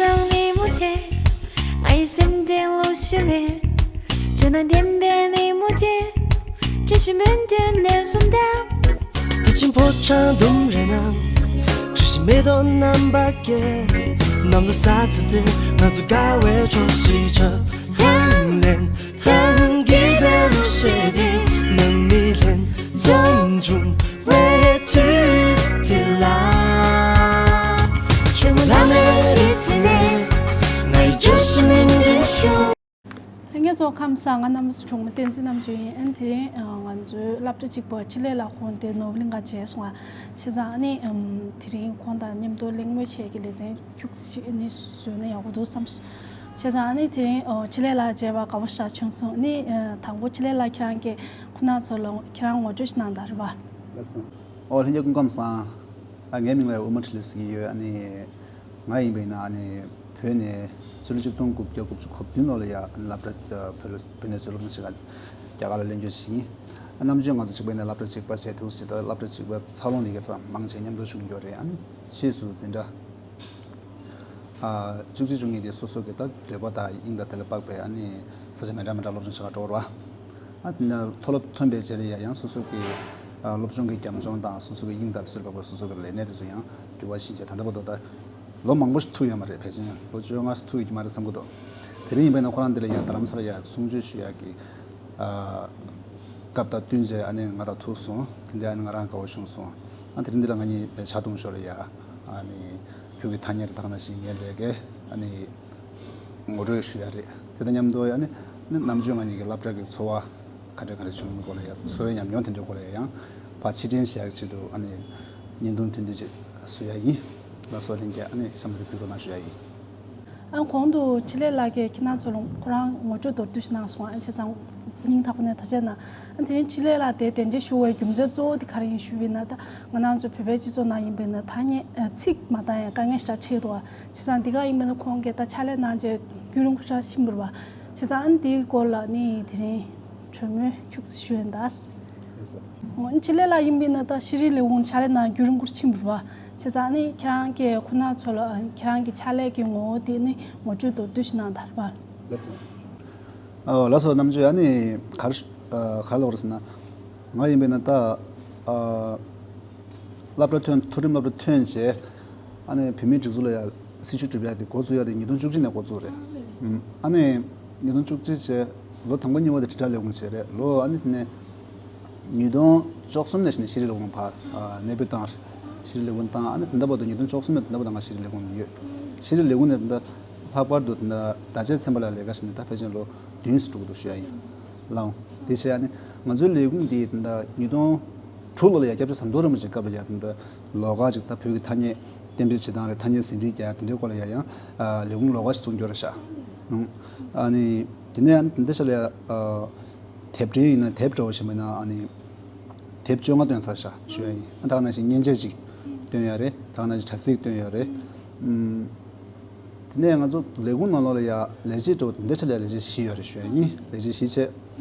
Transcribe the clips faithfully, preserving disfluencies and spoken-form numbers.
ནང་ནས་མུ་ཐེ། ང་ཡི་སེམས་གཏིང་ལོ་ཤི་ལེ། ཁྱོད་ནང་བདེན་པའི་ནས་མུ་ཐེ། ཅི་ཞིག་མིན་དོན་ལས་གསུམ་ལྡན། དེ་ཕྱིན་ཕོ་བྲང་ལྡུམ་རའི་ནང་། འཁྲུལ་ཞིག་མེ་ཏོག་རྣམ་པར་རྒྱས། གནམ་ལོ་ས་ཚ་དུས་ང་ཚོ་དགའ་བའི་ཕྱོགས་ཤིག་ཆགས། ཐང་ལེན་ཐང་གི་བེ་རུ་ཤེ་དེ་ནང་མི་ལེན་འཛོམས་བྱུང་བའི་དུས་དེ་ལ། ཆོས་མ་ལྷ་མེད་རི་རྩེ་ནས་ང་ཡི་བརྗོད་གཞི་མིན་འདུག་ཞུ། ལྷན་རྒྱས་ཚོ་ཁམས་བཟང་། ང་རྣམ་པ་སུ་གྲོང་མི་བསྟན་འཛིན་རྣམ་དཔྱོད་ཡིན། ཨ་ནི་དེ་རིང་ཨ་ང་ཚོའི་སློབ་གྲྭ་གཅིག་པ་ཆེད་ལས་ལ་ཁོང་དེ་ནོར་བུ་གླིང་ག་མཇལ་སོང་ང་། བྱས་ཙང་ཨ་ནི་ཨམ་དེ་རིང་ཁོང་དང་མཉམ་དུ་གླེང་མོལ་བྱེད་ཀྱི་ལེ་ཚན་ཁྱུག་ཅིག་ཨ་ནི་བཟོས་ན་ཡག་པོ་འདུག་བསམ་སོང་། བྱས་ཙང་ཨ་ནི་དེ་རིང་ཨོ་ཆེད་ལས་ལ་མཇལ་བ་དགའ་པོ་ཞེ་དྲག་བྱུང་སོང་། ཨ་ནི་ཨ་དང་པོ་ཆེད་ལས་ལ་ཁྱེད་རང་གིས་ཁོང་རྣམ་ཚོ་ལ་ཁྱེད་རང་ངོ་སྤྲོད་ཞིག་གནང་དང་རེད་པ། ལགས་སོ། ཨོ་ལྷན་རྒྱས་སྐུ་ཁམས་བཟང་། ཨ་ངའི་མིང་ལ་དབུ་མ་ཁྲི་ལོ་ཟེར་གྱི་ཡོད། ཨ་ནི་ང་ཡིན་པ་ཡིན་ན་ཨ་ནི་བོད་ནས་ཕྱི་ལོ་ཆིག་སྟོང་དགུ་བརྒྱ་དགུ་བཅུ་གོ་བདུན་ལོ་ལ་ཡ་ཨ་ནི་སློབ་གྲྭ་བོད་ལ་བོད་ནས་བཟོ་སློབ་སྦྱོང་བྱེད་ག་རྒྱ་གར་ལ་སླེབས་འབྱོར་ཞིག་ཡིན། ཨ་ནམ་རྒྱུན་ང་ཚོ་གཅིག་པ་ཡིན་ན་སློབ་གྲྭ་གཅིག་པ་བྱས་དུས་ཅི་ལྟར་སློབ་གྲྭ་གཅིག་པའི་འཚར་ལོངས་དེ་ག་ཚོད་མང་ཆེ་མཉམ་དུ་བྱུང་ཡོད་རེད། ཨ་ནི་ཕྱིས་སུ་འཛིན་གྲྭ་ཨ་བཅུ་གཅིག་བཅུ་གཉིས་དེ་སོ་སོ་གི་ད་འདོད་པ་དང་དབྱིངས་དང་དེ་ལ་དཔག་པའི་ཨ་ནི་ས་ཆ་མི་འདྲ་མི་འདྲ་སློབ་སྦྱོང་བྱེད་ག་འགྲོ་བར་བ། ཨ་དེ་ནས་མཐོ་སློབ་ཐོན་པའི་རྗེས་ལ་ཡང་ཡང་སོ་སོ་གི་ཨ་སློབ་སྦྱོང་གི་རྒྱབ་ལྗོངས་དང་སོ་སོ་གི་དབྱིངས་དང་དེ་ཚོ་ལ་དཔག་པའི་སོ་སོ་གི་ལས་གནས་དེ་ཚོ་ཡང་འགྱུར་བ་ཕྱིན་རྗེས་ད་ལྟ་བར་དུ་ད་ལོ་མང་པོ་ཞིག་ཐུག་ཡོད་མ་རེད། ཕལ་ཆེར་ལོ་བཅོ་ལྔ་ཐུག་ཡོད་ཀྱི་མ་རེད་བསམ་གྱི་འདུག་དེ་རིང་ཡིན་པས་ན་ཁོ་རང་འདི་ལ་ཡང་རྡ་རམ་ས་ལ་ཡང་གསུང་ཆོས་ཞུ་ཡག་གི་ཨ་སྐབས་དང་བསྟུན་བྱས་ཨ་ནི་ང་དང་ཐུག་སོང་། དེ་འདྲ་ཨ་ནི་ང་རང་དགའ་བོ་བྱུང་སོང་། ཨ་དེ་རིང་འདི་ལ་ང་གཉིས་ཕྱག་རྡུང་ཞོར་ལ་ཡ་ཨ་ནི་བོད་ཀྱི་ཐ་སྙད་རེ་ད་ག་ནང་བཞིན་ངའི་ལས་ཀའི་ཨ་ནི་ངོ་སྤྲོད་ཞུ་ཡ་རེད། དེ་དང་མཉམ་དུ་ཨ་ནི་ཨ་ནི་ནམ་རྒྱུན་ང་གཉིས་ཀྱི་སློབ་གྲྭ་གི་འཚོ་བ་ག་འདྲ་ག་འདྲ་བྱུང་མིན་སྐོར་ལ་ཡ་འཚོ་བའི་ཉམས་མྱོང་དེ་འདྲའི་སྐོར་ལ་ཡ་ཡང་ཕར་ཕྱིར་དྲན་བྱེད་ཡག་ཆེད་དུ་ཨ་ནི་བརྙན་ཐུང་ཐུང་ཐུང་ཅིག་བཟོ་ཡ་ཡིན། ལགས་སོ་ལྷན་རྒྱས་ཨ་ནི་གཤམ་ལ་གཟིགས་རོགས་གནང་ཞུ་ཡ་ཡིན། ཨ་གོང་དུ་འཕྲིན་ལས་ལགས་ཀྱིས་ཁྱེད་རྣམ་ཚོ་ལ་ཁོ་རང་ངོ་སྤྲོད་མདོར་བསྡུས་ཤིག་གནང་སོང་། ཨ་བྱས་ཙང་སྙིང་ཐག་པ་ནས་ཐུགས་རྗེ་གནང་། ཨ་དེ་རིང་འཕྲིན་ལས་ལགས་དེ་གདན་འདྲེན་ཞུ་བའི་རྒྱུ་མཚན་གཙོ་བོ་དེ་ག་རེ་ཡིན་ཞུས་པ་ཡིན་ན། ད་ང་རང་ཚོ་བོད་པའི་སྤྱི་ཚོགས་ནང་ཡིན་པ་ཡིན་ན་ཐ་སྙད་ཨ་ཚིག་མ་འདང་ཡང་དཀའ་ངལ་ཞེ་དྲག་འཕྲད་འདུག་ཨ་བྱས་ཙང་འདི་ག་ཡིན་པ་ཡིན་ན་ཁོང་གིས་ད་ཕྱག་ལས་གནང་རྗེས་རྒྱུན་རིང་པོ་ཞེ་དྲག་ཕྱིན་པ་རེད་པ། བྱས་ཙང་ཨ་ནི་འདིའི་སྐོར་ལ་ནི་དེ་རིང་གྲོས་མོལ་ཁྱུག་ཙམ་ཞུ་ཡིན་ད། འཕྲིན་ལས་ལགས་ཡིན་པ་ཡིན་ན་ད་ཤེས་རིག་ལས་ཁུངས་ཕྱག་ལས་གནང་རྒྱུན་རིང་པོ་ཕྱིན་པ་རེད་པ། བྱས་ཙང་ཨ་ནི་ཁྱེད་རང་གིས་ཁོང་རྣམ་ཚོ་ལ་ཁྱེད་རང་གི་ཕྱག་ལས་ཀྱི་ངོ་བོ་དེ་ནི་ངོ་སྤྲོད་མདོར་བསྡུས་ཤིག་གནང་དང་རེད་པ། ལགས་སོ། ཨ་ལགས་སོ་རྣམ་དཔྱོད། ཨ་ནི་ག་རེ་ཨ་ག་རེ་ལབ་དགོས་རེད་ཟེར་ན། ང་ཡིན་པ་ཡིན་ན་ད་ཨ་སློབ་གྲྭ་ཐོན་མཐོ་རིམ་སློབ་གྲྭ་ཐོན་རྗེས་ཨ་ནི་བོད་མིའི་སྒྲིག་འཛུགས་ལ་ཡ་སྲི་ཞུ་སྒྲུབ་ཡ་དེ་འགོ་བཙུགས་ཡ་དེ་ཉིས་སྟོང་བཅུ་གཅིག་ནས་འགོ་བཙུགས་རེད། ཨ་ནི་ཉིས་སྟོང་བཅུ་གཅིག་བྱས་ལོ་དང་པོ་གཉིས་པ་དེ་དྲིལ་བསྒྲགས་ལས་ཁུངས་བྱས་རེད། ལོ་ཨ་ནི་དེ་ནས་ཉིས་སྟོང་བཅུ་གསུམ་ནས་བྱས་ནས་ཤེས་རིག་ལས་ཁུངས་ཕར་ཨ་གནས་སྤོས་བཏང་། ཤེས་རིག་ལས་ཁུངས་བཏང་། ཨ་ནི་དེ་འདྲ་བར་དུ་ཉིས་སྟོང་བཅུ་གསུམ་ནས་དེ་འདྲ་བར་དུ་ང་ཤེས་རིག་ལས་ཁུངས་ནས་ཡོད། ཤེས་རིག་ལས་ཁུངས་ནས་དེ་འདྲ་ལྷག་པར་དུ་དེ་འདྲ་བརྡ་ཆད་ཚན་པ་ལ་ལས་ཀ་བྱས་ནས་ད་ཕལ་ཆེར་ལོ་བདུན་ཙམ་འགྲོ་གི་འདུག་ཞུ་ཡ་ཡིན། ལགས་འོང་། དེ་བྱས་ཨ་ནི་ང་ཚོའི་ལས་ཁུངས་འདི་དེ་འདྲ་ཉིས་སྟོང་དྲུག་ལོ་ལ་ཡ་སྐྱབས་རྗེ་ཟམ་གདོང་རིན་པོ་ཆེའི་སྐབས་ལ་ཡ་དེ་འདྲ་ལོགས་ཀ་ཅིག་ད་བོད་ཀྱི་ཐ་སྙད་གཏན་འབེབས་བྱེད་སྟངས་རེད། ཐ་སྙད་ཟིན་བྲིས་རྒྱག་དེ་འདྲའི་སྐོར་ལ་ཡ་ཡང་ཨ་ལས་ཁུངས་ལོགས་ཀ་ཞིག་བཙུགས་འགྱོ་རེད་ཤག་ཨ་ནི་དེ་ནས་ཨ་ནི་དེ་འདྲ་ཞིག་ལ་ཡ་ཨ་དེབ་ཕྲེང་ཡིན་ན་དེབ་འདྲ་བོ་ཞིག་མིན་ན་ཨ་ནི་དེབ་བཅོ་ལྔ་བཏོན་ཚར་ཤག་ཞུ་ཡ་ཡིན། ཨ་ད་ག་ནང་བཞིན་མཉེན་ཆས་ཅིག་བཏོན་ཡ་རེད། ད་ག་ནང་བཞིན་དྲ་ཚིགས་བཏོན་ཡ་རེད། ཨུམ། དེ་ནས་ང་ཚོ་ལས་ཁུངས་ནང་ལོགས་ལ་ཡ་ལས་བྱེད་འདྲ་བོ་དེ་འདྲ་ཆ་ལ་ལས་བྱེད་བཞི་ཡོད་རེད་ཞུ་ཡ་ཡིན། ལས་བྱེད་བཞི་བྱས།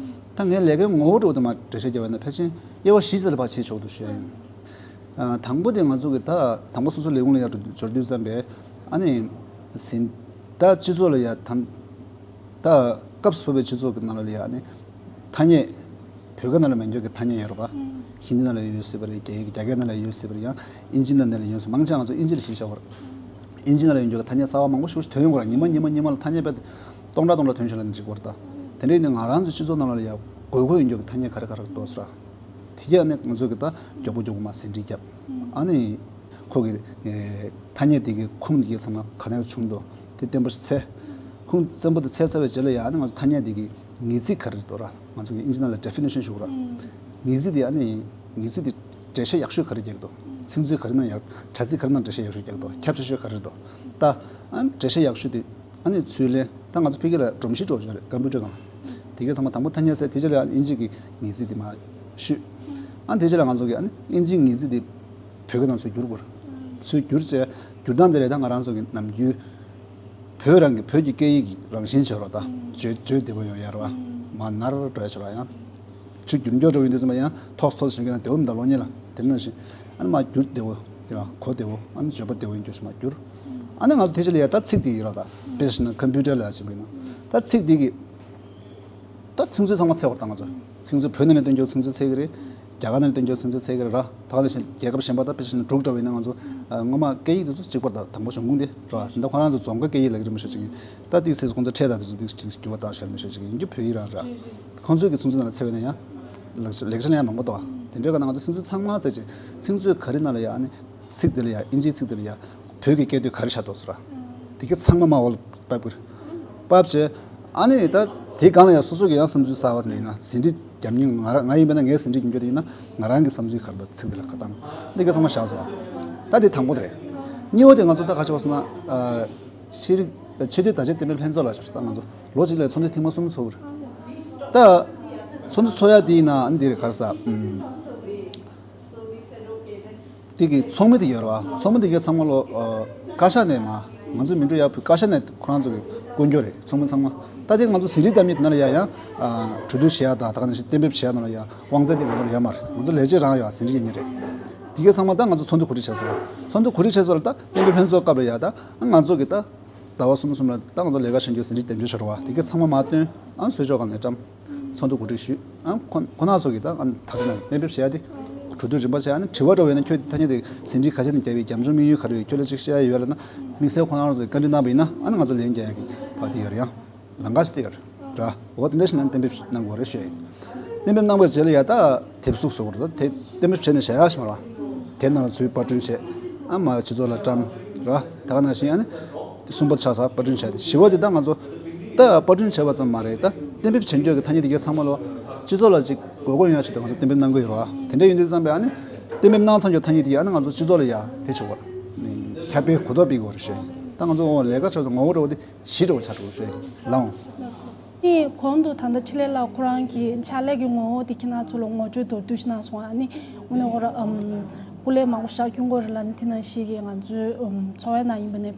ད་ངའི་ལས་ཀའི་ངོ་བོ་འདྲ་བོ་དེ་མར་འགྲེལ་བཤད་རྒྱབ་པ་ཡིན་ན་ཕལ་ཆེར་དབྱེ་བ་བཞི་ཙམ་ལ་ཕར་ཕྱེ་ཆོག་འདུག་ཞུ་ཡ་ཡིན། ཨ་དང་པོ་དེ་ང་ཚོ་གི་ད་དང་པོ་སོ་སོ་ལས་ཁུངས་ལ་ཡ་འབྱོར་དུས་ཙམ་པས་ཨ་ནི་ཟིན་ད་སྤྱི་ཚོགས་ལ་ཡ་དང་། ད་སྐབས་སུ་བབས་པའི་སྤྱི་ཚོགས་ཀྱི་ནང་ལ་ཡ་ཨ་ནི་ཐ་སྙད་བོད་སྐད་ནང་ལ་མེད་མཁན་གྱི་ཐ་སྙད་ཡོད་རེད་པ། ཧིན་དི་ནང་ལ་ཡོད་སྲིད་པ་རེད། རྒྱ་ཡིག་རྒྱ་སྐད་ནང་ལ་ཡོད་སྲིད་པ་རེད། ཡང་ཨིན་ཇི་ནང་ལ་ཡོད་སྲིད། མང་ཆེ་ང་ཚོ་ཨིན་ཇི་ལ་གཞི་བཞག་པ་རེད། ཨིན་ཇི་ནང་ལ་ཡོད་མཁན་གྱི་ཐ་སྙད་གསར་པ་མང་པོ་ཞིག་ཐོན་ཡོང་གི་རེད། ཉི་མ་ཉི་མ་ཉི་མ་ལ་ཐ་སྙད་དཔེ་སྟོང་ཕྲག་སྟོང་ཕྲག་ཐོན་བཞིན་ལ་འགྲིག་པ་རེད་ད། དེ་འདྲ་ཡིན་ན་ང་རང་ཚོའི་སྤྱི་ཚོགས་ནང་ལ་ཡ་དགོས་མཁོ་ཡོད་མཁན་གྱི་ཐ་སྙད་ག་རེ་ག་རེ་འདུག་ཟེར། དེ་གས་ཨ་ནི་ང་ཚོ་གི་ད་མགྱོགས་པོ་མགྱོགས་པོ་མར་ཟིན་བྲིས་བརྒྱབ། ཨ་ནི་ཁོ་གི་ཨེ་ཐ་སྙད་དེ་གི་ཁུངས་དེ་གི་ཚང་མ་ག་ནས་བྱུང་འདུག་དེ་བརྟན་པོ་ཞིག་འཚོལ། ཁུངས་བཙན་པོ་དེ་འཚོལ་ཚར་བའི་རྗེས་ལ་ཡང་ཨ་ནི་ང་ཚོ་ཐ་སྙད་དེ་གི་ངེས་ཚིག་ག་རེ་འདུག་ར། ང་ཚོ་གི་ཨིན་ཇི་ནང་ལ་ཌེ་ཕི་ནེ་ཤན་ཞུ་གི་ར། ངེས་ཚིག་དེ་ཨ་ནི་ངེས་ཚིག་དེ་འགྲེལ་བཤད་ཡག་ཤོས་ག་རེ་རྒྱག་གི་འདུག་ཚིག་མཛོད་ག་རེ་ནང་ཡག་དྲ་ཚིགས་ག་རེ་ནང་འགྲེལ་བཤད་ཡག་ཤོས་རྒྱག་གི་འདུག་ཁྱབ་ཆེ་ཤོས་ག་རེ་འདུག་ད་ཨ་ནི་འགྲེལ་བཤད་ཡག་ཤོས་དེ། ཨ་ནི་ཚུར་ལེན། ད་ང་ཚོ་ཕ་གི་ལ་སྒྲོམ་གཞི་འདྲ་བོ་ཅིག་རེད། ཀམ་པུ་ཊར་སྒང་། དེ་གའི་ཚང་མ་དང་པོ་ཐ་སྙད་བཙལ། དེ་རྗེས་ལ་ཨ་ནི་ཨིན་ཇི་གི་ངེས་ཚིག་དེ་མར་བཤུས། ཨ་ནི་དེ་རྗེས་ལ་ང་ཚོ་གི་ཨ་ནི་ཨིན་ཇིའི་ངེས་ཚིག་དེ་བོད་སྐད་ནང་ཚུར་བསྒྱུར་དགོས། ཚུར་བསྒྱུར་བྱས་བསྒྱུར་སྟངས་དེ་རེད། ད་ང་རང་ཚོ་གི་ནམ་རྒྱུན་བོད་རང་གི་བོད་ཀྱི་སྐད་ཡིག་གི་རང་བཞིན་བྱེད་རོགས་ད། བརྗོད་བརྗོད་བདེ་པོ་ཡོང་ཡ་རེད་བ། མར་ནར་འགྲོ་ཡ་བྱེད་རོགས་ཡང་། ཚུར་བསྒྱུར་འགྱོག་འགྲོ་ཡིན་དུས་ཙམ་པ་ཡང་ཐོག་སོ་ཞིག་གི་ན་བདེ་བོ་མི་འདུག་ལོ་གཉིས་ལ། དེ་ནང་བཞིན་ཨ་ནི་མར་བསྒྱུར་བདེ་བོ་དེ་རང་གོ་བདེ་བོ། ཨ་ནི་བརྗོད་པ་བདེ་བོ་ཡིན་རྒྱུ་ཞིག་མར་བསྒྱུར། ཨ་ནི་ང་ཚོ་དེ་ཕྱི་ལ་ཡ་ད་ཚིག་དེ་ཡོད་ར། ད་དཔེ་བཞག་ན་ཀམ་པུ་ཊར་ལ་ཡ་བྱེད་པ་ཡིན་ན། ད་ཚིག་དེ་གི་ད་ཚིག་མཛོད་ཚང་མ་འཚོལ་བར་ད་ང་ཚོ་ཚིག་མཛོད་བོད་ནང་ནས་བཏོན་རྒྱུ་ཚིག་མཛོད་འཚོལ་གི་རེད། རྒྱ་གར་ནང་ནས་བཏོན་རྒྱུ་ཚིག་མཛོད་འཚོལ་གི་རེད་ར། ད་ག་ནང་བཞིན་རྒྱལ་ཁབ་གཞན་པ་ད་དཔེ་བཞག་ན་འབྲུག་འདྲ་བ་ཡིན་ན་ང་ཚོ་ཨ་སྔོན་མ་སྐད་ཡིག་དེ་ཚོ་གཅིག་པ་ད་དང་པོ་གཞུང་ཁུངས་དེ་ར། ད་ཁོ་རང་ཚོ་རྫོང་ཁ་སྐད་ཡིག་ལབ་ཀྱི་རེད་མི་ཤེས་ཅིག་ཡིན། ད་དེའི་སྲིད་ཁོང་ཚོ་ཁྲལ་དང་དེ་ཚོ་དེ་འགྱུར་བ་བཏང་ཤར་མི་ཤེས་ཅིག་ཡིན་རྒྱུ་བོད་ཡིག་རང་ར། ཁོང་ཚོའི་གི་ཚིག་མཛོད་ནང་ལ་འཚོལ་བ་ཡིན་ན་ཡང་ལེགས་ཆ་ལེགས་ཆ་ཡང་མང་པོ་འདུག་དེ་འདྲའི་ག་ན་ང་ཚོ་ཚིག་མཛོད་ཚང་མ་བཙལ་ཅིག་ཚིག་མཛོད་ག་རེ་ནང་ལ་ཡ་ཨ་ནི་ཚིག་དེ་ལ་ཡ་ཨིན་ཇིའི་ཚིག་དེ་ལ་ཡ་བོད་ཀྱི་སྐད་དོད་ག་རེ་བཞག་འདུག་ཟེར་ར། དེ་ག་ཚང་མ་མར་འོག་ལ་ཕབ་དགོས་རེད། ཕབ་བྱས་ཨ་ནི་ད་དེ་སྒང་ལ་ཡ་སོ་སོ་གི་ཡང་བསམ་ཚུལ་གསར་པ་དེ་ཡིན་ན་ཟིན་བྲིས་རྒྱབ་མཁན་ང་རང་ང་ཡིན་པ་ན་ངའི་ཟིན་བྲིས་རྒྱབ་རྒྱུ་དེ་ཡིན་ན་ང་རང་གི་བསམ་ཚུལ་ག་རེ་ལ་ཚིག་དེ་ལ་ཁ་བཏང་འདི་ག་ཚང་མ་བཞག་སོང་། ད་དེ་དང་པོ་དེ་རེད། གཉིས་པ་དེ་ང་ཚོ་ད་ག་ཆེ་བ་སོང་ན་ཨ་ཤེས་རིག་ཆེས་མཐོའི་བརྡ་ཆད་གཏན་འབེབས་ལྷན་ཚོགས་ལ་ཞུ་ད་ང་ཚོ་ལོ་གཅིག་ལ་ཚོགས་འདུ་ཐེངས་མ་གསུམ་ཚོགས་ཀྱི་རེད། ད་ཚོགས་འདུ་ཚོགས་ཡ་དེ་ཡིན་ན་ཨ་ནི་དེ་རེད་ག་རེ་ཟ། དེ་གི་ཚོགས་མི་དེ་ཡོད་རེད་བ། ཚོགས་མི་དེ་གའི་ཚང་མ་ལོ་ཨ་བཀའ་ཤག་ནས་མ་ང་ཚོ་མི་འགྲོ་ཡག་བུ་བཀའ་ཤག་ནས་ཁོ་རང་ཚོ་གི་བསྐོ་རྒྱུ་རེད། ཚོགས་མི་ཚང་མ་ད་དེ་ང་ཚོ་ཟིན་བྲིས་བཏབ་མི་དེ་ན་ལ་ཡ་ཡང་ཨ་གྲོས་བསྡུར་བྱེད་ཡག་དང་ད་ག་ནང་བཞིན་གཏན་འབེབས་བྱེད་ཡག་ན་ལ་ཡ་དབང་ཚད་དེ་ང་ཚོ་ལ་ཡོད་མ་རེད། ང་ཚོ་ལས་བྱེད་རང་ཡོད་ཟིན་བྲིས་ཡིན་ནི་རེད། དེ་གའི་ཚང་མ་ད་ང་ཚོ་ཚོགས་འདུ་གོ་སྒྲིག་བྱས་སོང་། ཚོགས་འདུ་གོ་སྒྲིག་བྱས་སོང་ལ་ད་གཏན་འབེབས་ལྷན་ཚོགས་སྐབས་ལ་ཡ་ད་ང་ཚོ་གི་ད་ཟླ་བ་གསུམ་གསུམ་ལ་ད་ང་ཚོ་ལས་ཀ་བྱེད་རྒྱུ་ཟིན་བྲིས་གཏན་འབེབས་བྱེད་རོགས་བ། དེ་གའི་ཚང་མ་མ་བཏོན་ཨང་བཟོས་ཆོག་ག་ནས་བཀྲམ། ཚོགས་འདུ་གོ་སྒྲིག་ཞུས། ཨང་ཁོ་ཁོ་ན་ཚོ་གིས་ད་ཨང་ཐག་གཅོད་གནང་གཏན་འབེབས་བྱས་ཏེ། གྲོས་བསྡུར་རིམ་པ་བྱས་ཨ་ནི་དྲི་བ་འདྲ་བོ་ཡོད་ན་ཁྱོད་ཐ་སྙད་དེ་ཟིན་བྲིས་ག་ཚད་ནས་བརྒྱབ་པའི་རྒྱབ་ལྗོངས་དམིགས་ཡུལ་ག་རེ་ཡོད། ཁྱོད་ལ་ཅིག་བཤད་ཡ་ཡོད་ལ་ན་དམིགས་བསལ་ཁོ་ན་རང་ཚོས་བཀའ་འདྲི་གནང་བ་ཡིན་ན་ཨ་ནི་ང་ཚོ་ལན་རྒྱག་ཡ་གི་བར་དེ་ཡོད་རེད། ཡང་ལམ་ཁ་ཞིག་དེ་ཡོད་རེད་ར། འོ་དེ་འདྲ་ཞིག་ནང་གཏན་འབེབས་གནང་དགོས་རེད་ཞུ་ཡ་ཡིན། གཏན་འབེབས་གནང་བའི་རྗེས་ལ་ཡ་ད་དེབ་གཟུགས་བཟོ་དགོས་རེད། ད་དེ་གཏན་འབེབས་བྱས་ནས་བཞག་ཡ་ཞིག་མ་རེད་བ། དེབ་ནང་ལ་ཚུར་པར་སྐྲུན་བྱས་ཨ་མ་སྤྱི་ཚོགས་ལ་བཀྲམ་ར། ད་ག་ནང་བཞིན་ཨ་ནི་གསུམ་པ་ཆགས་ས་པར་སྐྲུན་བྱས་ཏེ་བཞི་བ་དེ་ད་ང་ཚོ་ད་པར་སྐྲུན་བྱས་པ་ཙམ་མ་རེད། ད་གཏན་འབེབས་བྱེད་འདོད་ཀྱི་ཐ་སྙད་དེ་གའི་ཚང་མ་ལོ་སྤྱི་ཚོགས་ལ་ཅིག་དགོས་མཁོ་ཡོང་ཡ་ཆེད་དུ་ང་ཚོ་གཏན་འབེབས་གནང་གི་ཡོད་རེད་བ། དེ་འདྲ་ཡིན་དུས་ཙམ་པས་ཨ་ནི་གཏན་འབེབས་གནང་ཚར་རྒྱུ་ཐ་སྙད་དེ་གའི་ཨ་ནི་ང་ཚོ་སྤྱི་ཚོགས་ལ་ཡ་དེ་བྱེད་དགོས་རེད། ཁྱབ་སྤེལ་གོ་རྟོགས་སྤེལ་དགོས་རེད་ཞེས། ད་ང་ཚོ་འོ་ལས་ཀ་བྱ་ཚོ་ངོ་བོ་འདྲ་བོ་དེ་གཞི་འདྲ་བོ་ཆགས་འགྲོ་ཞེས་ལའང་། ནི་གོང་དུ་ད་ལྟ་འཕྲིན་ལས་ལགས་ཁོ་རང་གི་ཕྱག་ལས་ཀྱི་ངོ་བོ་དེ་ཁྱེད་རང་ཚོ་ལ་ངོ་སྤྲོད་མདོར་བསྡུས་ཤིག་གནང་སོང་ཨ། ནི་དངོས་གནས་ཁོ་རང་ཨམ་སྐུ་ལས་མང་པོ་བཞག་སྐྱོན་གོ་རེད་ལ་ནི་དེ་ནང་བཞིན་གྱི་ང་ཚོའི་ཨམ་འཚོ་བའི་ནང་ཡིན་པ་ནས་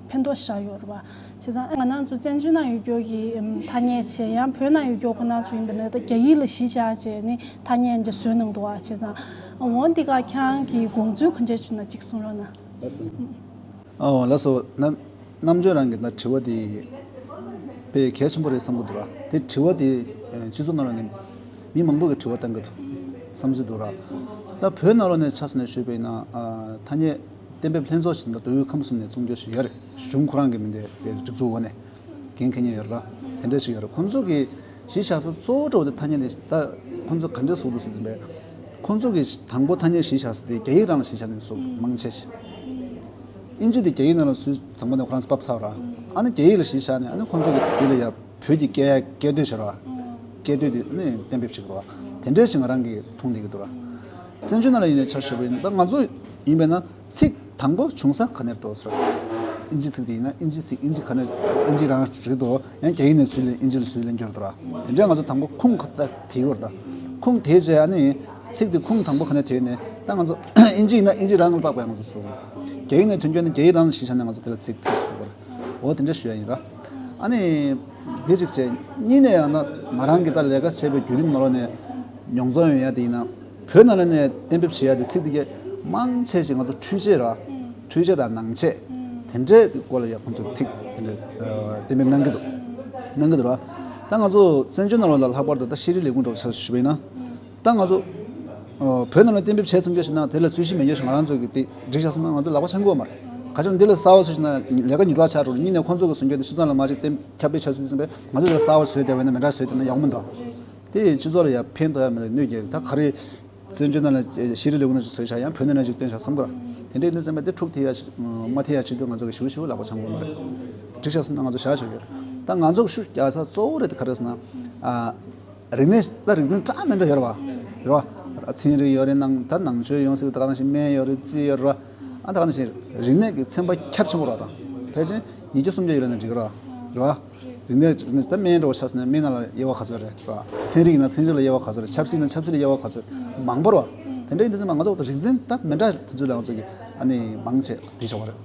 ཕན་ཐོགས་བཞག་ཡོད་རེད་བ། བྱས་ཙང་ང་རང་ཚོ་བཙན་བྱོལ་ནང་ཡོད་རྒྱུ་གི་ཨམ་ཐ་སྙད་བྱས་ཡང་བོད་ནང་ཡོད་རྒྱུ་ཁོ་རང་ཚོ་ཡིན་པ་ནས་ད་རྒྱ་ཡིག་ལ་གཞི་བཞག་བྱས་ནི་ཐ་སྙད་འདི་བཟོས་གནང་འདུག་ཨ། བྱས་ཙང་འོ་འདི་ག་ཁྱེད་རང་གི་དགོངས་ཚུལ་ག་འདྲས་བྱུང་ན་ཅིག་གསུང་རོགས་གནང་། ལགས་སོ། ཨོ་ལགས་སོ། ན་རྣམ་དཔྱོད་རང་གི་ད་དྲི་བ་དེ་དཔེ་གལ་ཆེན་པོ་རེད་བསམ་གྱི་འདུག་ར། དེ་དྲི་བ་དེ་ཨ་སྤྱི་ཚོགས་ནང་ལ་ནི་མི་མང་པོ་གི་དྲི་བ་བཏང་གི་འདུག་བསམ་གྱི་འདུག་ར། ད་བོད་ནང་ལོགས་ནས་ཆ་བཞག་ནས་ཞུས་པ་ཡིན་ན་ཨ་ཐ་སྙད་གཏན་འབེབས་ལྷན་ཚོགས་ཤིག་ད་མདོ་དབུས་ཁམས་གསུམ་ནས་བཙུགས་རྒྱུ་ཞིག་ཡོད་རེད། གཞུང་ཁོ་རང་གི་མི་འདི་དེ་སྒྲིག་འཛུགས་འོག་ནས་འགན་འཁྱེར་མཁན་ཡོད་རེད་ར། དེ་འདྲ་ཞིག་ཡོད་རེད། ཁོང་ཚོ་གི་གཞི་བཞག་ས་གཙོ་བོ་འདྲ་བོ་དེ་ཐ་སྙད་དེ་ད་ཁོང་ཚོ་ག་འདྲས་བཟོ་འདུག་ཟེར་དུས་ཁོང་ཚོ་གི་དང་པོ་ཐ་སྙད་གཞི་བཞག་ས་དེ་རྒྱ་ཡིག་རང་ལ་གཞི་བཞག་ནས་བཟོ་མང་ཆེ་ཞིག་ཨིན་ཇི་དེ་རྒྱ་ཡིག་ནང་ལ་སུས་དང་པོ་ནས་ཁོ་རང་ཚོ་ཕབ་ཚར་བ་ར། ཨ་ནི་རྒྱ་ཡིག་ལ་གཞི་བཞག་ནས་ཨ་ནི་ཁོང་ཚོ་གི་དེ་ལ་ཡ་བོད་ཀྱི་སྐད་སྐད་དོད་བྱེད་ར། སྐད་དོད་དེ་ཨ་ནི་གཏན་འབེབས་བྱེད་དགོས་ར། དེ་འདྲས་ཞིག་ང་རང་གིས་མཐོང་བསྡད་ཀྱི་འདུག་ར། བཙན་བྱོལ་ནང་ལ་ཡིན་ནའི་ཆ་བཞག་པ་ཡིན་ན་ད་ང་ཚོ་ཡིན་པས་ན་ཚིག་དང་པོ་བྱུང་ས་ག་ནས་འདུག་ཟེར། ཨིན་ཇི་ཚིག་དེ་ཡིན་ན་ཨིན་ཇི་ཚིག་ཨིན་ཇི་ག་ནས་ཨིན་ཇི་རང་རེད་དོ། ཡང་རྒྱ་ཡིག་ནས་ཚུར་ལེན་ཨིན་ཇི་ལ་ཚུར་ལེན་རྒྱུ་རེད་དོ་ར། དེ་འདྲས་ང་ཚོ་དང་པོ་ཁུངས་ག་ད་དེ་ཡོད་རེད་ད། ཁུངས་དེ་རྗེས་ཨ་ནི་ཚིག་དེ་ཁུངས་དང་པོ་ག་ནས་ཐོན་ནས་ད་ང་ཚོ་ཨིན་ཇི་ཡིན་ན་ཨིན་ཇི་རང་ལ་དཔག་པའི་ང་ཚོ་གསུང་། རྒྱ་ཡིག་ནས་ཐོན་རྒྱུ་ནི་རྒྱ་ཡིག་རང་ལ་གཞི་བཞག་ནས་ང་ཚོ་དེ་ལ་ཚིག་ཚིག་གསུང་གི་རེད། འོ་དེ་འདྲ་ཞུ་ཡ་ཡིན་ར། ཨ་ནི་འདི་གཅིག་བྱས། གཉིས་ནས་ཡང་ན་ང་རང་གིས་ད་ལས་ཀ་བྱས་པའི་བརྒྱུད་རིམ་ནང་ལོགས་ནས་མྱོང་ཚོར་ཡོང་ཡ་དེ་ཡིན་ན། བོད་ནང་ལ་ནས་གཏན་འབེབས་བྱེད་ཡ་དེ་ཚིག་དེ་གས་མང་ཆེ་ཞིག་ང་ཚོ་འཕྲུལ་ཆས་ར། འཕྲུལ་ཆས་དང་ནང་ཆས། དེ་འདྲའི་སྐོར་ལ་ཡ་ཁོང་ཚོས་ཚིག་དེ་འདྲ་གཏན་འབེབས་གནང་གི་འདུག་གནང་གི་འདུག་ར། ད་ང་ཚོ་བཙན་བྱོལ་ནང་ལོགས་ལ་ལྷག་པར་དུ་ད་ཤེས་རིག་ལས་ཁུངས་འདྲ་བོ་ཆ་བཞག་པ་ཡིན་ན། ད་ང་ཚོ་ཨ་བོད་ནང་ལ་གཏན་འབེབས་བྱས་ཚར་རྒྱུ་ཞིག་ན་དེ་ལ་རྩོད་གཞི་མེད་རྒྱུ་ཞིག་ང་རང་ཚོ་གི་དེ་སྒྲིག་བཞག་སོང་ན་ང་ཚོ་ལག་པ་འཆང་གི་ཡོད་མ་རེད། ག་ཅི་ན་འདི་ལས་གསར་པ་བཟོ་ཞིག་ན་ལས་ཀ་ཉིས་ལག་ཆགས་འགྲོ་གཉིས་ནས་ཁོང་ཚོ་གི་གསུང་རྒྱུ་དེ་སྤྱི་ཚོགས་ནང་ལ་མ་ཅིག་གཏན་ཁྱབ་སྤེལ་བྱ་སྲིད་ཟིན་པས་ང་ཚོ་ལས་གསར་པ་བཟོས་བསྡད་པ་ཡིན་ན་མི་འདྲ་བཟོས་བསྡད་ན་ཡག་མི་འདུག་དེ་སྤྱི་ཚོགས་ལ་ཡ་ཕན་ཐོགས་ཡ་མི་འདུག་གནོད་སྐྱེལ་ད་ག་རེ། བཙན་བྱོལ་ནང་ལ་ཤེས་རིག་ལས་ཁུངས་ནང་ཅིག་བཟོས་བཞག་ཡང་བོད་ནང་ལ་ཅིག་བཏོན་བཞག་བསམ་པ་ར། དེ་འདྲའི་གནོད་འཚེ་མ་དེ་འཁྲུག་ཐེབས་ཡ་ཅིག་མ་ཐེབས་ཡ་ཆེད་དུ་ང་ཚོ་གི་ཞིབ་ཞིབ་ལག་པ་འཆང་དགོས་མ་རེད། སྒྲིག་བཞག་སོང་ན་ང་ཚོ་བཞག་བཞག་ཡོད་རེད། ད་ང་ཚོ་ཤུགས་རྒྱག་ས་གཙོ་བོ་རེད་དེ་ག་རེ་ཟེར་ན། ཨ། རིག་གནས་ད་རིག་འཛིན་གྲངས་མེད་འདྲ་ཡོད་རེད་བ། རེད་བ། ཚན་རིག་ཡོད་རེད། ནང་ད་ནང་ཆོས་ཡོང་སྲིད། ད་ག་ནང་བཞིན་སྨན་ཡོད་རེད། རྩིས་ཡོད་རེད་བ། ཨ་ད་ག་ནང་བཞིན་རིག་གནས་ཀྱི་ཚན་པ་ཁྱབ་ཆེན་པོ་རེད་བ། ད་ཕལ་ཆེར་ཉིས་བརྒྱ་སུམ་བརྒྱ་ཡོད་རེད་ན་འགྲིག་གི་རེད་བ། རེད་བ། རིག་གནས་རིག་གནས་ད་སྨན་འདྲ་བོ་ཆ་བཞག་ན་སྨན་ནང་ལ་དབྱེ་བ་ག་ཚོད་རེད་བ། ཚན་རིག་ཡིན་ན་ཚན་རིག་ལ་དབྱེ་བ་ག་ཚོད་རེད། ཆབ་སྲིད་ཡིན་ན་ཆབ་སྲིད་ལ་དབྱེ་བ་ག་ཚོད་རེད། མང་པོ་རེད་བ། དེ་འདྲ་ཡིན་དུས་ཙམ་པ་ང་ཚོ་རིག་འཛིན་ད་མི་འདྲ་དེ་ཚོ་ལ་ང་ཚོ་གི་ཨ་ནི་མང་ཆེ་དེ་ཆགས་པ་རེད།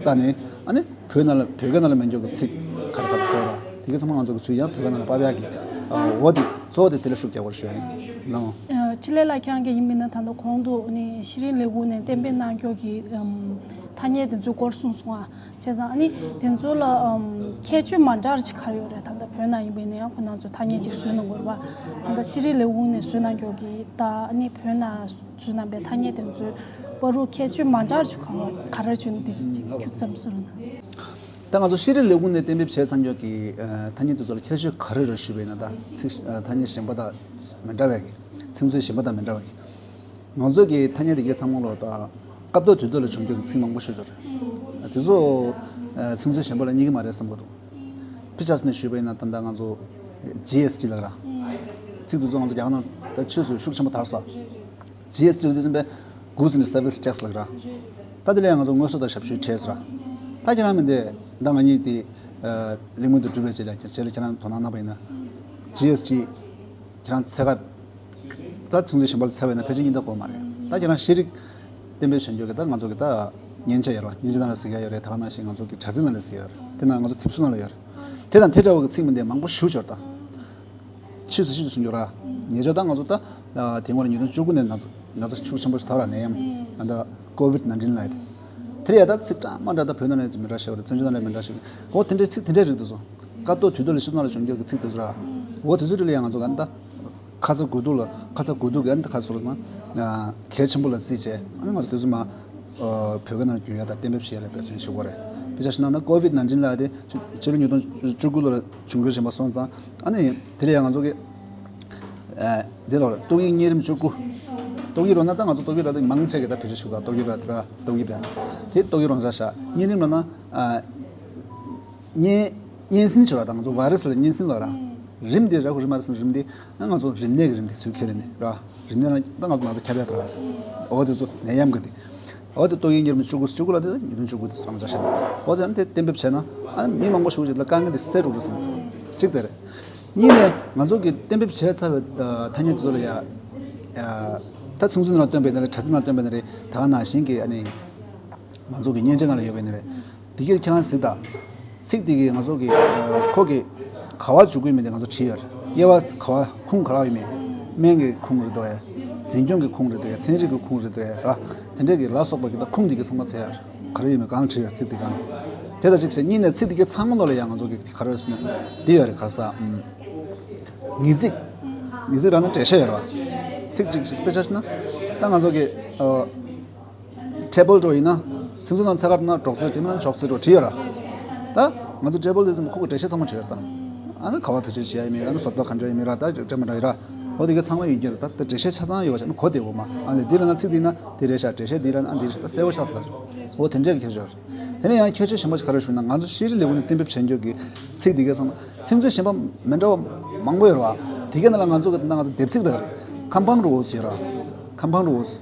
ད་ནི་ཨ་ནི་བོད་ནང་ལ་བོད་སྐད་ནང་ལ་མི་འཇུག་གི་ཚིག་ག་རེ་ག་རེ་འདུག་ར། དེ་ག་ཚང་མ་ང་ཚོ་གི་ཚུར་ཡང་བོད་སྐད་ནང་ལ་ཕབ་ཡག་གི་འོ་དེ་གཙོ་བོ་དེ་དེ་ལ་ཤུགས་རྒྱག་པར་ཞུ་ཡ་ཡིན་ལགས། འཕྲིན་ལས་ལགས་ཁྱེད་རང་གི་ཡིན་མིན་ན་ད་ལྟ་གོང་དུ་ནི་ཤེས་རིག་ལས་ཁུངས་ནས་གཏན་འབེབས་གནང་སྐྱོར་གྱི་ཨམ་ ཐ་སྙད་དེ་ཚོའི་སྐོར་གསུངས་སོང་ཨ། བྱས་ཙང་ཨ་ནི་དེ་ཚོ་ལ་ཨམ་ཁྱད་ཆོས་མ་འདྲ་བ་ཅིག་ག་རེ་ཡོད་རེད། ད་ལྟ་བོད་ནང་ཡིན་པ་ཡིན་ན་ཡང་ཁོ་རང་ཚོ་ཐ་སྙད་ཅིག་བཟོས་གནང་དགོས་རེད་པ། ད་ལྟ་ཤེས་རིག་ལས་ཁུངས་ནས་བཟོས་གནང་རྒྱུ་གི་ད་ཨ་ནི་བོད་ནང་བཟོས་གནང་པའི་ཐ་སྙད་དེ་ཚོའི་བར་དུ་ཁྱད་ཆོས་མ་འདྲ་བ་ཅིག་ག་རེ་ག་རེ་བྱུང་འདི་ཅིག་ཁྱུག་ཙམ་གསུངས་རོགས་གནང་། ད་ང་ཚོ་ཤེས་རིག་ལས་ཁུངས་ནས་གཏན་འབེབས་བྱས་ཚར་རྒྱུ་གི་ཐ་སྙད་དེ་ཚོ་ལ་ཁྱད་ཆོས་ག་རེ་རེད་ཞུས་པ་ཡིན་ན། ད་ཚིག་ཐ་སྙད་གཞན་པ་དང་མི་འདྲ་བའི་གི་ཚིག་མཛོད་གཞན་པ་དང་མི་འདྲ་བའི་གི། ང་ཚོ་གི་ཐ་སྙད་དེ་གའི་ཚང་མ་ལོ་ད་སྐབས་ཐོག་དུས་ཐོག་ལ་བྱུང་རྒྱུ་གི་ཚིག་མང་པོ་ཤོད་རྒྱུ་རེད། དེ་ཚོ་ཚིག་མཛོད་གཞན་པ་ལ་རྙེད་ཀྱི་མ་རེད་བསམ་གྱི་འདུག་དཔེ་ཆ་ནས་ཞུས་པ་ཡིན་ན་ད་ལྟ་ང་ཚོ་ཇི་ཨེས་ཊི་ལབ་ར། ཚིག་དེ་ཚོ་ང་ཚོ་རྒྱ་གར་ནང་ད་ཆོས་སུ་ཤུགས་ཆེན་པོ་དར་སོང་། ཇི་ཨེས་ཊི་ལབ་དུས་ཙམ་པས་Goods and Service Tax ལབ་ར། ད་དེ་ལས་ང་ཚོ་དངོས་ཟོག་དང་ཞབས་ཞུའི་ཁྲལ་ཟེར་ར། ད་ཁྱེད་རང་མི་འདི་ད་ང་གཉིས་དེ་གླེང་མོལ་དུ་གྲུབ་པའི་རྗེས་ལ་ཁྱེད་ལ་ཁྱེད་རང་དོ་སྣང་གནང་པ་ཡིན་ན། ཇི་ཨེས་ཊི་ཁྱེད་རང་ཚད་ཀ་ད་ཚིག་མཛོད་གཞན་པ་ལ་ཚད་པ་ཡིན་ན་ཕལ་ཆེར་རྙེད་ཐུབ་ཀྱི་མ་རེད། ད་ཁྱེད་རང་ཤེས་རིག་གཏན་འབེབས་བྱ་རྒྱུ་གི་ད་ང་ཚོ་གི་ད་མཉེན་ཆས་ཡོད་ར། མཉེན་ཆས་ནང་ལ་གཟིགས་ཡ་ཡོད་རེད། ད་ག་ནང་བཞིན་ང་ཚོ་གི་དྲ་ཚིགས་ནང་ལ་གཟིགས་ཡ་ཡོད་རེད། དེ་ནང་ང་ཚོ་དེབ་གཟུགས་ནང་ལ་ཡོད་རེད། དེ་དང་དེ་འདྲ་བ་གི་ཚིག་མི་འདི་མང་པོ་ཞེ་པོ་ཅིག་ཡོད་རེད་ད། ཆོས་སུ་ཤིན་ཏུ་གསུང་རྒྱུ་ར། ཉེ་ཆར་ད་ང་ཚོ་ད་དེ་སྔོན་ལ་ཉིས་སྟོང་བཅུ་དགུ་ནས་ན་ཚ་ན་ཚ་ཤུགས་ཆེན་པོ་ཞིག་དར་བ་ནས་ཡང་ད་ཀོ་ཝིད་ནའིན་ཊིན་ལབ་ཡ་དེ། དེ་ལ་ཡ་ད་ཚིག་འདྲ་མ་འདྲ་ད་བོད་ནང་ནས་མི་འདྲ་ཞིག་ཡོད་རེད། བཙན་བྱོལ་ནང་ནས་མི་འདྲ་ཞིག་འོ་དེ་འདྲའི་ཚིག་དེ་འདྲའི་རིགས་འདུག་སོང་། སྐབས་ཐོག་དུས་ཐོག་ལ་ཤུགས་ནང་ལ་བྱུང་རྒྱུ་གི་ཚིག་དེ་ཚོ་ར། འོ་དེ་ཚོའི་རིགས་ལ་ཡ་ང་ཚོ་ག་ད་ཁ་ཚ་དགོས་གཏུགས་ལ་ཁ་ཚ་དགོས་གཏུགས་ཀྱི་ཨ་ནི་ད་ཁ་ཚ་ལ་ན་གལ་ཆེན་པོ་ལ་བརྩིས་བྱས་ཨ་ནི་ང་ཚོ་དེ་ཚོ་མ་བོད་སྐད་ནང་བསྒྱུར་ཡ་དང་གཏན་འབེབས་བྱེད་ཡ་ལ་འབད་བརྩོན་བྱེད་དགོས་རེད། དཔེ་ཆ་བཞག་ན་ན་ཀོ་ཝིད་ནའིན་ཊིན་ལབ་ཡ་དེ་ཕྱི་ཕྱི་ལོ་ཉིས་སྟོང་བཅུ་དགུ་ལ་བྱུང་རྒྱུ་ཞིག་ཡིན་པ་སོང་ཙང་ཨ་ནི་དེ་ལ་ཡ་ང་ཚོ་གི་འདི་ལོར་ཏོག་དབྱིབས་གཉན་རིམས་བཅུ་དགུ། ཏོག་དབྱིབས་ལབ་ན་ད་ང་ཚོ་ཏོག་དབྱིབས་ལབ་དུས་མང་ཆེ་གི་ད་བེད་སྤྱོད་ཞུ་ད་ཏོག་དབྱིབས་ལབ་དེ་ར་ཏོག་དབྱིབས་ལབ་དེ་ཏོག་དབྱིབས་རང་འཇགས་བཞག་གཉན་རིམས་ལབ་ན་ཨ། གཉན་གཉན་སྲིན་ཆེ་བ་ད་ང་ཚོ་བྷའི་རེ་སི་ལ་གཉན་སྲིན་ལབ་ར། རིམས་དེ་ར་ཧུ་རི་མ་རེ་སྲིན་རིམས་དེ་ང་ཚོ་རིམས་ནད་ཀྱི་རིམས་དེ་ཚུར་ཁྱེར་ནས་ར། རིམས་ནད་ལ་ད་ང་ཚོ་ན་ཚ་ཁྱབ་ཡ་ད་ར། འོ་དེ་ཚོ་ནད་ཡམས་ཀྱི་དེ། འོ་དེ་ཏོག་དབྱིབས་གཉན་རིམས་བཅུ་དགུ་བཅུ་དགུ་ལབ་དེ་ཉིས་སྟོང་བཅུ་དགུ་དེ་རང་འཇགས་བཞག་འོ་ཙང་དེ་གཏན་འབེབས་བྱས་ན་ཨ་ནི་མི་མང་པོ་ཞིག་ཅིག་ལ་དཀའ་ངལ་དེ་སེལ་འགྲོ་གི་སོང་། གཅིག་དེ་རེད། གཉིས་ནས་ང་ཚོ་གི་གཏན་འབེབས་བྱས་ཚར་བའི་ཐ་སྙད་དེ་ཚོ་ལ་ཡ། ད་ཚིག་མཛོད་ནང་བཏོན་པའི་ནི་རེད། དྲ་ཚིགས་ནང་བཏོན་པའི་ནི་རེད། ད་ག་ནང་བཞིན་གྱི་ཨ་ནི། ང་ཚོ་གི་མཉེན་ཆས་ནང་ལ་ཡོད་པའི་ནི་རེད། དེ་གའི་ཁྱེད་རང་གཟིགས་དང་། ཚིག་དེ་གི་ང་ཚོ་གི་ཁོ་གི་ག་བ་འཇུག་གི་མི་དེ་ང་ཚོ་བྲིས་ཡོད་རེད། དབྱེ་བ་ག་བ་ཁུངས་ག་རེ་ཡོད་མེད། སྨན་གྱི་ཁུངས་རེད་འདུག་གས། འཛིན་སྐྱོང་གི་ཁུངས་རེད་འདུག་གས། ཚན་རིག་གི་ཁུངས་རེད་འདུག་གས་ར། དེ་འདྲས་ཀྱི་ལ་སོགས་པ་གི་ད་ཁུངས་དེ་གི་ཚང་མ་བཙལ་ཡོད་རེད། ག་རེ་ཡོད་མེད་གང་བྲིས་ཡོད་ཚིག་དེ་གང་། དེ་དང་གཅིག་བྱས་གཉིས་ནས་ཚིག་དེ་གའི་ཚང་མ་ནང་ལ་ཡང་ང་ཚོ་གི་ག་རེ་ཟེར་ན་འདི་ཡོད་རེད་ག་རེ་ཟེར། ངེས་ཚིག་ངེས་ཚིག་རང་ན་འགྲེལ་བཤད་ཡོད་རེད་བ། ཚིག་གཅིག་དཔེ་ཆ་བཞག་ན་ད་ང་ཚོ་གི་ཨ། ཊེ་བལ་འགྲོ་ཡིན་ན། ཚིག་མཛོད་ནང་ཚད་ཀར་ན་གྲོགས་ཚོད་བྲིས་ན་ཅོག་ཚོད་འགྲོ་བྲིས་ཡོད་ར། ད་ང་ཚོ་ཊེ་བལ་དེ་ཚོ་ཁོ་གི་འགྲེལ་བཤད་ཚང་མ་བྲིས་ཡོད་ར་ད། ཨ་ནི་ག་བ་བེད་སྤྱོད་བྱེད་ཡ་ཡིན་མིན་ཨ་ནི་བཟོ་ལྟ་ག་འདྲ་ཡིན་མིན་ར་ད་འདྲ་མི་འདྲ་ཡོད་ར། འོ་དེ་ག་ཚང་མ་ཡོད་ཀྱི་རེད། ད་ད་འགྲེལ་བཤད་ཆ་ཚང་ཡོད་པ་བྱས་ན་གོ་བདེ་བོ་མ་ཨ་ལས་འདི་ལ་ང་ཚིག་འདི་ན་དེ་རེད་ཤག་འགྲེལ་བཤད་འདི་ར་ཨ་འདི་རེད་ཤག་ད་གསལ་བོ་ཤག་ཟེར་ལ། འོ་དེ་འདྲ་གི་ཁྱད་ཆོས་རེད། དེ་ནས་ཡང་ཁྱད་ཆོས་གཞན་པ་ཞིག་ག་རེ་ཞུ་ན་ང་ཚོ་ཤེས་རིག་ལས་ཁུངས་ནས་གཏན་འབེབས་བྱས་འཇོག་གི་ཚིག་འདི་ག་ཚང་མ། ཚིག་མཛོད་གཞན་པ་མི་འདྲ་བ་མང་པོ་ཡོད་རེད་བ། དེ་གའི་ནང་ལ་ང་ཚོ་གི་ད་ང་ཚོ་དེབ་ཚིག་དག་རེད། ཁམ་པང་རུ་འོ་ཟེར་ར། ཁམ་པང་རུ་འོ་ཟེར།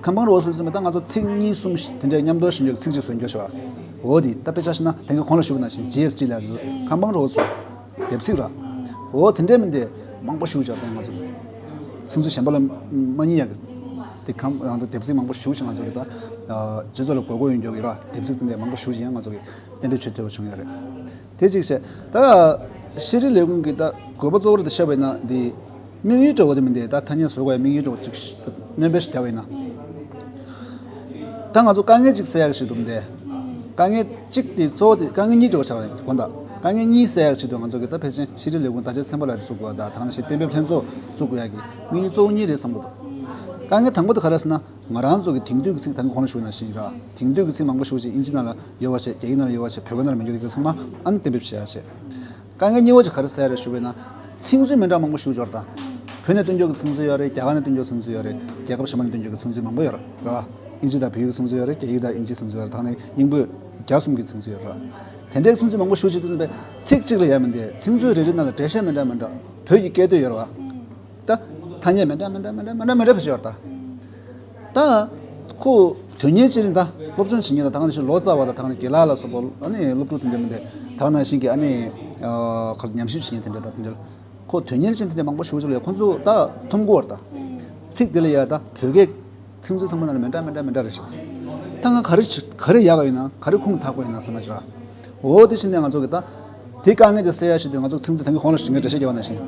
ཁམ་པང་རུ་འོ་ཟེར་ཟེར་མི་ད་ང་ཚོ་ཚིག་གཉིས་གསུམ་ཞིག་དེ་འདྲའི་མཉམ་དུ་ཞིབ་འཇུག་ཚིག་གཅིག་བཟོ་འཇོག་ཞུ་བ། འོ་དེ་ད་དཔེ་ཆ་བཞག་ན་དེང་གི་གོང་ལ་ཞུ་བ་ནང་བཞིན་ཇི་ཨེས་ཊི་ལབ་ཚོ་ཁམ་པང་རུ་འོ་ཟེར། དེབ་ཚིག་ར། འོ་དེ་འདྲའི་མི་འདི་མང་པོ་ཞིག་བྱ་ད་ང་ཚོ། ཚིག་མཛོད་གཞན་པ་ལ་མ་རྙེད་ཡག་གི། དེ་ཁམ་ང་ཚོ་དེབ་ཚིག་མང་པོ་ཞིག་ང་ཚོ་གི་ད། སྤྱི་ཚོགས་ལ་དགོས་མཁོ་ཡོད་འཇོག་གི་ར་དེབ་ཚིག་དེ་འདྲའི་མང་པོ་ཞིག་ཡང་ང་ཚོ་གི་གཏན་འབེབས་བྱེད་ཐུབ་པ་བྱུང་ཡོད་རེད། དེ་གཅིག་བྱས། ད་ཤེས་རིག་ལས་ཁུངས་ཀྱི་ད་དགོས་པ་གཙོ་བོར་དུ་བཤད་པ་ཡིན་ན་འདི་དམིགས་ཡུལ་འདྲ་བོ་དེ་མི་འདི་ད་ཐ་སྙད་བཟོ་དགོས་ཡ་དམིགས་ཡུལ་འདྲ་བོ་ཅིག་སྣོན་པ་ཞིག་བརྒྱབ་པ་ཡིན་ན། ད་ང་ཚོ་དཀའ་ངལ་གཅིག་སེལ་ཡག་ཞིག་འདུག་འདི། དཀའ་ངལ་གཅིག་དེ་གཙོ་བོ་དེ་དཀའ་ངལ་གཉིས་འདྲ་བོ་ཆགས་པ་ཡིན་དགོངས་དག་དཀའ་ངལ་གཉིས་སེལ་ཡག་ཞིག་འདུག་ང་ཚོ་གི་ད་ཕལ་ཆེར་ཤེས་རིག་ལས་ཁུངས་བརྡ་ཆད་ཚན་པ་ལ་བཙུགས་དགོས་ཡ་ད་ཐ་ན་ཤེས་གཏན་འབེབས་ལྷན་ཚོགས་བཙུགས་དགོས་ཡ་གི་དམིགས་ཡུལ་གཙོ་བོ་གཉིས་རེད་བསམ་གི་འདུག་དཀའ་ངལ་དང་པོ་དེ་ག་རེ་ཟེར་ན། ང་རང་ཚོ་གི་དེང་དུས་ཀྱི་ཚིག་ད་གིན་གོང་ལ་ཞུས་ནང་བཞིན་ར། དེང་དུས་ཀྱི་ཚིག་མང་པོ་ཞེ་པོ་ཅིག་དབྱིན་ཇི་ནང་ལ་ཡོད་པ་བྱས་རྒྱ་ཡིག་ནང་ལ་ཡོད་པ་བྱས་བོད་སྐད་ནང་ལ་མི་འགྱུར་དེ་ག་ཚང་མ་ཨ་ནི་གཏན་འབེབས་བྱེད་ཡ་བྱས། དཀའ་ངལ་གཉིས་པ་ཅིག་ག་རེ་སེལ་རེད་ཞུས་པ་ཡིན་ན། ཚིག་མཛོད་མི་འདྲ་མང་པོ་ཞེ་པོ་ཅིག་ཡོད་རེད་ད། བོད་ནས་བཏོན་རྒྱུ་གི་ཚིག་མཛོད་ཡོད་རེད། རྒྱ་གར་ནས་བཏོན་རྒྱུ་གི་ཚིག་མཛོད་ཡོད་རེད། རྒྱལ་ཁབ་གཞན་པ་ནས་བཏོན་རྒྱུ་གི་ཚིག་མཛོད་མང་པོ་ཡོད་རེད་ར། དབྱིན་ཇི་དང་བོད་ཡིག་གི་ཚིག་མཛོད་ཡོད་རེད། རྒྱ་ཡིག་དང་དབྱིན་ཇིའི་ཚིག་མཛོད་ཡོད་རེད། ད་ནི་དབྱིན་བོད་རྒྱ་གསུམ་གྱི་ཚིག་མཛོད་ཡོད་རེད་ར། དེ་འདྲའི་ཚིག་མཛོད་མང་པོ་ཞེ་པོ་ཅིག་འདུག་ཚིག་གཅིག་ལ་ཡ་མི་འདུག་ཚིག་མཛོད་རེ་རེ་ནང་ལ་འགྲེལ་བཤད་མི་འདྲ་མི་འདྲ་བོད་ཀྱི་སྐད་དོད་ཡོད་རེད་བ། ད་ཐ་སྙད་མི་འདྲ་མི་འདྲ་མི་འདྲ་མི་འདྲ་མི་འདྲ་བེད་སྤྱོད་ཡོད་རེད་ད། ད་ཁོ་དོན་གཉེར་ཅན་ད་སློབ་སྦྱོང་བྱེད་མཁན་ད་ད་ག་ནང་བཞིན་ལོ་ཙཱ་བ་ད་ད་ག་ནང་དགེ་ལགས་ལ་སོགས་པ་ཨ་ནི་སློབ་ཕྲུག་དེ་འདྲ་མི་འདུག་ད་ག་ནང་བཞིན་གྱི་ཨ་ནི་ཁོ་ཉམས་ཞིབ་བྱེད་མཁན་དེ་འདྲ་ད་དེ་འདྲ་ཁོ་དོན་གཉེར་ཅན་དེ་འདྲ་མང་པོ་ཞེ་པོ་ཅིག་ལ་ཡ་ཁོ་ཚོ་ད་མཐོང་གི་ཡོད་རེད་ད། ཚིག་དེ་ལ་ཡ་ད་བོད་སྐད་ཚིག་མཛོད་ཚང་མ་ནང་ལ་མི་འདྲ་མི་འདྲ་མི་འདྲ་རེད་ཤག་ད་ང་ག་རེ་ག་རེ་ཡག་པ་ཡིན་ན་ག་རེ་ཁུངས་དག་པ་ཡིན་ན་བསམ་པ་ཅིག་ར། འོ་དེ་བཞིན་ནས་ང་ཚོ་གི་ད་དེ་དཀའ་ངལ་དེ་སེལ་ཡ་ཞིག་དུས་ང་ཚོ་ཚིག་མཛོད་ད་གིན་གོང་ལ་ཞུས་མཁན་འགྲེལ་བཤད་རྒྱག་པ་ནང་བཞིན།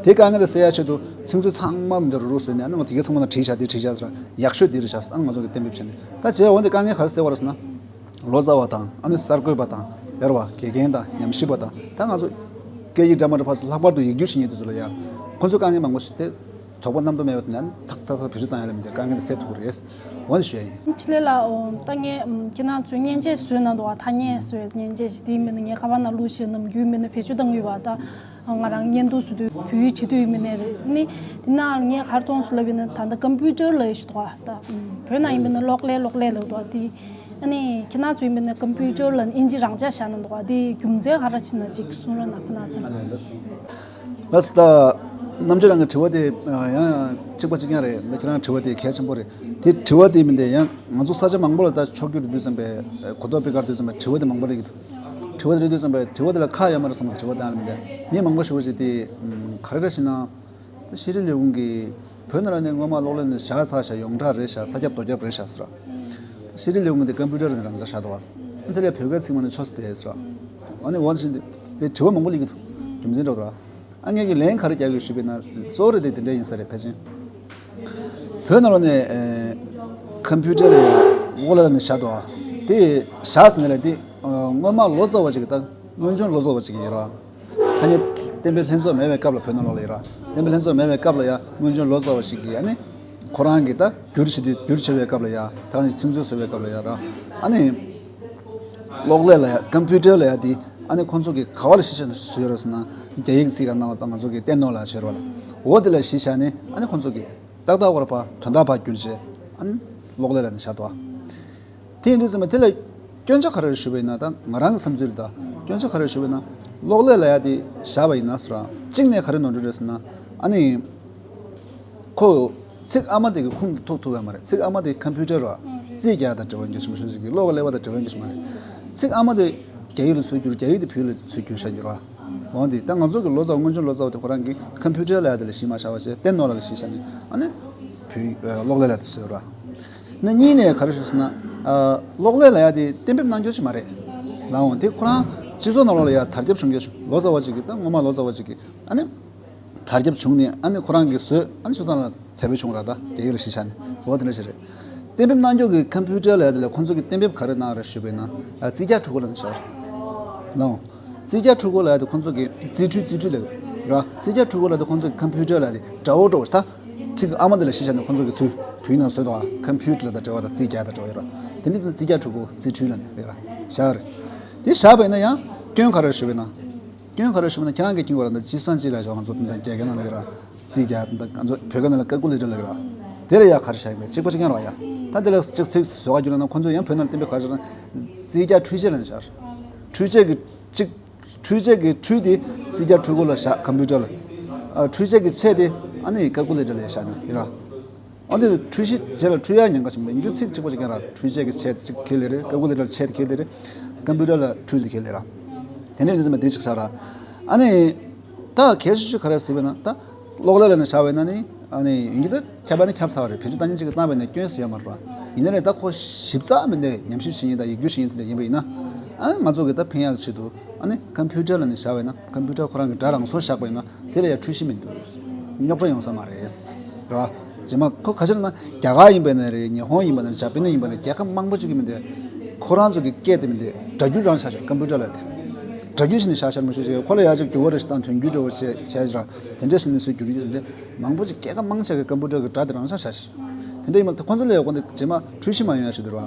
དེ་དཀའ་ངལ་དེ་སེལ་ཡ་ཆེད་དུ་ཚིག་མཛོད་ཚང་མ་མི་འདྲ་རུ་རུ་བཟོས་ནས། ཨ་ནི་ང་དེ་གའི་ཚང་མ་ལ་བྲིས་བཞག་དེ་བྲིས་བཞག་ཟེར། ཡག་ཤོས་དེ་རེད་བཞག་ཨ་ནི་ང་ཚོ་གི་གཏན་འབེབས་བྱས་ནས། ད་རྗེས་འོན་ཏེ་དཀའ་ངལ་ག་རེ་སེལ་བ་རེད་ཟེར་ན། ལོ་ཙཱ་བ་དང་ཨ་ནི་གསར་འགོད་པ་དང་ཡར་བ་དགེ་རྒན་དང་ཉམས་ཞིབ་པ་དང་། ད་ང་ཚོ་སྐད་ཡིག་འདྲ་མ་འདྲ་ཕར་ཚུར་ལྷག་པར་དུ་ཡིག་སྒྱུར་བྱེད་མཁན་དེ་ཚོ་ལ་ཡ། ཁོང་ཚོ་དཀའ་ངལ་མང་པོ་ཞིག་དེ་དོགས་པ་རྣམ་རྟོག་མེད་པ་དེ་ནས་ཐག་ཐག་ཐག་བེད་སྤྱོད་བཏང་ཡ་ལ་མི་འདྲ་དཀའ་ངལ་དེ་སེལ་ཐུབ་ཀྱི་རེད། འོ་དེ་ཞུ་ཡ་ཡིན། ཕྱི་ལས་ལ་ཨོ་ད་ངས་ཁྱེད་རང་ཚོས་མཉེན་ཆས་བཟོས་གནང་འདུག་བ། ཐ་སྙད་བཟོས་མཉེན་ཆས་ཞིག་དེའི་མིན་ན་ངས་ཁ་པར་ནང་བླུགས་བྱས་ནམ་རྒྱུན་མིན་ན་བེད་སྤྱོད་བཏང་ཡོད་པ། ད་ང་རང་བརྙན་ཐུང་བཟོ་དུས་བོད་ཡིག་བྲིས་དུས་མིན་ནས་རེད་ནི། དེ་ནང་ངས་ག་རེ་མཐོང་སོང་ལབ་ཡིན་ན། ད་ལྟ་ཀམ་པུ་ཊར་ལབ་ཡོད་ཤི་འདུག་བ། ད་བོད་ནང་ཡིན་མིན་ན་གློག་ཀླད་གློག་ཀླད་ལབ་འདུག་བ། དེ་ཨ་ནི་ཁྱེད་རང་ཚོ་ཡིན་མིན་ན་ཀམ་པུ་ཊར་ལ་ཨིན་ཇི་རང་འཇགས་བཞག་གནང་འདུག་བ། དེ་རྒྱུ་མཚན་ག་རེ་ཕྱིན་ན་ཅིག་གསུང་རོགས་གནང་ཁོ་ན་ཚང་། ལགས་སོ། ད་རྣམ་དཔྱོད་རང་གི་དྲི་བ་དེ་ཡང་གཅིག་པ་གཅིག་རྐྱང་རེད། ད་ཁྱེད་རང་དྲི་བ་དེ་གལ་ཆེན་པོ་རེད། དེ་དྲི་བ་དེ་མིན་ཏེ། ཡང་ང་ཚོ་ས་ཆ་མང་པོ་ལ་ད་ཕྱོགས་བསྒྱུར་དུས་ཙམ་པས་གོ་རྟོགས་སྤེལ་གར་དུས་ཙམ་པས་དྲི་བ་དེ་མང་པོ་རེད། དྲི་བ་དེ་རེད་དུས་ཙམ་པས་དྲི་བ་དེ་ལ་ཁག་ཡོད་མ་རེད་བསམ་པའི་དྲི་བ་དེ་ཡང་མིན་ཏེ། མི་མང་པོ་ཞིག་པ་ཞིག་དེ་ག་རེ་རེད་ཟེར་ན། ད་ཤེས་རིག་ལས་ཁུངས་ཀྱིས་བོད་ནང་ལ་ནས་སྔོན་མ་གློག་ཀླད་ནས་བཞག་ཚར་བཞག་ཡོངས་གྲགས་རེད་བཞག་ས་ཁྱབ་རྡོ་ཁྱབ་རེད་བཞག་ཟེར། ཤེས་རིག་ལས་ཁུངས་དེ་ཀམ་པུ་ཊར་ནས་རང་འཇགས་བཞག་འདུག་བ། དེ་ལས་བོད་སྐད་ཚིག་མ་ནས་ཆོས་སུ་དེ་ཟེར། ཨ་ནི་འོ་བཞིན་དེ་དྲི་བ་མང་པོ་སླེབས་ཀྱི་འདུག་རྒྱུ་མཚན་འདྲ་བོ་ར། ཨ་ངས་ཀྱི་ལན་ག་རེ་རྒྱག་དགོས་ཞུས་པས་ན། གཙོ་བོ་རེད་དེ་དེ་འདྲ་ཡིན་ས་རེད། ཕལ་ཆེར་བོད་ནང་ལོགས་ནས་ཨེ་ཀམ་པུ་ཊར་ལ་ཡ་གློག་ཀླད་ལ་ནས་བཞག་འདུག་བ། དེ་བཞག་ཟིན་ནས་ལ་དེ་སྔོན་མ་ལོ་ཙཱ་བ་ཅིག་གི་ད་སྔོན་བྱོན་ལོ་ཙཱ་བ་ཅིག་གི་ཡོད་ར། ཐ་སྙད་གཏན་འབེབས་ལྷན་ཚོགས་མེད་པའི་སྐབས་ལ་བོད་ནང་ལོགས་ལ་ཡོད་ར། གཏན་འབེབས་ལྷན་ཚོགས་མེད་པའི་སྐབས་ལ་ཡ་སྔོན་བྱོན་ལོ་ཙཱ་བ་ཞིག་གིས་ཨ་ནི་ཁོ་རང་གིས་ད་བསྒྱུར་བྱེད་དུས་བསྒྱུར་བྱེད་པའི་སྐབས་ལ་ཡ། ད་ག་ནང་བཞིན་ཚིག་མཛོད་བཟོ་བའི་སྐབས་ལ་ཡ་ར། ཨ་ནི་གློག་ཀླད་ལ་ཡ་ཀམ་པུ་ཊར་ལ་ཡ་དེ་ཨ་ནི་ཁོང་ཚོ་གིས་ག་བ་ལ་གཞི་བཞག་ནས་བཟོས་ཡོད་རེད་ཟེར་ན། རྒྱ་ཡིག་ཚིག་ག་ནང་བ་དང་ང་ཚོ་གིས་ཏེན་ནོ་ལ་བྱས་རོགས་ལ། འོ་དེ་ལ་གཞི་བཞག་ནས་ཨ་ནི་ཁོང་ཚོ་གིས་ཏག་ཏག་བར་པ་དོན་དག་པ་བསྒྱུར་བྱས་ཨ་ནི་གློག་ཀླད་ལ་ནི་བཞག་འདུག་བ། དེ་ཡིན་དུས་ཙམ་པ་དེ་ལ་སྐྱོན་ཆ་ག་རེ་རེད་ཞུས་པ་ཡིན་ན། ད་ང་རང་གི་བསམ་ཚུལ་རེད། ད་སྐྱོན་ཆ་ག་རེ་རེད་ཞུས་པ་ཡིན་ན། གློག་ཀླད་ལ་ཡ་དེ་བཞག་པ་ཡིན་ན་ཟེར་ར། གཅིག་ནས་ག་རེ་ནོར་འཁྲུལ་རེད་ཟེར་ན། ཨ་ནི་ཁོ་ཚིག་ཨ་མ་དེ་གི་ཁུངས་ཐུག་ཐུབ་ཡོད་མ་རེད། ཚིག་ཨ་མ་དེ་ཀམ་པུ་ཊར་ར་རྩིས་རྒྱག་དང་འབྲེལ་བ་འགྲོ་བཞིན་པ་ཞིག་གི། གློག་ཀླད་པ་དང་འབྲེལ་བ་འགྲོ་བཞིན་མ་རེད། ཚིག་ཨ་མ་དེ་རྒྱ་ཡིག་ལ་ཚུར་བསྒྱུར། རྒྱ་ཡིག་དེ་བོད་ཡིག་ལ་ཚུར་བསྒྱུར་བཞག་འགྱུར་བ། འོན་ཏེ་ད་ང་ཚོ་གི་ལོ་ཙཱ་བ་སྔོན་བྱོན་ལོ་ཙཱ་བ་དེ་ཁོ་རང་གིས་ཀམ་པུ་ཊར་ལ་ཡ་དེ་ལ་གཞི་མ་བཞག་པ་བྱས། ཏེན་ནོ་ལ་ལ་གཞི་བཞག་ནས་ཨ་ནི་བོད་ཡིག་གློག་ཀླད་ལ་དེ་བཟོས་ར། ན་གཉིས་ནས་ག་རེ་ཞུ་ཟེར་ན། ཨ་གློག་ཀླད་ལ་ཡ་དེ་གཏན་འབེབས་གནང་རྒྱུ་ཅིག་མ་རེད། ལའང་དེ་ཁོ་རང་སྤྱི་ཚོགས་ནང་ལོགས་ལ་ཡ་དར་ཁྱབ་བྱུང་རྒྱུ་ཞིག་ལོ་ཙཱ་བ་ཅིག་གིས། ད་སྔོན་མ་ལོ་ཙཱ་བ་ཅིག་གིས་ཨ་ནི་དར་ཁྱབ་བྱུང་ནས་ཨ་ནི་ཁོ་རང་གིས་བཟོས། ཨ་ནི་སྤྱི་ཚོགས་ནང་ལ་དར་སྤེལ་བྱུང་ར། ད་རྒྱ་ཡིག་ལ་གཞི་བཞག་ནས། འོ་དེ་འདྲ་ཞིག་རེད། གཏན་འབེབས་གནང་རྒྱུ་གི་ཀམ་པུ་ཊར་ལ་ཡ་དེ་ལ་ཁོང་ཚོ་གིས་གཏན་འབེབས་ག་རེ་གནང་རེད་ཞུས་པ་ཡིན་ན། ཨ་རྩིས་རྒྱག་འཕྲུལ་འཁོར་ལ་ནི་བཞག་ལའང་། རྩིས་རྒྱག་འཕྲུལ་འཁོར་ལ་ཡ་དེ་ཁོང་ཚོ་གིས་རྩིས་འཕྲུལ། རྩིས་འཕྲུལ་ལབ་ར། རྩིས་རྒྱག་འཕྲུལ་འཁོར་ལ་དེ་ཁོང་ཚོ་གིས་ཀམ་པུ་ཊར་ལ་དེ་འདྲ་བོ་འདྲ་བོ་ཞིག་ད་ཚིག་ཨ་མ་དེ་ལ་གཞི་བཞག་ནས་ཁོང་ཚོ་གིས་ཚུར་བོད་ཡིག་ནང་བཟོས་འདུག་བ། ཀམ་པུ་ཊར་ལ་དང་འབྲེལ་བ་དང་རྩིས་རྒྱག་དང་འབྲེལ་བ་ཡོད་ར། དེ་ནི་རྩིས་རྒྱག་འཕྲུལ་འཁོར། རྩིས་འཕྲུལ་ལ་ནི་རེད་ར། བཞག་རེད། དེ་བཞག་པ་ཡིན་ན་ཡང་སྐྱོན་ག་རེ་ཞུ་བས་ན། སྐྱོན་ག་རེ་ཞུ་བས་ན། ཁྱེད་རང་གིས་མཁྱེན་གྱི་ཡོད་རེད། ད་ཅི་སོང་ཅི་ལ་ཞོག་ང་ཚོ་དེ་འདྲ་རྒྱ་སྐད་ནང་ལ་ཡོད་ར། རྩིས་རྒྱག་ད་ང་ཚོ་བོད་སྐད་ནང་ལ་ཀལ་ཀུ་ལེ་ཊར་ལབ་ཀྱི་ར། དེ་ལ་ཡ་ག་རེ་བཞག་ཡིན་པས། གཅིག་པ་གཅིག་རྐྱང་རེད་བ་ཡ། ད་དེ་ལ་གཅིག་ཚིག་བཟོ་ག་རྒྱུ་ལ་ན་ཁོང་ཚོས་ཡང་བོད་ནང་ལ་གཏན་འབེབས་ག་རེ་བཞག་ན། རྩིས་རྒྱག་འཕྲུལ་ཆས་ལབ་ནས་བཞག་ར། འཕྲུལ་ཆས་ཀྱི་གཅིག་འཕྲུལ་ཆས་ཀྱི་འཕྲུལ་དེ་རྩིས་རྒྱག་འཕྲུལ་འཁོར་ལ་བཞག་ཀམ་པུ་ཊར་ལ། ཨ་འཕྲུལ་ཆས་ཀྱི་ཆས་དེ་ཨ་ནི་ཀལ་ཀུ་ལེ་ཊར་ལ་བཞག་ནས་ཡོད་ར། ཨ་འདི་འཕྲུལ་གཞི་རྗེས་ལ་འཕྲུལ་ཡག་ཉེན་ཁ་ཞིག་མེད། འདི་ཚིག་གཅིག་པ་ཞིག་ཀྱང་ར། འཕྲུལ་ཆས་ཀྱི་ཆས་དེ་གཅིག་ཁེལ་ལེ་རེད། ཀལ་ཀུ་ལེ་ཊར་ལ་ཆས་དེ་ཁེལ་ལེ་རེད། ཀམ་པུ་ཊར་ལ་འཕྲུལ་དེ་ཁེལ་ལེ་ར། དེ་འདྲ་ཡིན་ཙང་མ་འདི་གཅིག་ཆགས་ར། ཨ་ནི་ད་གལ་ཆེ་ཤོས་ག་རེ་ཟེར་བས་ན། ད་གློག་ཀླད་ལ་ནི་བཞག་པས་ན་ནི་ཨ་ནི་ཡིན་གྱི། ད་ཁྱབ་པ་ནི་ཁྱབ་ཚར་བ་རེད། བེད་སྤྱོད་བཏང་མཁན་གཅིག་གིས་བཏང་བས་ན་སྐྱོན་ཟེར་ཡ་མ་རེད་པ། ཡིན་ན་རེད། ད་ཁོ་ཞིབ་ཚགས་མིན་ཏེ་ཉམས་ཞིབ་བྱེད་མཁན་དང་ཡིག་སྒྱུར་བྱེད་མཁན་དེ་འདྲ་ཡིན་པ་ཡིན་ན། ཨ་ནི་ང་ཚོ་གིས་ད་ཕན་ཡག་ཆེད་དུ་ཨ་ནི་ཀམ་པུ་ཊར་ལ་ནི་བཞག་པས་ན། ཀམ་པུ་ཊར་ཁོ་རང་གི་སྒྲ་རང་སོར་བཞག་པས་ན། དེ་ལ་ཡང་འཁྲུལ་གཞི་མི་འདུག་རྙོག་དྲ་ཡོང་ས་མ་རེད། རེད་བ། རྗེས་མ་ཁོ་ག་ཅི་ལབ་ན། རྒྱ་གར་ཡིན་པ་ན་རེད། ཉི་ཧོང་ཡིན་པ་ན་རེད། ཇ་པན་ཡིན་པ་ན་རེད། རྒྱལ་ཁབ་མང་པོ་ཅིག་གི་མི་འདུག་ཁོ་རང་ཚོ་གི་སྐད་དེ་མི་འདུག་སྒྲ་སྒྱུར་རང་བྱ་ཞོར་ཀམ་པུ་ཊར་ལ་དེ་སྒྲ་སྒྱུར་བྱས་ནས་བཞག་ཤར་མ་ཞུ་ཞིག་ཁོ་ལ་ཡ་ཅིག་འགྱུར་བ་རེ་ཞིག་བཏང་། དོན་འགྱུར་འདྲ་བོ་བྱས་བྱས་ར། དེ་འདྲ་བྱས་ནས་སུས་འགྱུར་རྒྱུ་དེ་འདྲ་མང་པོ་ཅིག་རྒྱལ་ཁབ་མང་ཆེ་གི་ཀམ་པུ་ཊར་གི་སྒྲ་དེ་རང་བྱ་བྱ་ཞིག་དེ་འདྲ་ཡིན་པ་དེ་ཁོ་ཚོ་ལ་ཡ་ཁོ་འདི་རྗེས་མ་འཁྲུལ་གཞི་མ་ཡོང་ཡ་ཞིག་འདུག་ར།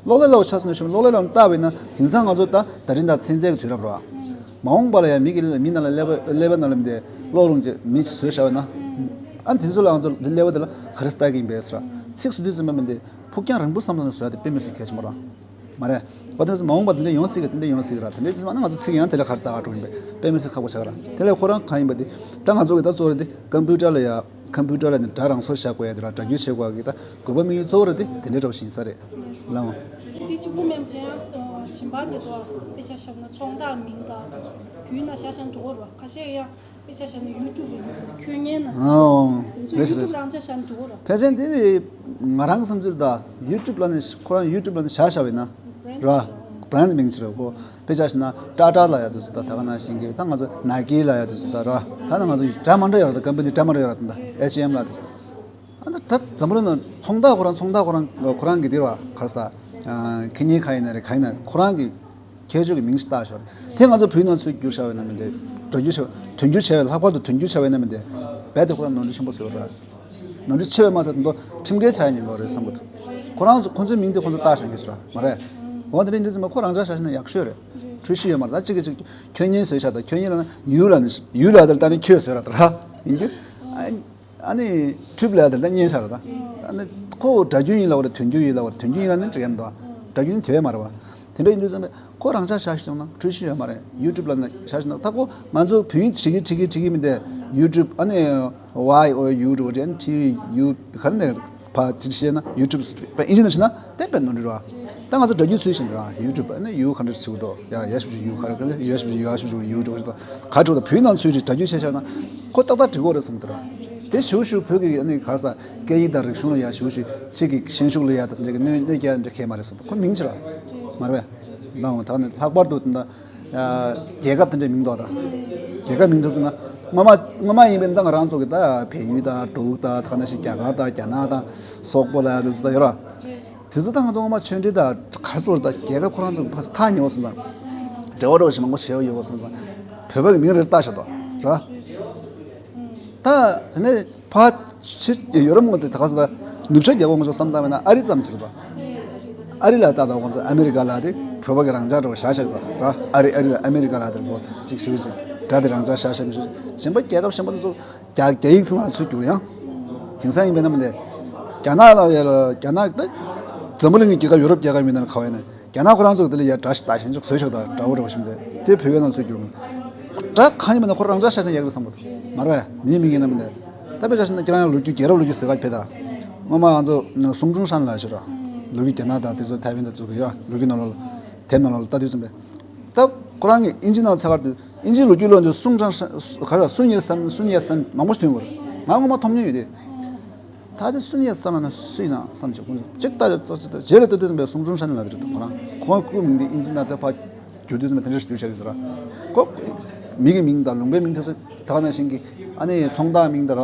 གློག་ཀླད་ལ་ཆ་མཚོན་ཞུ་ན། གློག་ཀླད་ལ་བལྟས་པས་ན་དེང་སང་ང་ཚོ་ད་ད་རིང་ད་ཚན་རྩལ་གྱི་དུས་རབས་རེད་བ། མ་འོངས་པ་ལ་ཡང་མི་གི་མི་ནང་ལ་ཀླད་པ་ཀླད་པ་ནང་ལ་མི་དེ་གློག་རླུང་གི་མི་ཞིག་བཟོས་བཞག་པས་ན། ཨ་ནི་དེ་ཚོ་ལ་ང་ཚོ་འདི་ཀླད་པ་དེ་ལ་ག་རེ་ལྟ་གི་ཡིན་པས་ཟེར། ཚིག་བཟོ་དུས་ཙམ་པ་མི་འདི་ཕུགས་རྒྱང་རིང་པོ་བསམ་བློ་ནས་བཟོ་ཡ་དེ་དཔེ་མི་སྲིད་གལ་ཆེན་པོ་རེད། མ་རེད། འོ་དེ་ཚོ་མ་འོངས་པ་དེ་འདྲ་ཡོང་སྲིད་གི། དེ་འདྲ་ཡོང་སྲིད་གི་ར། དེ་འདྲ་དུས་ཙམ་པ་ཨ་ནི་ང་ཚོ་ཚིག་ཡང་དེ་ལ་ག་རེ་ལྟ་ག་འགྲོ་ཡིན་པས་དཔེ་མི་སྲིད་ཁག་པོ་ཆགས་གི་ར། དེ་ལས་ཁོ་རང་གང་ཡིན་པ་དེ་ད་ང་ཚོ་གི་ད་གཙོ་བོ་རེད་དེ་ཀམ་པུ་ཊར་ལ་ཡ། ཀམ་པུ་ཊར་ལ་ནི་སྒྲ་རང་སོར་བཞག་དགོས་ཡ་དེ་ར། སྒྲ་སྒྱུར་བྱེད་དགོས་ཡ་གི་ད་དགོས་པ་དམིགས་ཡུལ་གཙོ་བོ་རེད་དེ་དེ་འདྲ་འདྲ་བོ་ཞིག་ཡིན་ས་རེད། ལའང་། དེ་གཅིག་པུ་མེད་ཅེ་ཡང་ཞིང་པ་གི་ཐོག་དཔེ་ཆ་བཞག་ན་ཚོང་རྟགས་མིང་དང་དེ་ཚོ་བོད་ཡིག་ནང་བཞག་བཞག་འགྲོ་གི་རེད་བ། ཁ་ཤས་ཡང་དཔེ་ཆ་བཞག་ན་ཡུ་ཊུབ་ལ་ཡོད་ནི་ཁྱོད་ཉན་ན་ཟེར། ཨོ། དེ་ཚོ་རེད་ཡུ་ཊུབ་རེད། རང་ཆ་བཞག་ན་འགྲོ་གི་རེད། ཕལ་ཆེར་དེ་ང་རང་བསམ་ཚུལ་ད་ཡུ་ཊུབ་ལ་ནི་ཁོ་རང་ཡུ་ཊུབ་ལ་ནི་བཞག་བཞག་པས་ན་ར། བྷ་རན་ཌི་མིང་ཅིག་རེད་ཁོ། དཔེ་ཆ་བཞག་ན་ཊ་ཊ་ལབ་ཡ་དེ་ཚོ་དང་། ད་ག་ནང་བཞིན་གྱི་ད་ང་ཚོ་ནའི་ཀི་ལབ་ཡ་དེ་ཚོ་དང་ར། ད་ནི་ང་ཚོ་འདྲ་མི་འདྲ་ཡོད་རེད་ད། ཀམ་པ་ནི་འདྲ་མི་འདྲ་ཡོད་རེད་ད། ཨེཆ་ཨེན་ཨེམ་ལབ་དེ་ཚོ། ཨ་ད་ད་འཛམ་བུ་གླིང་ནང་ཚོང་རྟགས་ཁོ་རང་ཚོང་རྟགས་ཁོ་རང་ཁོ་རང་གི་དེ་ར་ག་རེ་ཟེར། ཨ་ཁེ་ཉིན་ཁ་ཡིན་ན་རེད། ག་ཡིན་ན་ཁོ་རང་གི་ཁྱད་ཆོས་ཀྱི་མིང་ཞིག་བཏགས་ཤོག་རེད། དེ་ང་ཚོ་བོད་ནང་ཚུར་བསྒྱུར་བྱ་བ་ཡིན་ན་མི་འདྲ། སྒྲ་བསྒྱུར་བྱ་བ་དོན་བསྒྱུར་བྱ་བ་ལྷག་པར་དུ་དོན་བསྒྱུར་བྱ་བ་ཡིན་ན་མི་འདྲ། རྦད་དེ་ཁོ་རང་ནོར་འཁྲུལ་ཆེན་པོ་བཟོས་ར། ནོར་འཁྲུལ་ཆེ་བས་མ་ཟད་དོན་དུ་ཁྲིམས་འགལ་ཆགས་ཡ་ཉེན་ཁ་རེད་བསམ་གི་འདུག་ཁོ་རང་ཚོ་ཁོ་ཚོའི་མིང་དེ་ཁོ་ཚོ་བཏགས་བཞག་གི་ཞིག་ར་མ་རེད། འོ་དེ་འདྲ་ཡིན་དུས་ཙམ་པ་ཁོ་རང་འཇགས་བཞག་ན་ཡག་ཤོས་རེད། འཁྲུལ་གཞི་ཡོད་མ་རེད། ད་གཅིག་གིས་གཅིག་ཁྱོད་ཉན་བཟོས་བཞག་ད། ཁྱོད་ཉན་ལབ་ན་ཡུ་ལབ་ན་ཡུ་ལབ་དེར་ད་ནི་ཁྱོད་བཟོས་ར་ད་ར་ཡིན་རྒྱུ། ཨ་ནི་ཁྲིབ་ལབ་དེར་ད་ཉན་བཞག་ར་ད། ཨ་ནི་ཁོ་སྒྲ་བསྒྱུར་ཡིན་ལབ་པ་རེད། དོན་བསྒྱུར་ཡིན་ལབ་པ་རེད། དོན་བསྒྱུར་ཡིན་ལབ་ན་འགྲིག་གི་མི་འདུག་སྒྲ་བསྒྱུར་ནི་དེ་བས་མ་རེད་བ། དེ་འདྲ་ཡིན་དུས་ཙམ་པ་ཁོ་རང་འཇགས་བཞག་བྱུང་ན། འཁྲུལ་གཞི་ཡོད་མ་རེད། ཡུ་ཊུབ་ལབ་ན་བཞག་བྱུང་ན། ད་ཁོ་ང་ཚོ་བོད་ཡིག་བྲིས་ཀྱི་བྲིས་ཀྱི་བྲིས་ཀྱི་མི་འདུག་ཡུ་ཊུབ་ཨ་ནི་ཝའི་ཨོ་ཡུ་ཊུབ་ཨ་ནི་ཊི་ཝི་ཡུ་ག་རེ་ནས་ཕར་ཅིག་བཤད་ན་ཡུ་ཊུབ་པ་ཨིན་ཇི་ནས་བྱས་ན་དེ་དཔེ་ནོར་འཁྲུལ་རེད་བ། ད་ང་ཚོ་སྒྲ་བསྒྱུར་ཚུལ་བཞིན་རེད་བ། ཡུ་ཊུབ་ཨ་ནི་ཡུ་ག་འདྲ་བྲིས་དགོས་འདུག་ཡ་ཡ་ཞབས་ཀྱུ་ཡུ་ག་རེ་ག་རེ། ཡ་ཞབས་ཀྱུ་ཡུ་ག་ཞབས་ཀྱུ་ཡུ་ཊུབ་རེད། ག་འགྲོ་ད་བོད་ནང་ཚུལ་གྱི་སྒྲ་བསྒྱུར་བྱས་བཞག་ན་ཁོ་ཏག་ཏག་འགྲིག་གི་རེད་བསམ་གྱི་འདུག་ར། དེ་ཞུ་ཞུ་བོད་ཀྱི་ཨ་ནི་ག་རེ་ཟེར་སྐད་ཡིག་དང་རིག་གཞུང་ལ་ཡ་ཞུ་ཞུ་གཅིག་གི་ཤན་ཤུགས་ལ་ཡ་དང་འདྲ་གི་གནོད་གནོད་སྐྱེལ་འདྲ་གས་མ་རེད་བསམ་གྱི་འདུག་ཁོ་མིང་ཅིག་ར་མ་རེད་པས། ལའང་ད་ནི་ལྷག་པར་དུ་ད་རྒྱལ་ཁབ་དེ་འདྲའི་མིང་འདོགས་དང་། རྒྱལ་ཁབ་མིང་དེ་ཚོ་ན་སྔོན་མ་སྔོན་མ་ཡིན་པའི་ད་ང་རང་ཚོ་གི་ད་བལ་ཡུལ་དང་འབྲུག་དང་ད་ག་ནང་བཞིན་རྒྱ་གར་དང་རྒྱ་ནག་དང་སོག་པོ་ལ་ཡ་དེ་ཚོ་ད་ཡོད་ར། དེ་ཚོ་ད་ང་ཚོ་སྔོན་མ་ཆོས་འབྲེལ་དང་ག་རེ་ཟེར་ད་རྒྱལ་ཁབ་ཁོ་རང་ཚོ་གི་ཕར་ཚུར་ཐག་ཉེ་བོ་སོང་ཙང་འབྲེལ་བ་འདྲ་བོ་ཞིག་མང་པོ་བྱས་ཡོད་པ་སོང་ཙང་བོད་པ་གི་མིང་རེ་བཏགས་བཞག་འདུག་ར། ད་དེ་ནས་ཕར་ཕྱིར་ཡོད་ར་མོ་དེ་ད་ག་ཟེར་ད་ནུབ་ཕྱོགས་རྒྱལ་ཁབ་ང་ཚོ་བསམ་བཏང་བས་ན་ཨ་རི་ཙམ་ཅིག་རེད་པ། ཨ་རི་ལ་ད་ད་ཁོང་ཚོ་ཨ་མེ་རི་ཀ་ལ་དེ་བོད་པ་གི་རང་འཇགས་འདྲ་བོ་བཞག་བཞག་འདུག་ར། ཨ་རི་ཨ་རི་ལ་ཨ་མེ་རི་ཀ་ལ་དེ་ཁོ་གཅིག་ཞུ་ཞིག་སྒྲ་དེ་རང་འཇགས་བཞག་བཞག་མི་ཞིག་གཞན་པ་རྒྱལ་ཁབ་གཞན་པ་དེ་ཚོ་རྒྱ་རྒྱ་ཡིག་ཚང་ལ་ཚུར་བསྒྱུར་ཡང་། དེང་སང་ཡིན་པས་ན་མི་འདི། རྒྱ་ནག་ལ་ཡ་ལ་རྒྱ་ནག་ད། འཛམ་བུ་གླིང་གི་རྒྱལ་ཁབ་ཡུ་རོབ་རྒྱལ་ཁབ་མིན་ན་ཁ་བ་ཡིན་ན། རྒྱ་ནག་ཁོ་རང་ཚོ་དེ་ལ་ཡ་སྒྲ་ཞིག་བཏགས་ཤིང་ཅིག་བཟོས་ཤག་ད་འདྲ་བོ་འདྲ་བོ་ཞིག་མི་འདི། དེ་བོད་པའི་ནང་ཚུར་བསྒྱུར་མི། སྒྲ་གང་ཡིན་པ་ན་ཁོ་རང་འཇགས་བཞག་ན་ཡག་རེད་བསམ་གི་འདུག་མ་རེད་པས། མིའི་མིང་ཡིན་ན་མི་འདི། ད་དཔེ་ཆ་བཞག་ན་ཁྱེད་རང་ཡང་ལོ་རྒྱུས་རྒྱལ་རབས་ལོ་རྒྱུས་ཟེར་ག་ཕེབས་ད། སྔོན་མ་ང་ཚོ་སུང་ཀྲུང་ཧྲན་ལབ་ཞིག་ར། ལོ་རྒྱུས་རྒྱ་ནག་དང་དེ་ཚོ་ཐའེ་ཝན་དང་བཙུགས་གི་ཡོད་ར། ལོ་རྒྱུས་ནང་ལོགས་ལ། དེབ་ནང་ལོགས་ལ་ལྟ་དུས་ཙམ་པས། ད་ཁོ་རང་གིས་ཨིན་ཇི་ནང་ཚར་ག་དུས་ཨིན་ཇིའི་ལོ་རྒྱུས་ཀློག་དུས་སུང་ཀྲུང་ཧྲན་ག་རེ་སུན་ཡེ་སན་སུན་ཡེ་སན་མང་པོ་ཞིག་ཐོན་ཡོད་རེད། ང་སྔོན་མ་མཐོང་མྱོང་ཡོད་དེ། ད་དེ་སུན་ཡེ་སན་ལབ་ན་སུ་ཡིན་ན་བསམ་བྱས་ཁོང་ཚོ་གཅིག་ལྟ་ལྟ་ལྟ་ལྟ་རྗེས་ལ་ལྟ་དུས་ཙམ་པས་སུང་ཀྲུང་ཧྲན་ལབ་དེ་རེད། ཁོ་རང་ཁོང་སྐུའི་མིང་དེ་ཨིན་ཇི་ནང་དེ་ཕར་བསྒྱུར་དུས་ཙམ་པས་དེ་འདྲ་ཞིག་བསྒྱུར་བྱས་ཡོད་ཟེར་ར། ཁོ་མི་གི་མིང་དང་ལུང་པའི་མིང་དེ་ཚོ་ད་ག་ནང་བཞིན་གྱི་ཨ་ནི་ཚོང་བདག་མིང་དང་ར་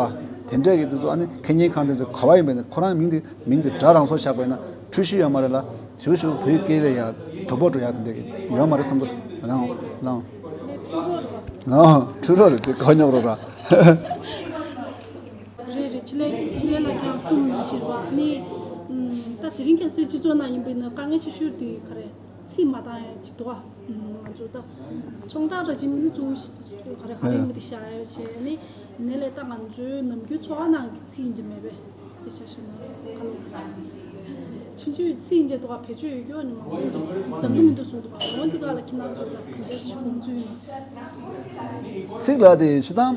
དེ་འདྲས་ཀྱི་དེ་ཚོ་ཨ་ནི་ཁེ་ཉེན་ཁང་དེ་ཚོ་ག་བ་ཡིན་པས་ན་ཁོ་རང་མིང་དེ་མིང་དེ་སྒྲ་རང་སོར་བཞག་པས་ན་འཁྲུལ་གཞི་ཡོད་མ་རེད་ལ། ཞུ་ཞུ་བོད་སྐད་ལ་ཡ་དོ་པོ་འགྲོ་ཡ་དེ་འདྲས་ཀྱི་ཡོད་མ་རེད་བསམ་གི་འདུག་ལའང་ལའང་། ལའང་འཁྲུལ་རོགས་རེད་དེ་གོ་མྱོང་རོགས་ར། རེད་རེད། ཕྱི་ལས་ཕྱི་ལས་ལ་ཀྱང་གསུངས་མི་ཤེས་པ་ནི། ད་དེ་རིང་ཁ་སང་སྤྱི་ཚོགས་ནང་ཡིན་པའི་ན་དཀའ་ངལ་ཆེ་ཤོས་དེ་ག་རེ། ཚིག་མ་འདང་ཡ་ཅིག་འདུག་ཨ། ང་ཚོ་ད་ཚོང་རྟགས་ར་ཅིག་ནི་གཙོ་བོ་ཞིག་ག་རེ་ག་རེ་ཡིན་པ་དེ་བཞག་ཡ་བྱས་ནི་ཡིན་ནའི་ལས་ད་ང་ཚོའི་ནམ་རྒྱུན་འཚོ་བ་ནང་གི་ཚིག་ཡིན་གྱི་མེད་པས་དཔེ་ཆ་བཞག་ན་ཁ་ལོ། ཆུང་ཆུང་ཚིག་ཡིན་གྱི་འདུག་ཨ། བེད་སྤྱོད་ཡོད་ཀྱི་ཨ་ནི་མང་པོ་འདུག་འདང་གི་མི་འདུག་གསུངས་འདུག་འོན་ཏེ་ག་ལ་ཁྱེད་རང་ཚོ་ད་ག་འདྲ་ཞིག་དགོངས་ཚུལ་ཡིན། ཚིག་ལ་དེ་སྤྱི་བཏང་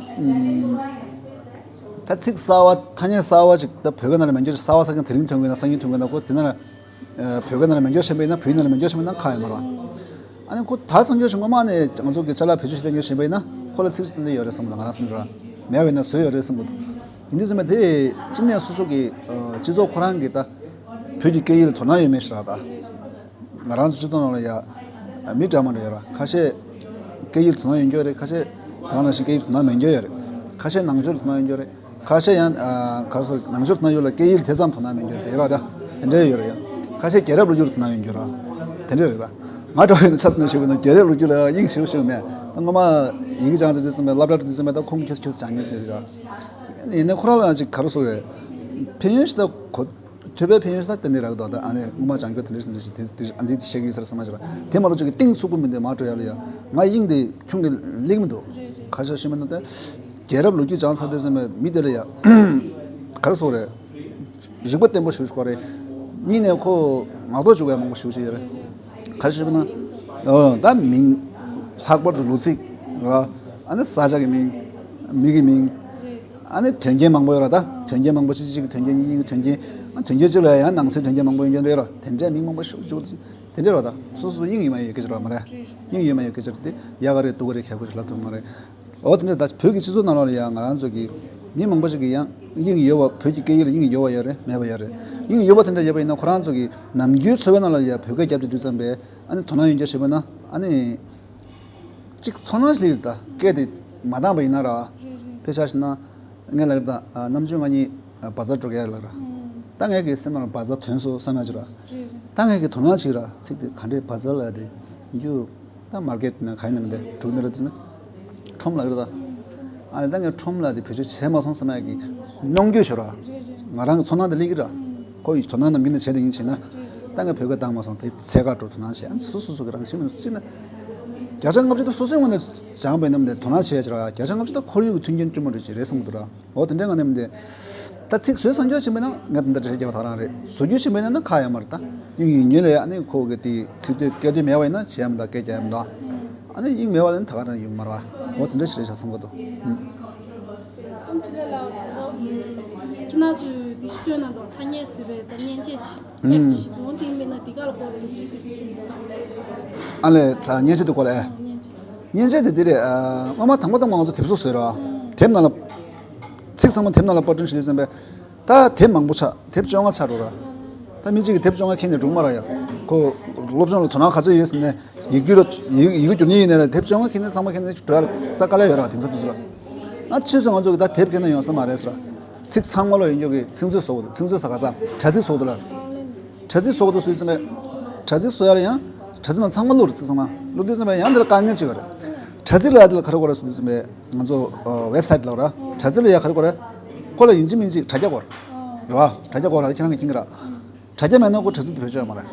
ད་ཚིག་གསར་བ་ཐ་སྙད་གསར་བ་ཅིག་ད་བོད་སྐད་ནང་ལ་མ་འགྱུར་གསར་བ་གསར་རྐྱང་དེ་རིང་ཐོན་གྱི་ན་སང་ཉིན་ཐོན་གྱི་ན་ཁོ་དེ་ན་ལ། བོད་སྐད་ནང་ལ་མ་འགྱུར་བཞིན་པ་ཡིན་ན་བོད་ཡིག་ནང་ལ་མ་འགྱུར་བཞིན་པ་ཡིན་ན་ཁག་ཡོད་མ་རེད། ཨ་ནི་ཁོ་ད་སང་ཉིན་ཞིག་སྔོན་མ་ནས་ང་ཚོ་གི་ཅ་ལག་བེད་སྤྱོད་བྱེད་མཁན་ཞིག་ཡིན་པ་ཡིན་ན་ཁོ་ལ་ཚིག་ཚིག་ཏན་ཏན་ཡོད་རེད་བསམ་གི་འདུག་ང་རང་བསམ་གྱི་རེད། མེད་པ་ཡིན་ན་བཟོས་ཡོད་རེད་བསམ་གི་འདུག་ཡིན་དུས་ཙམ་པ་དེ་གཅིག་ནས་སོ་སོ་གི་སྤྱི་ཚོགས་ཁོ་རང་གི་ད་བོད་ཀྱི་སྐད་ཡིག་ལ་དོ་སྣང་ཡོད་མེད་ཞིག་ར། ད་ང་རང་ཚོ་སྤྱི་ཚོགས་ནང་ལ་ཡ་མི་འདྲ་མི་འདྲ་ཡོད་ར། ཁ་ཤས་སྐད་ཡིག་ལ་དོ་སྣང་ཡོད་མཁན་རེད། ཁ་ཤས་ད་ག་ནང་བཞིན་སྐད་ཡིག་ལ་དོ་སྣང་མེད་མཁན་ཡོད་རེད། ཁ་ཤས་ནང་ཆོས་ལ་དོ་སྣང་ཡོད་མཁན་རེད། ཁ་ཤས་ཡང་ཨ་ག་རེ་ཟེར་ནང་ཆོས་དོ་སྣང་ཡོད་ལ་སྐད་ཡིག་ལ་དེ་ཙམ་དོ་སྣང་མེད་མཁན་རེད་ར། ད་དེ་འདྲ་ཡོད་རེད་ཡ། ཁ་ཤས་རྒྱལ་རབས་ལོ་རྒྱུས་ལ་དོ་སྣང་ཡོད་མཁན་ར། དེ་འདྲ་རེད་ད། ང་འདྲ་བོ་ཡིན་ན་ཆ་ཚང་ནས་ཞུས་པ་ན་རྒྱལ་རབས་ལོ་རྒྱུས་ལ་དབྱིངས་ཞེ་པོ་ཞིག་མེད། ད་སྔོན་མ་ཡི་གེ་སྦྱངས་ཚར་དུས་ཙམ་པ་སློབ་གྲྭ་དུས་ཙམ་པ་ད་ཁུངས་འཁྱོལ་འཁྱོལ་སྦྱང་མཁན་རེད་ར། ཡིན་ནའི་ཁོ་རང་ལ་ཅིག་ག་རེ་ཟེར་རེད། ཕན་ཡོན་ཞིག་ད་གོ་ཐོས་པའི་ཕན་ཡོན་ཞིག་ད་ཏན་ཏན་རག་གི་འདུག་ད་ཨ་ནི་སྔོན་མ་སྦྱང་རྒྱུ་དེ་འདྲ་ཞིག་འདྲ་ཞིག་དེ་དེ་ཨ་འདི་དེ་བཤད་ཀྱི་ཡོད་ས་རེད་བསམ་མ་ཞིག་ར། དེ་མ་གཏོགས་ཅིག་གི་གཏིང་ཚུགས་པོ་མི་འདུག་མ་སྤྲོ་ཡ་ལ་ཡ། ང་དབྱིངས་དེ་ཁྱུང་གི་ལེགས་མི་འདུག་ཁ་ཤས་ཤེས་མི་འདུག་ད་རྒྱལ་རབས་ལོ་རྒྱུས་སྦྱངས་ཚར་དུས་ཙམ་པ་མི་དེ་ལ་ཡ་ག་རེ་ཟེར་རེད། རིག་པ་བརྟན་པོ་ཞིག་དགོས་རེད། གཉིས་ནས་ཁོ་ངག་ཐོག་འཇུག་ཡ་མང་པོ་ཞིག་ཡོད་རེད། ག་རེ་ཞུས་པ་ན། ཨོ་ད་མིང་། ལྷག་པར་དུ་ལོ་ཚིགས་ར། ཨ་ནི་ས་ཆ་གི་མིང་། མི་གི་མིང་། ཨ་ནི་དོན་རྐྱེན་མང་པོ་ཡོད་ར་ད། དོན་རྐྱེན་མང་པོ་གཅིག་གཅིག་གི་དོན་རྐྱེན་གཉིས་གཉིས་ཀྱི་དོན་རྐྱེན། ཨ་དོན་རྐྱེན་གཅིག་ལ་ཡང་ནང་གསེས་དོན་རྐྱེན་མང་པོ་ཡོད་མཁན་རེད་ར། དེ་འདྲའི་མིང་མང་པོ་ཞིག་འཇུག་དེ་འདྲ་ར་ད། སོ་སོ་དབྱིངས་ཡོད་མ་ཡོད་སྐད་ཆ་ར་མ་རེད། དབྱིངས་ཡོད་མ་ཡོད་སྐད་ཆ་རེད་དེ་ཡག་ག་རེད་སྡུག་ག་རེད་གལ་དགོས་ཞིག་ལབ་ཐུབ་མ་རེད། འོ་དེ་འདྲ་ད་བོད་ཀྱི་སྤྱི་ཚོགས་ནང་ལོགས་ལ་ཡང་ང་རང་ཚོ་གི་མི་མང་པོ་ཞིག་གི་ཡང་དབྱིངས་ཡོད་པ་བོད་ཀྱི་སྐད་ཡིག་ལ་དབྱིངས་ཡོད་པ་ཡོད་རེད་མེད་པ་ཡོད་རེད། དབྱིངས་ཡོད་པ་དེ་འདྲ་ཡོད་པ་ཡིན་ན་ཁོ་རང་ཚོ་གི་ནམ་རྒྱུན་འཚོ་བའི་ནང་ལ་ཡང་བོད་སྐད་རྒྱབ་བསྡད་དུས་ཙམ་པས། ཨ་ནི་དོ་སྣང་ཡོད་རྒྱུ་ཞིག་བྱས་ན་ཨ་ནི། གཅིག་ཚོར་སྣང་ཞིག་སླེབས་ཀྱི་རེད་ད། སྐད་དེ་མ་འདང་པ་ཡིན་ན་ར། དཔེ་ཆ་བཞག་ན། ངས་ལབ་ཀྱི་རེད་ད། ཨ། ནམ་རྒྱུན་ང་གཉིས་ཨ་བ་ཛར་འགྲོ་གི་ཡོད་ལབ་ར། ད་ངས་ཀྱི་སེམས་ནང་ལ་བ་ཛར་ཐོན་སོང་བསམ་ཡག་ཅིག་ར། ད་ངས་ཀྱི་དོ་སྣང་བྱེད་ཀྱི་ར། ཚིག་དེ་ག་འདྲས། བ་ཛར་ལབ་དེ་རྒྱུ། ད་མར་ཀེཊ་ནང་ག་ཡིན་ནམ་དེ་འགྲོ་གི་མེད་ར། དེ་ནི་ཁྲོམ་ལབ་ཀྱི་རེད་ད། ཨ་ནི་ད་ངས་ཁྲོམ་ལབ་དེ་བེད་སྤྱོད་བྱས་མ་སོང་བསམ་ཡག་གི་གནོང་འགྱོད་ཤོར་ར། ང་རང་གི་ཚོར་སྣང་དེ་སླེབས་ཀྱི་ར། ཁོ་ཡི་དོ་སྣང་ནམ་རྒྱུན་ནས་བྱས་དེ་ཡིན་བྱས་ན། ད་ངས་བོད་སྐད་བཏང་མ་སོང་། དེ་ཚད་བཀག་འགྲོ་དོ་སྣང་བྱས། ཨ་ནི་སོ་སོ་སོ་གི་རང་བཞིན་མིན་སྲིད་ན། བརྒྱ་ཆ་ལྔ་བཅུ་དེ་སོ་སོའི་ངོས་ནས་སྦྱངས་པ་ཡིན་ནམ་དེ་དོ་སྣང་བྱས་ཡག་ཅིག་ར། བརྒྱ་ཆ་ལྔ་བཅུ་ད་ཁོར་ཡུག་གི་མཐུན་རྐྱེན་སྤྲོད་མ་འགྲོ་ཅིག་རེད་བསམ་གྱི་འདུག་ར། འོ་དེ་འདྲའི་ངང་ནས་མི་འདི། ད་ཚིག་བཟོས་སངས་རྒྱས་ཕྱིན་པ་ན་ངས་ད་ལྟ་འགྲེལ་བཤད་རྒྱག་པ་ད་ག་རང་རེད། བཟོ་རྒྱུ་ཕྱིན་པ་ཡིན་ན་ཁག་ཡོད་མ་རེད་ད། དབྱིངས་ཡིན་ཉོན་ལ་ཡ་ཨ་ནི་ཁོ་གི་དེ་ཚིག་དོན་སྐད་དོད་མེད་པ་ཡིན་ན་བྱེད་ཡ་མི་འདུག་སྐད་རྒྱག་ཡ་མི་འདུག་ཨ་ནི་དབྱིངས་མེད་པ་ཡིན་ན་ད་ག་རང་ཡོང་མ་རེད་བ། འོ་དེ་འདྲ་ཞིག་རེད་ཤག་བསམ་གྱི་འདུག་ཨང་། ཁྱེད་རང་ཚོས་འདི་ཞིག་སྟོན་གནང་འདུག་ཐ་སྙད་ཟེར་བའི་ད་མཉེན་ཆས་ཅིག་ཕེབས་ཅིག་འོང་དེ་ཡིན་པས་ན་འདི་ག་ལ་གོ་འདུག་དེ་གསུངས་འདུག་ཨ་ལས། ད་མཉེན་ཆས་དེ་གོ་ལ་ཨེ། མཉེན་ཆས། མཉེན་ཆས་དེ་འདི་རེད། ཨ། སྔོན་མ་དང་པོ་དང་པོ་ང་ཚོ་དེབ་གཟུགས་བཟོས་ར། དེབ་ནང་ལ། ཚིག་ཚང་མ་དེབ་ནང་ལ་པར་སྐྲུན་བྱེད་དུས་ཙམ་པས། ད་དེབ་མང་པོ་ཆགས། དེབ་བཅོ་ལྔ་ཆགས་འགྲོ་ར། ད་མི་གཅིག་གིས་དེབ་བཅོ་ལྔ་ཁྱེར་ནས་འགྲོ་གི་མ་རེད་ཡ། ཁོ་སློབ་སྦྱོང་ལ་དོ་སྣང་ག་ཚོད་ཡོད་ཟེར་ནས་ཡིག་རྒྱུགས་ལ་ཡིག་ཡིག་རྒྱུགས་རྒྱུགས་མཁན་ཡིན་ནའི་ལ་དེབ་བཅོ་ལྔ་ཁྱེར་ནས་ཚང་མ་ཁྱེར་ནས་འགྲོ་ཡ་ལ་ད་དཀའ་ལས་ཡོད་ར། དེང་སང་དུས་ཚོད་ལ། ཨ། ཕྱིས་སུ་ང་ཚོ་གི་ད་དེབ་ཁྱེར་ན་ཡོང་ས་མ་རེད་ཟེར་ར། ཚིག་ཚང་མ་ལོག་ཡོང་རྒྱུ་གི་ཚིག་མཛོད་བཟོ་དགོས་འདུག་ཚིག་མཛོད་ཟེར་ག་ས། དྲ་ཚིགས་བཟོ་དགོས་འདུག་ལ། དྲ་ཚིགས་བཟོ་དགོས་འདུག་ཟེར་ཙམ་པས། དྲ་ཚིགས་བཟོ་ཡ་ལ་ཡང་། དྲ་ཚིགས་ནང་ཚང་མ་བླུགས་རེད། ཚིག་ཚང་མ་བླུགས་དུས་ཙམ་པས་ཡང་དེ་ལ་དཀའ་ངལ་ཅིག་ཡོད་རེད། དྲ་ཚིགས་ལ་ཡ་དེ་ལ་ག་རེ་དགོས་རེད་ཟེར་དུས་ཙམ་པས། ང་ཚོ་ཨ་ཝེབ་སའིཊ་ལབ་ར། དྲ་ཚིགས་ལ་ཡ་ག་རེ་དགོས་རེད། ཁོ་ལ་ཡིན་གཅིག་མིན་གཅིག་དྲ་རྒྱ་དགོས་རེད། རེད་བ། དྲ་རྒྱ་དགོས་རེད། ཁྱེད་རང་གིས་མཁྱེན་གྱི་རེད། དྲ་རྒྱ་མེད་ན་ཁོ་དྲ་ཚིགས་དེ་བེད་སྤྱོད་ཡོད་མ་རེད།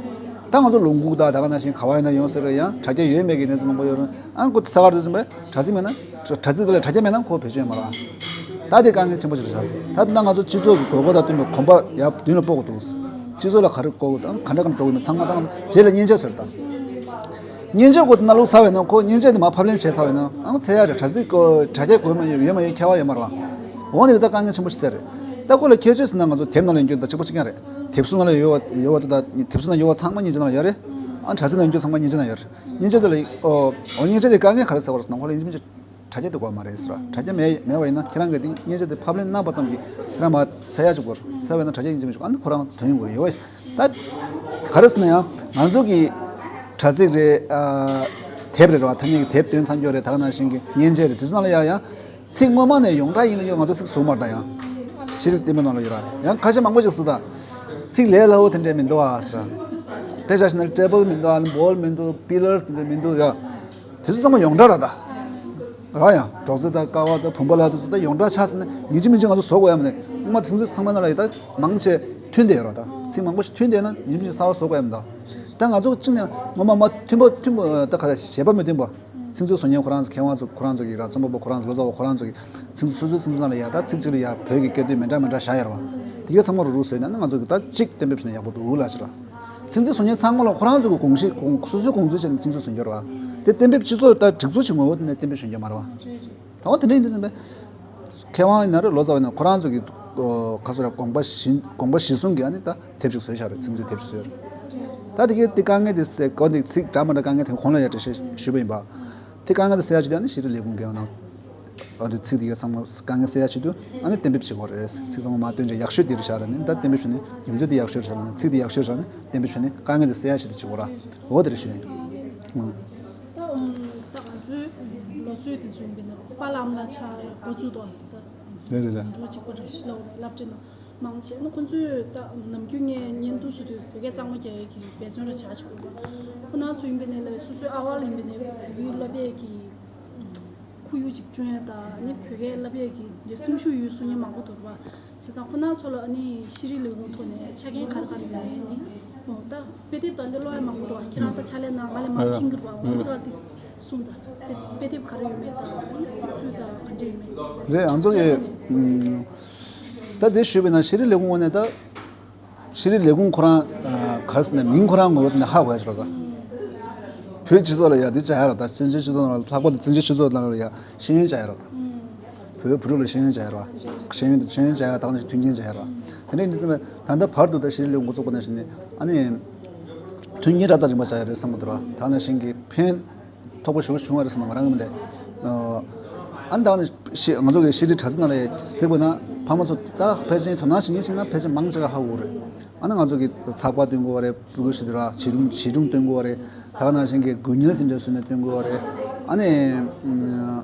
ད་ང་ཚོ་ལུང་ཁུག་དང་ད་ག་ནང་བཞིན་ག་བ་ཡིན་ན་ཡོང་ས་རེད། ཡང་དྲ་རྒྱ་ཡོད་མེད་ཀྱི་གནས་ཚུལ་མང་པོ་ཡོད་རེད། ཨ་ཁོ་ས་གར་དུས་ཙམ་པས་དྲ་ཚིགས་མེད་ན། དྲ་ཚིགས་དེ་ལ་དྲ་རྒྱ་མེད་ན་ཁོ་བེད་སྤྱོད་ཡོད་མ་རེད། ད་དེ་དཀའ་ངལ་ཆེན་པོ་ཞིག་རེད་ཤག་ད་ལྟ་ང་ཚོ་སྤྱི་ཚོགས་ཀྱི་དགོས་མཁོ་དང་བསྟུན་པའི་གོམ་པ་ཡར་མདུན་ལ་སྤོ་དགོས་འདུག་སྤྱི་ཚོགས་ལ་ག་རེ་དགོས་དང་ག་འདྲ་ག་འདྲ་འགྲོ་གི་མེད་ཚང་མ་ད་ང་ཚོ་རྗེས་ལ་མཉེན་ཆས་བཟོས་དང་། མཉེན་ཆས་ཁོ་དེ་ནང་བླུགས་ཚར་བས་ན། ཁོ་མཉེན་ཆས་དེ་མར་ཕབ་ལེན་བྱས་ཚར་བས་ན། ཨང་། ཚད་ཡག་རེད། དྲ་ཚིགས་ཁོ་དྲ་རྒྱ་དགོས་མ་ཡོད་ཡོད་མ་ཡོད་ཁྱད་པར་ཡོད་མ་རེད་བ། འོ་ནི་ད་དཀའ་ངལ་ཆེན་པོ་ཞིག་ཟེར་རེད། ད་ཁོ་ལ་ཁྱད་ཆོས་ཟེར་ན་ང་ཚོ་དེབ་ནང་ལ་ཡོང་རྒྱུ་དང་གཅིག་པ་གཅིག་རྐྱང་རེད། དེབ་གཟུགས་ནང་ལ་ཡོད་པ་ཡོད་པ་དེ་དང་དེབ་གཟུགས་ནང་ཡོད་པ་ཚང་མ་མཉེན་ཆས་ནང་ལ་ཡོད་རེད། ཨང་། དྲ་ཚིགས་ནང་ཡོང་རྒྱུ་ཚང་མ་མཉེན་ཆས་ནང་ཡོད་རེད། མཉེན་ཆས་དེ་ལ་ཨོ་ཨོ་མཉེན་ཆས་དེ་དཀའ་ངལ་ག་རེ་ཟེར་བ་རེད་ཟེར་ན། ཁོ་ལ་ཡིན་གཅིག་མིན་གཅིག་དྲ་རྒྱ་དེ་དགོས་མ་རེད་ཟེར། དྲ་རྒྱ་མེད་མེད་པ་ཡིན་ན་ཁྱེད་རང་གིས་དེ་མཉེན་ཆས་དེ་ཕབ་ལེན་གནང་པ་ཙམ་གྱིས་ཁྱེད་རང་མར་ཚད་ཡག་ཅིག་དགོས་ཚར་བས་ན་དྲ་རྒྱ་ཡིན་གཅིག་མིན་གཅིག་ཨ་ནི་ཁོ་རང་དོན་ཡོང་གི་རེད། ཡོད་པ་ད་ག་རེ་ཟེར་ན་ཡང་ང་ཚོ་གི་དྲ་ཚིགས་རེད། ཨ། དེབ་རེད་བ། ཐ་སྙད་ཀྱི་དེབ་སྟོན་ཚར་རྒྱུ་རེད། ད་ག་ནང་བཞིན་གྱི་མཉེན་ཆས་རེད། དེ་ཚོ་ནང་ལ་ཡང་ཡང་ཚིག་སྔོན་མ་ནས་ཡོངས་གྲགས་ཡིན་ན་ཡང་ང་ཚོ་ཚིག་བཟོ་མ་རེད། ད་ཡང་ཤེས་རིག་བསྟན་པའི་ནང་ལ་ཡོད་ར། ཡང་ཁ་ཤས་མང་པོ་ཞིག་ཟེར་ད། ཚིག་ལས་སླ་བོ་དེ་འདྲས་མི་འདུག་ཨ་ཟེར། དཔེ་ཆ་བཞག་ན་ཊེ་བལ་མི་འདུག་ཨ་ནི་བོལ་མི་འདུག་པི་ལར་དེ་འདྲས་མི་འདུག་ཡ། དེ་ཚོ་ཚང་མ་ཡོངས་གྲགས་རེད་ད། ར་ཡང་སྒྲོག་ཙེ་དང་ཀ་བ་དང་བུམ་པ་ལ་དེ་ཚོ་ད་ཡོངས་གྲགས་ཆགས་ཟེར་ན་ཡིན་གཅིག་མིན་གཅིག་ང་ཚོ་བཟོ་དགོས་ཡ་མ་རེད། སྔོན་མ་ཚིག་མཛོད་ཚང་མ་ནང་ལ་ཡ་ད་མང་ཆེ་མཐུན་བསྡད་ཡོད་ར། ད་ཚིག་མང་པོ་ཞིག་མཐུན་བསྡད་ན་ཡིན་གཅིག་མིན་གཅིག་གསར་པ་བཟོ་དགོས་ཡ་མི་འདུག་ད་ང་ཚོ་གཅིག་ནས་སྔོན་མ་མ་མཐུན་པ་མཐུན་པ་ད་ག་ད་བྱེད་པ་མི་མཐུན་པ། ཚིག་མཛོད་བཟོ་མཁན་ཁོ་རང་ཚོ་མཁས་དབང་ཚོ་ཁོ་རང་ཚོ་གིས་ར། རྩོམ་པ་པོ་ཁོ་རང་ཚོ་ལོ་ཙཱ་བ་ཁོ་རང་ཚོ་གིས་ཚིག་མཛོད་སོ་སོའི་ཚིག་མཛོད་ནང་ལ་ཡ་ད་ཚིག་གཅིག་ལ་ཡ་བོད་ཀྱི་སྐད་དོད་མི་འདྲ་མི་འདྲ་བཞག་ཡོད་ར་བ། དེ་གའི་ཚང་མ་རུ་རུ་བཟོས་ན་ང་ཚོ་གིས་ད་གཅིག་གཏན་འབེབས་བྱས་ན་ཡག་པོ་འདུག་ལབ་ཤག་ར། ཚིག་མཛོད་བཟོ་མཁན་ཚང་མ་ལ་ཁོ་རང་ཚོ་གི་དགོངས་གཞི་དགོངས་སོ་སོའི་དགོངས་ཚུལ་བྱས་ནས་ཚིག་མཛོད་བཟོ་རྒྱུ་ར་བ། དེ་གཏན་འབེབས་སྤྱི་ཚོགས་ད་སྒྲིག་འཛུགས་ཤིག་ངོ་བོ་དེ་ནས་གཏན་འབེབས་བྱེད་རྒྱུ་མ་རེད་བ། ད་འོ་དེ་འདྲ་ཡིན་དུས་ཙམ་པས། མཁས་དབང་ཡིན་ན་རེད། ལོ་ཙཱ་བ་ཡིན་ན་ཁོ་རང་ཚོ་གི་ཨོ་ཁ་སོ་ར་དགོངས་པ་གཞི་དགོངས་པ་གཞི་བཟུང་གི་ཨ་ནི་ད་དེབ་ཅིག་བཟོས་བཞག་རེད། ཚིག་མཛོད་དེབ་ཅིག་བཟོས་རེད། ད་དེ་གའི་དེ་དཀའ་ངལ་དེ་སེལ་དགོས་འདི་ཚིག་འདྲ་མི་འདྲ་དཀའ་ངལ་དེ་གོང་ལ་ཡ་འགྲེལ་བཤད་ཞུས་པ་ཡིན་པ། དེ་དཀའ་ངལ་དེ་སེལ་ཡ་ཆེད་དུ་ཨ་ནི་ཤེས་རིག་ལས་ཁུངས་ཀྱི་ནང་ཨ་དེ་ཚིག་དེ་གའི་ཚང་མ་དཀའ་ངལ་སེལ་ཡ་ཆེད་དུ་ཨ་ནི་གཏན་འབེབས་བྱེད་དགོས་རེད། ཚིག་ཚང་མ་མ་བཏོན་ཅིག་ཡག་ཤོས་དེ་རེད་བཞག་ར་ནི་ད་གཏན་འབེབས་བྱས་ནས་ཡོང་ཚད་དེ་ཡག་ཤོས་རེད་བཞག་ར་ནི་ཚིག་དེ་ཡག་ཤོས་རེད་བཞག་ནི་གཏན་འབེབས་བྱས་ནས་དཀའ་ངལ་དེ་སེལ་ཡ་ཆེད་དུ་བྱེད་དགོས་ར། འོ་དེ་རེད་ཞུ་ཡིན། ད་ཨུམ། ད་ང་ཚོའི་ལོ་ཚོད་དེ་ཚོ་ཡིན་པས་ན་པཱ་ལགས་ཨ་མ་ལགས་ཆགས་འགོ་བཙུགས་ཏོ། ད་རེད་རེད་རེད། འགྲོ་གཅིག་པ་རེད། སློབ་སློབ་གྲྭ་ནང་མང་ཆེ་ནི་ཁོང་ཚོས་ད་ནམ་རྒྱུན་ངས་བརྙན་ཐུང་བཟོ་དུས་བོད་སྐད་གཙང་མ་རྒྱག་ཡས་ཀྱི་འབད་བརྩོན་ར་བྱ་ཞིག་དགོས་པ། ཁོ་ན་ཚོ་ཡིན་པས་ན་ལས་སོ་སོའི་ཨ་བ་ལ་ཡིན་པས་ན་བོད་ཡིག་སློབ་ཡས་ཀྱི་ཁོར་ཡུག་ཅིག་བསྐྲུན་ཡ་ད་ནི་བོད་སྐད་བསླབ་ཡས་ཀྱི་སེམས་ཤུགས་ཡོད་གསུང་མཁན་མང་པོ་འདུག་པ། བྱས་ཙང་ཁོ་ན་ཚོ་ལ་ཨ་ནི་ཤེས་རིག་ལས་ཁུངས་ཐོག་ནས་ཆ་རྐྱེན་ག་རེ་ག་རེ་ཡོད་མེད་ནི། འོ་ད་དཔེ་དེབ་དང་འདི་ཀློག་ཡ་མང་པོ་འདུག་ཁྱེད་རང་ད་ཕྱག་ལས་གནང་ང་ལས་མང་མཁྱེན་གྱི་རེད་པ། འོ་འདི་ག་དེ་གསུངས་དང་དཔེ་དཔེ་དེབ་ག་རེ་ཡོད་མེད་དང་ཚིག་མཛོད་དང་ག་འདྲ་ཡོད་མེད། རེད། ང་ཚོ་གི་ད་དེ་ཞུས་པ་ཡིན་ན་ཤེས་རིག་ལས་ཁུངས་ངོས་ནས་ད། ཤེས་རིག་ལས་ཁུངས་ཁོ་རང་ག་རེ་ཟེར་ན་མིང་ཁོ་རང་ངོ་བོ་དེ་ནས་ཧ་གོ་ཡ་ཆེད་དུ། བོད་སྤྱི་ཚོགས་ལ་ཡ་འདི་བྱ་ཡ་ར་ད། བཙན་བྱོལ་སྤྱི་ཚོགས་ནང་ལ་ལྷག་པར་དུ་བཙན་བྱོལ་སྤྱི་ཚོགས་ནང་ལ་ཡ་ཤེས་ཡོན་བྱ་ཡ་ར་ད། བོད་བུ་ཕྲུག་ལ་ཤེས་ཡོན་བྱ་ཡ་ར། ཤེས་ཡོན་དེ་ཤེས་ཡོན་བྱ་ཡ་ད་ག་ནང་བཞིན་མཐུན་རྐྱེན་བྱ་ཡ་ར། དེ་ནས་འདི་ཚོ་ད་ལྟ་བར་དུ་ད་ཤེས་རིག་ལས་ཁུངས་འགོ་བཙུགས་པ་ནང་བཞིན་ནས་ཨ་ནི་མཐུན་རྐྱེན་རབ་དང་རིམ་པ་བྱ་ཡ་རེད་བསམ་གི་འདུག་ར། ད་ནང་བཞིན་གྱི་ཕན། ཐོགས་པ་ཞུ་བྱུང་བ་རེད་བསམ་ན་ང་རང་གི་མི་འདྲ། ཨ་ནི་ད་ནི་ཤི་ང་ཚོ་གི་ཤེས་རིག་དྲ་ཚིགས་ནང་ལ་གཟིགས་པ་ན་ཕ་མ་ཚོ་ད་ཕལ་ཆེར་དོ་སྣང་བྱེད་མཁན་ཞིག་ན་ཕལ་ཆེར་མང་ཆེ་ག་ཧ་གོ་རེད། ཨ་ནི་ང་ཚོ་གི་ཚགས་པར་སྟོན་དགོས་པ་རེད། སྤུ་གུ་ཞིག་དུས་ར་བྱིས་སྒྲུང་བྱིས་སྒྲུང་སྟོན་དགོས་པ་རེད། ད་ག་ནང་བཞིན་གྱི་དགུན་ཉལ་དེ་འདྲ་བཟོས་ནས་སྟོན་དགོས་པ་རེད། ཨ་ནི་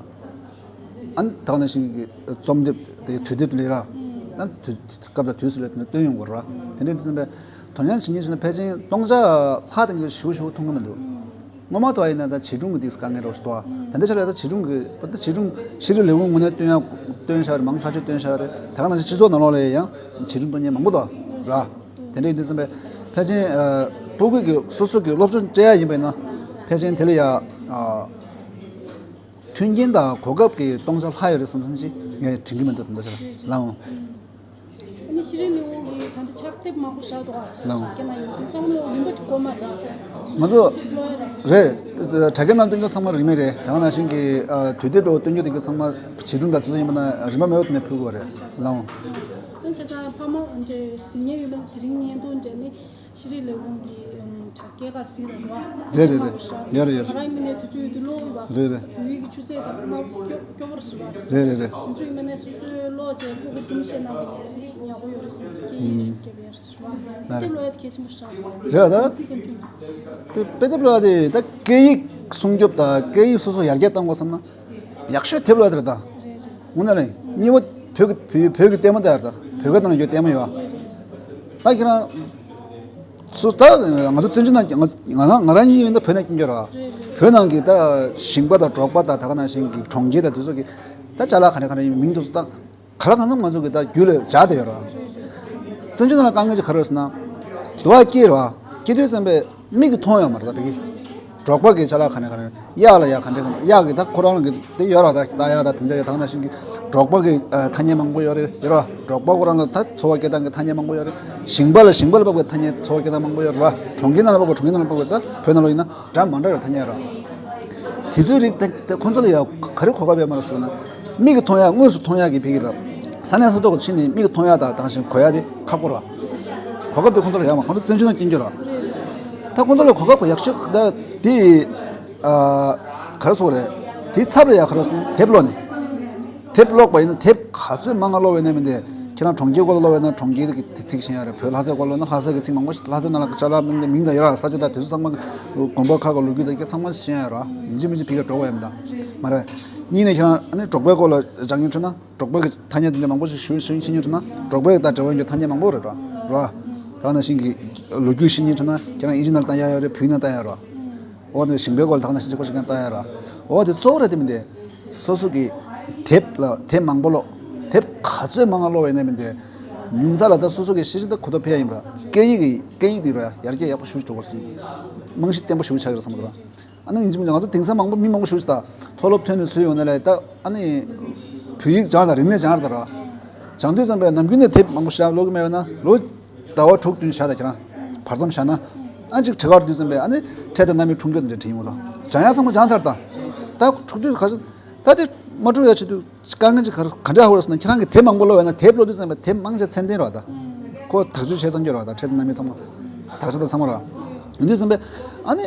ཨ་ནི་ད་ག་ནང་བཞིན་གྱི་རྩོམ་དེབ་དེ་དུས་དེབ་ལས་ར། ཨ་ནི་དུས་སྐབས་དང་དུས་སུ་ལས་དེ་འདྲ་སྟོན་ཡོང་དགོས་ར། དེ་འདྲ་དུས་ཙམ་པའི་དོན་སྙིང་བྱེད་མཁན་ཞིག་ན་ཕལ་ཆེར་སྟོང་ཆ་ལྷག་དེ་འདྲ་ཞུ་ཞུ་མཐོང་གི་མི་འདུག་སྔོན་མ་དུ་བ་ཡིན་ན་ད་བྱིས་སྒྲུང་གི་དེ་དཀའ་ངལ་རོགས་ཤིག་འདུག་ད་ལྟའི་ཆ་ལ་ད་བྱིས་སྒྲུང་གི་ད་ལྟ་བྱིས་སྒྲུང་ཤེས་རིག་ལས་ཁུངས་ངོས་ནས་སྟོན་ཡག་སྟོན་བཞག་རེད། མང་ཐག་གཅོད་སྟོན་བཞག་རེད། ད་ག་ནང་བཞིན་སྤྱི་ཚོགས་ནང་ལོགས་ལ་ཡང་བྱིས་སྒྲུང་སྟོན་མཁན་མང་པོ་འདུག་ར། དེ་འདྲ་ཡིན་དུས་ཙམ་པས་ཕལ་ཆེར་ཨ་སྤུ་གུ་གི་སོ་སོ་གི་སློབ་སྦྱོང་སྤྲད་ཡག་ཡིན་པ་ཡིན་ན་ཕལ་ཆེར་དེ་ལ་ཡ་ཨ་མཐུན་རྐྱེན་དང་གོ་སྐབས་ཀྱི་སྟོང་ཆ་ལྷག་ཡོད་རེད་བསམ་བསམ་ཞིག་ངས་དྲན་གྱི་མི་འདུག་ད་ལྟ་ཆ་ལ་ལའང་། ཨ་ནི་ཤེས་རིག་ལས་ཁུངས་ཀྱིས་ད་ལྟ་ཕྱག་དེབ་མང་པོ་བཞག་འདུག་ག་ལའང་། རྒྱ་ནག་ཡིན་པ་དེ་ཚང་མ་ལོ་རིམ་པ་གཅིག་དགོས་མ་རེད། ང་ཚོ་རེད། དྲ་རྒྱ་ནང་སྟོན་རྒྱུ་ཚང་མ་རིན་མེད་རེད། ད་ག་ནང་བཞིན་གྱི་ཨ་དུས་དེབ་འདྲ་བོ་སྟོན་རྒྱུ་དེ་ག་ཚང་མ་བྱིས་སྒྲུང་དང་དེ་ཚོ་ཡིན་པ་ན་རིན་པ་མེད་པ་དེ་ནས་ཕུལ་དགོས་རེད་ལའང་། ཨ་ནི་བྱས་ཙང་ཕ་མ་འདྲ་གཟིགས་མཁན་ཡོད་པ་ན་དེ་རིང་ཉིན་ཐོ་འདྲ་ནི་ཤེས་རིག་ལས་ཁུངས་ཀྱི་ཨམ་དྲ་རྒྱའི་ཁར་གཟིགས་རོགས་ར། རེད་རེད་རེད། ཡོད་རེད་ཡོད་རེད། ང་རང་ཡིན་ནའི་དུས་ཚོད་དུ་ཀློག་ཡོད་པ། རེད་རེད། བོད་ཡིག་གི་ཆུ་ཚད་དང་མ་སྐྱོ་སྐྱོ་པོ་རེད་ཟེར་བ། རེད་རེད་རེད། དུས་ཚོད་ཡིན་པ་ནས་སོ་སོའི་ཀློག་བྱས་ཕྲུ་གུ་སྒྲུང་བཤད་གནང་བ་ཡིན་ན་ཡག་པོ་ཡོད་རེད་ཟེར་སྐད་ཡིག་ཤུགས་རྒྱབ་ཡ་རེད་ཟེར་བ། དཔེ་དེབ་ཀློག་ཡ་དེ་གལ་ཆེན་པོ་ཞིག་རེད། རེད་ད། ཚིག་གམ་ཆུང་གི་དེ་དཔེ་དེབ་ཀློག་ཡ་དེ་ད་སྐད་ཡིག་སྲུང་སྐྱོབ་དང་སྐད་ཡིག་སོ་སོ་ཡར་རྒྱས་གཏང་དགོས་བསམ་ན། ཡག་ཤོས་དེབ་ཀློག་དེ་རེད་ད། དངོས་གནས་ལ་གཉིས་པ་བོད་ཀྱི་བོད་བོད་ཀྱི་ལྟད་མོ་དེ་རེད་ད། བོད་སྐད་ནང་ཡོད་ལྟད་མོ་ཡོད། ད་ཁྱེད་རང་སུ་ད་ང་ཚོ་བཙན་བྱོལ་ནང་ང་ང་རང་ང་རང་གཉིས་ཡིན་ད་བོད་ནང་སྐྱོན་བརྗོད་རེད། བོད་ནང་གི་ད་ཞིང་པ་དང་འབྲོག་པ་དང་ད་ག་ནང་བཞིན་གྱི་གྲོང་ཁྱེར་དང་དེ་ཚོ་གི་ད་ཅ་ལག་ག་རེ་ག་རེ་ཡིན་མིང་དེ་ཚོ་ད། ག་ལ་གང་འཚམ་ང་ཚོ་གི་ད་རྒྱུད་ལ་འཇགས་བསྡད་ཡོད་ར། བཙན་བྱོལ་ནང་ལ་དཀའ་ངལ་ཅིག་ག་རེ་ཡོད་ཟེར་ན། དུ་བ་སྐྱེས་ར། སྐྱེས་དུས་ཙམ་པས་མིག་གིས་མཐོང་ཡོད་མ་རེད་ད་བི་གི། འབྲོག་པ་གི་ཅ་ལག་ག་ནས་ག་རེ་གཡག་ལ་ཡ་ག་འདྲ་ག་འདྲ་གཡག་གི་ད་ཁོ་རང་གི་དེ་ཡོད་ར། ད་ད་ཡ་ད་དེ་འདྲ་ཡོད། ད་ག་ནང་བཞིན་གི་འབྲོག་པ་གི་ཨ་ཐ་སྙད་མང་པོ་ཡོད་རེད་ཡོད་ར། འབྲོག་པ་ཁོ་རང་གི་ད་འཚོ་བ་སྐྱེལ་སྟངས་གི་ཐ་སྙད་མང་པོ་ཡོད་རེད། ཞིང་པ་ལ་ཞིང་པ་ལ་དཔག་པའི་ཐ་སྙད་འཚོ་བ་སྐྱེལ་སྟངས་མང་པོ་ཡོད་ར། གྲོང་ཁྱེར་ནང་ལ་དཔག་པའི་གྲོང་ཁྱེར་ནང་ལ་དཔག་པའི་ད་བོད་ནང་ལ་ཡིན་ན། འདྲ་མ་འདྲ་བའི་ཐ་སྙད་ར། དེ་ཚོའི་རིགས་དེ་དེ་ཁོང་ཚོ་ལ་ཡང་ག་རེ་གོ་སྐབས་ཡོད་མ་རེད་ཟེར་ན། མིག་གིས་མཐོང་ཡག་དངོས་སུ་མཐོང་ཡག་གི་ཕ་གི་ལ། ས་གནས་ས་ཐོག་གི་ཕྱིན་ནས་མིག་གིས་མཐོང་ཡག་དང་དེ་བཞིན་གོ་ཡག་དེ་ཁག་པོ་རེད། གོ་སྐབས་དེ་ཁོང་ཚོ་ལ་ཡོད་མ་རེད། ཁོང་ཚོ་བཙན་བྱོལ་ནང་སྐྱེས་རྒྱུ་རེད། ད་ཁོང་ཚོ་ལ་གོ་སྐབས་ཡག་ཤོས་ད་དེ་ཨ་ག་རེ་ཟེར་དགོས་རེད། དེའི་ཚབ་ལ་ཡག་ག་རེ་ཟེར་ན་དེབ་ཀློག་ནས། དེབ་ཀློག་པ་ཡིན་ན་དེབ་ག་ཚོད་མང་ང་ཀློག་པ་ཡིན་ན་མིན་ཏེ། ཁྱེད་རང་གྲོང་ཁྱེར་སྐོར་ལ་ཀློག་པ་ཡིན་ན་གྲོང་ཁྱེར་གྱི་དེ་ཚིག་ཤེས་ཡག་རེད། བོད་ལྷ་སའི་སྐོར་ལ་ན་ལྷ་སའི་གི་ཚིག་མང་པོ་ཞིག་ལྷ་སའི་ནང་ལ་ཅ་ལག་མིང་དང་ཡོད་ར། ས་ཆ་དང་དེ་ཚོ་ཚང་མ་དགོན་པ་ཁག་གི་ལོ་རྒྱུས་དང་སྐད་ཚང་མ་ཤེས་ཡག་ར། ཡིན་གཅིག་མིན་གཅིག་ཕ་གིར་འགྲོ་དགོས་ཡ་མི་འདུག་མ་རེད། གཉིས་ནས་ཁྱེད་རང་ཨ་ནི་འབྲོག་པའི་སྐོར་ལ་སྦྱང་མཁན་བྱུང་ན། འབྲོག་པའི་གི་ཐ་སྙད་དེ་འདྲ་མང་པོ་ཞིག་ཞུ་ཞུ་ཤེས་མཁན་བྱུང་ན། འབྲོག་པའི་དང་འབྲེལ་བ་ཡོད་ཐ་སྙད་མང་པོ་རེད་ར། ར། ད་ག་ནང་བཞིན་གྱི་ལོ་རྒྱུས་ཤེས་མཁན་བྱུང་ན་ཁྱེད་རང་ཨིན་ཇི་ནང་ལ་བཏང་ཡག་ཡོད་རེད། བོད་ཡིག་ནང་བཏང་ཡག་ར། འོ་ན་ཞིང་པའི་སྐོར་ལ་ད་ག་ནང་བཞིན་གཅིག་པ་ཞིག་ཀྱང་བཏང་ཡག་ར། འོ་དེ་གཙོ་བོ་ར་དེ་མིན་ཏེ། སོ་སོ་གི་དེབ་ལ་དེབ་མང་པོ་ཀློག་དེབ་ག་ཚོད་མང་ང་ཀློག་པ་ཡིན་ན་མིན་ཏེ། ཉུང་མཐའ་ལ་ད་སོ་སོ་གི་ཤེས་བྱ་ད་གོ་རྟོགས་འཕེལ་ཡ་ཡིན་པ། སྐད་ཡིག་གི་སྐད་ཡིག་དེ་ར་ཡར་རྒྱས་ཡག་པོ་ཞེ་པོ་ཅིག་འགྲོ་གི་རེད་བསམ། རྨང་གཞི་བརྟན་པོ་ཞེ་པོ་ཆགས་ཀྱི་རེད་བསམ་གི་འདུག་ར། ཨ་ནི་ཡིན་གཅིག་མིན་གཅིག་ང་ཚོ་དེང་སང་མང་པོ་མི་མང་པོ་ཞེ་པོ་ཅིག་ད་མཐོ་སློབ་ཐོན་ནས་ཚུར་ཡོང་ནས་ལ་ད་ཨ་ནི་བོད་ཡིག་སྦྱང་ད་རིག་གནས་སྦྱང་ད་ར། སྦྱང་དུས་ཙམ་པས་ནམ་རྒྱུན་ནས་དེབ་མང་པོ་ཞིག་ཀློག་གི་མེད་པ་ན་ལོ་ཟླ་བ་དྲུག་བདུན་བཞག་ད་ཁྱེད་རང་བར་མཚམས་བཞག་ན། ཨ་ཅིག་བྲེལ་བ་འགྲོ་དུས་ཙམ་པས་ཨ་ནི་འཕྲེད་དང་རྣམ་དབྱེ་འཁྲུངས་རྒྱུ་དེ་འདྲ་བྲིས་ཡོང་ད། སྦྱང་ཡག་ཚང་མ་སྦྱངས་ཚར་ད། ད་འཁྲུག་དུས་ག་ཚོད་ད་དེ་མ་འཁྲུག་ཡག་ཆེད་དུ། དཀའ་ངལ་ཅིག་ག་ག་འདྲ་ཧོར་སོང་ན། ཁྱེད་རང་གིས་དེབ་མང་པོ་ཀློག་ཡོད་ན་དེབ་ཀློག་དུས་ཙམ་པ་དེབ་མང་ཆེ་ཚད་ལྡན་རེད་བ་ད། ཁོ་དག་བཅོས་བྱས་ཙང་གྱུར་བ་ད། འཕྲེད་དང་རྣམ་དབྱེ་ཚང་མ། དག་ཆ་དང་ཚང་མ་ར། ཡིན་དུས་ཙམ་པ་ཨ་ནི་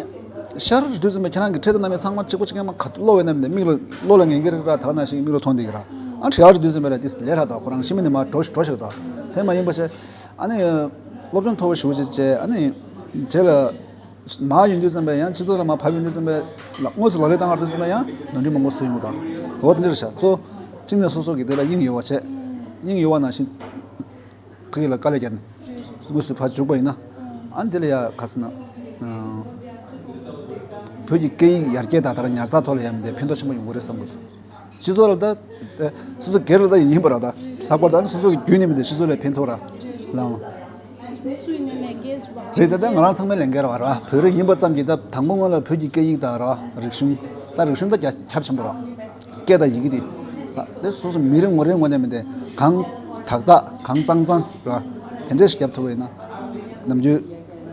ཤར་རེད་དུས་ཙམ་པ་ཁྱེད་རང་གིས་འཕྲེད་དང་རྣམ་དབྱེ་ཚང་མ་གཅིག་པོ་གཅིག་མཁན་མ་ག་ཚོད་ཀློག་ཡོད་ན་མིན་ཏེ། མིག་ལ་ཀློག་ལ་ངེས་ཀྱི་རེད་ར། ད་ག་ནང་བཞིན་མིག་ལ་མཐོང་བསྡད་ཀྱི་ར། ཨ་བྲེལ་བ་རེད་དུས་ཙམ་པ་ལ་དེ་ལས་ར་ད་ཁོ་རང་ཤི་མི་ནི་མ་འགྲོ་ཞིག་འགྲོ་ཞིག་ད། དེ་མ་ཡིན་པ་བྱས་ཨ་ནི་སློབ་སྦྱོང་མཐོ་བོ་ཞུ་བྱས་བྱས་ཨ་ནི་རྗེས་ལ། མར་ཡོང་དུས་ཙམ་པ་ཡང་སྤྱི་ཚོགས་ལ་མར་བབས་ཡོང་དུས་ཙམ་པ་ལ་དངོས་སུ་ལག་ལེན་བསྟར་བར་དུས་ཙམ་པ་ཡང་ནོར་འཁྲུལ་མང་པོ་བཟོས་ཡོང་གི་འདུག་འོ་དེ་འདྲ་རེད་ཤག་གཙོ་བོ་གཅིག་ནས་སོ་སོ་གི་དེ་ལ་དབྱིངས་ཡོད་པ་བྱས། དབྱིངས་ཡོད་པ་ནང་བཞིན་ཕ་གི་ལ་དཀའ་ལས་བརྒྱབ་ནས་དངོས་སུ་ཕར་འཇུག་པ་ཡིན་ན། ཨ་ནི་དེ་ལ་ཡ་ག་ཟེར་ན། བོད་ཀྱི་སྐད་ཡིག་ཡར་རྒྱས་དང་ད་ག་ཉར་ཚགས་ཐོག་ལ་ཡང་དེ་ཕན་ཐོགས་ཆེན་པོ་ཡོང་གི་རེད་བསམ་གི་འདུག་སྤྱི་ཚོགས་ལ་ད་སོ་སོ་སྒེར་ལ་ད་ཡིན་པ་ར། ད་ལྷག་པར་ད་ནི་སོ་སོ་གི་རྒྱུད་ནས་མི་འདུག་སྤྱི་ཚོགས་ལ་ཕན་ཐོགས་ར་ལའང་། མི་སུ་ཡིན་ནའི་ལས་འགན་རེད་པ། རེད། ད་ལྟ་ང་རང་ཚང་མའི་ལས་འགན་རེད་པ་ར། བོད་རིགས་ཡིན་པ་ཙམ་གྱིས་ད་དང་པོ་སྔོན་ལ་བོད་ཀྱི་སྐད་ཡིག་དང་ར་རིག་གཞུང་། ད་རིག་གཞུང་ད་རྒྱ་ཁྱབ་ཆེན་པོ་ར། སྐད་དང་ཡི་གེ་དེ། ད་དེ་སོ་སོ་མི་རེ་ངོ་རེའི་ངོས་ནས་མི་འདུག་གང་དག་དག་གང་གཙང་གཙང་ར། དེ་འདྲས་ཤིག་རྒྱབ་ཐུབ་པ་ཡིན་ན། ནམ་རྒྱུན་